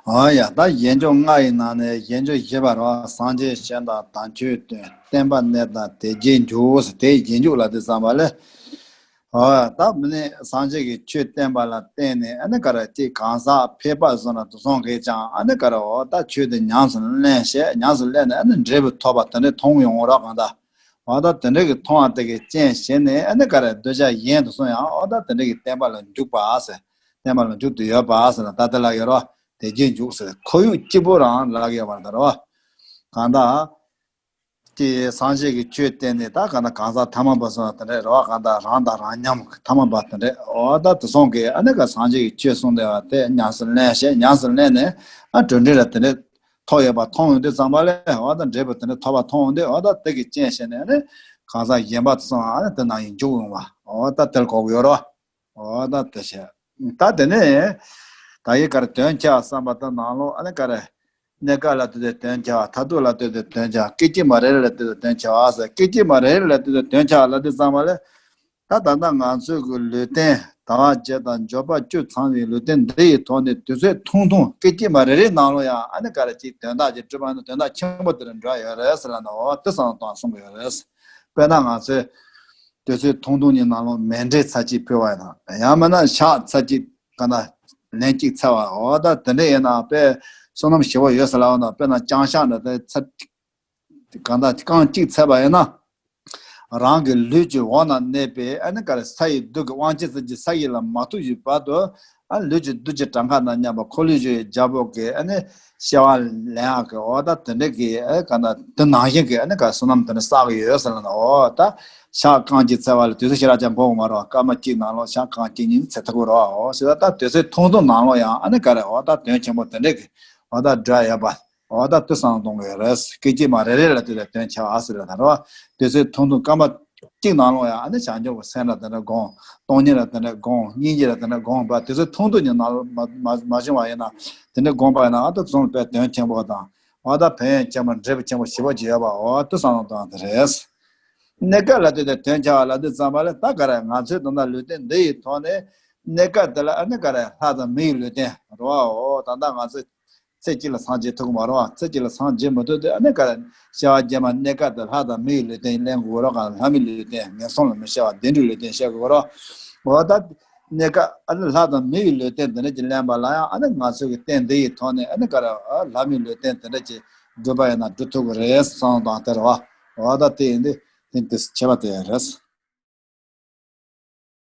ཨ་ཡ། ད་གཞན་བཅོ་ལྔ་ཡི་ནང་ནས་གཞན་བཅོ་བཞི་པ་རེད་བ། སངས་རྒྱས་ཞལ་དང་དམ་ཆོས་སྟོན། བསྟན་པ་གནས་དང་དལ་བརྒྱད་འཇུག་ཟེར། དེ་རྗེས་འཇུག་ལ་དེ་བསམ་པ་ལས། ཨོ། ད་མི་ནི་སངས་རྒྱས་ཀྱི་ཆོས་བསྟན་པ་ལ་བརྟེན་ནས་ཨ་ནི་ག་རེ་ཅིག་གང་ཟག་ཕལ་པ་བཟོ་ན་དུ་སོང་གིས་ཀྱང་ཨ་ནི་ག་རེ་འོ་ད་ཆོས་དེ་ཉམས་སུ་ལེན་བྱས། ཉམས་སུ་ལེན་ནས་ཨ་ནི་འབྲས་བུ་ཐོབ་པ་དེ་འདྲའི་མཐོང་ཡོང་རོགས་གང་ལྟར། འོ་ད་དེ་འདྲའི་གི་མཐོང་བ་དེ་གི་རྐྱེན་བྱས་ནས་ཨ་ནི་ག་རེ་འདོད་ཆགས་གཞན་དུ་སོང་ཡང་འོ་ད་དེ་འདྲའི་གི་བསྟན་པ་ལ་འཇུག་པ་ཟེར། བསྟན་པ་ལ་འཇུག་ཏུ་ཡོད་པ་ཟེར་ན་ད་དེ་ལ་ཡོད་རོགས་དལ་བརྒྱད་འཇུག་ཟེར། ཁོར་ཡུག་གཅིག་པུ་རང་ལ་ཡོད་པ་རེད་རོགས། གང་ལྟར། དེ་སངས་རྒྱས་ཀྱི་ཆོས་བསྟན་ནས་ད་ག་ན་གང་ཟག་ཐ་མལ་པ་སོགས་དེ་འདྲ་རེད་བ། གང་ལྟར་རང་དང་རང་མཉམ་ཐ་མལ་པ་དེ་འདྲ་འོ་ད་དེ་སོང་གི་ཨ་ནི་ག་སངས་རྒྱས་ཀྱི་ཆོས་གསུངས་བསྡད་པ་དེ་ཉམས་སུ་ལེན་བྱས། ཉམས་སུ་ལེན་ནས་ཨ་གྲུབ་འབྲས་ལ་དེ་འདྲ་ཐོབ་ཡོད་པ་མཐོང་ཡོང་དུས་ཙམ་པ་ལས་འོ་ད་འབྲས་བུ་དེ་འདྲ་ཐོབ་པ་མཐོང་ཡོང་དུས་འོ་ད་དེ་གི་རྐྱེན་བྱས་ནས་ཨ་ནི་གང་ཟག་གཞན་པ་དེ་ཚོ་ཨ་ནི་དེ་ནང་ཡིན་འཇུག་ཡོང་བ་འོ་ད་དེར་གོ་གི་ཡོད་རེད་བ། འོ་ད་དེ་བྱས། ད་དེ་ནས་ད་ཡི་གར་དོན་ཁྱབ་བསམ་པ་ད་ནང་ལོགས་ཨ་ནི་ག་རེ། གནས་སྐབས་ལ་ལྟོས་ཏེ་དོན་ཁྱབ། མཐར་ཐུག་ལ་ལྟོས་ཏེ་དོན་ཁྱབ། སྐད་ཅིག་མ་རེ་རེ་ལ་ལྟོས་ཏེ་དོན་ཁྱབ་ཟེར། སྐད་ཅིག་མ་རེ་རེ་ལ་ལྟོས་ཏེ་དོན་ཁྱབ་ལ་དེ་ཙམ་པ་ལས། ད་ད་ལྟ་ང་ཚོའི་གི་ལུས་རྟེན་དལ་བ་བརྒྱད་དང་འབྱོར་པ་བཅུ་ཚང་བའི་ལུས་རྟེན་འདི་ཡི་ཐོག་ནས་དུས་ཚོད་ཐུང་ཐུང་སྐད་ཅིག་མ་རེ་རེའི་ནང་ལོགས་ཡང་ཨ་ནི་ག་རེ་ཅིག་དོན་དག་ཅིག་སྒྲུབ་པ་ན་དོན་དག་ཆེན་པོ་དེར་འགྲོ་ཡོད་རེད་ཟེར་ལབ་ན་འོ་དེ་བསམ་བློ་གཏོང་གསུང་གི་ཡོད་རེད། དཔེར་ན་ང་ཚོས། དུས་ཚོད་ཐུང་ཐུང་གཉིས་ནང་ལོགས་མཎྜལ་ཚར་གཅིག་ཕུལ་བ་ཡིན་ན། ཡང་མིན་ན་ཕྱག་ཚར་གཅིག་ག་ན་ལན་གཅིག་འཚལ་བ། འོ་ད་དེ་འདྲ་ཡིན་ན་དཔེ་བསོད་ནམས་ཞེ་པོ་ཡོད་ཟེར་ལབ་ན། དཔེར་ན་བརྐྱང་ཕྱག་འདྲ་དེ་ཚར་གང་ལྟར་རྐང་གཅིག་འཚལ་བ་ཡིན་ན། རང་གི་ལུས་ཀྱི་འོག་ན་གནས་པའི་ཨ་ནི་ག་རེ་ས་ཡི་རྡུལ་གྱི་དབང་ཆེན་ཙམ་གྱིས་ས་ཡི་ལ་མ་ཐུག་བཞིན་བར་དུ་ ཨ་ལུས་ཀྱི་བདུད་ཀྱི་གྲངས་ཁ་དང་མཉམ་པ་འཁོར་ལོས་སྒྱུར་བའི་རྒྱལ་པོ་གི་ཨ་ནི་སྐྱེ་བ་ལེན་ཡག་གི་འོ་ད་དེ་འདྲ་གི་ཨ་ག་ན་དེ་ནང་བཞིན་གི་ཨ་ནི་ག་བསོད་ནམས་དེ་འདྲ་བསགས་ཀྱི་ཡོད་ཟེར་ལ་ན། འོ་ད་ཞག་རྐང་གཅིག་འཚལ་བ་ལ་དུས་ཚོད་ཞེ་དྲག་ཅང་འགོར་གི་མ་རེད་བ། སྐར་མ་གཅིག་ནང་ལོགས་ཞག་རྐང་གཅིག་གཉིས་འཚལ་ཐུབ་ཀྱི་རེད་བ། འོ་ཞེས་ད་དུས་ཚོད་ཐུང་ཐུང་ནང་ལོགས་ཡང་ཨ་ནི་ག་རེ་འོ་ད་དོན་ཆེན་པོ་དེ་འདྲ་གི་འོ་ད་སྒྲུབ་ཡོད་པ། འོ་ད་དེ་བསམ་བློ་གཏོང་དགོས་རེད། སྐད་ཅིག་མ་རེ་རེ་ལ་དེ་ལ་དོན་ཆེ་བ་ཟེར་ལ་ད་རེད་བ། དུས་ཚོད་ཐུང་ཐུང་སྐར་མ་གཅིག་ནང་ལོགས་ཡང་ཨ་ནི་བྱང་ཆུབ་ཀྱི་སེམས་ལ་དེ་འདྲ་སྒོམ། སྟོང་ཉིད་ལ་དེ་འདྲ་སྒོམ། སྙིང་རྗེ་ལ་དེ་འདྲ་སྒོམ་པ། དུས་ཚོད་ཐུང་ཐུང་ཉིད་ནང་ལ་མ་མ་མ་བྱུང་བ་ཡིན་ན་དེ་འདྲ་སྒོམ་པ་ཡིན་ན་ཨ་ད་བཟུང་དཔེ་དོན་ཆེན་པོ་དང་འོ་ད་ཕན་ཡོན་ཆེན་པོ་འབྲས་བུ་ཆེན་པོ་ཞེ་པོ་ཅིག་ཡོད་པ། འོ་དེ་བསམ་བློ་གཏོང་དེ་རེད། གནས་སྐབས་ལ་དེ་དེ་དོན་ཆེ་བ་ལ་དེ་ཙམ་པ་ལས་ད་ག་རེ་ང་ཚོའི་ད་ལྟ་ལུས་རྟེན་འདི་ཡི་ཐོག་ནས་གནས་སྐབས་དེ་ལ་ཨ་ནི་ག་རེ་ལྷ་དང་མི་ཡི་ལུས་རྟེན་རེད་བ། འོ་ད་ལྟ་ང་ཚོ་ཚེ་གཅིག་ལ་སངས་རྒྱས་ཐུབ་ཀྱི་མ་རེད་བ། ཚེ་གཅིག་ལ་སངས་རྒྱས་མི་ཐུབ་དུས་ཨ་ནི་ག་རེ་སྐྱེ་བ་རྗེས་མ་གནས་སྐབས་དེ་ལྷ་དང་མི་ཡི་ལུས་རྟེན་ལེན་དགོས་རེད། ག་ལྷ་མིའི་ལུས་རྟེན་ངན་སོང་ལ་མི་སྐྱེ་བ་བདེ་འགྲོའི་ལུས་རྟེན་བཤད་དགོས་རེད། འོ་ད་གནས་སྐབས་ཨ་ནི་ལྷ་དང་མི་ཡི་ལུས་རྟེན་དེ་འདྲ་ཅིག་ལེན་པ་ལ་ཡང་ཨ་ནི་ང་ཚོ་གི་རྟེན་འདི་ཡི་ཐོག་ནས་ཨ་ནི་ག་རེ་ལྷ་མིའི་ལུས་རྟེན་དེ་འདྲ་ཅིག་སྒྲུབ་པ་ཡིན་ན་སྒྲུབ་ཐུབ་ཀྱི་རེད་བསམ་བློ་བཏང་དེ་རེད་བ། འོ་ད་དེ་ཡིན་དུས་དེ་འདི་ཁྱད་པར་དེ་རེད།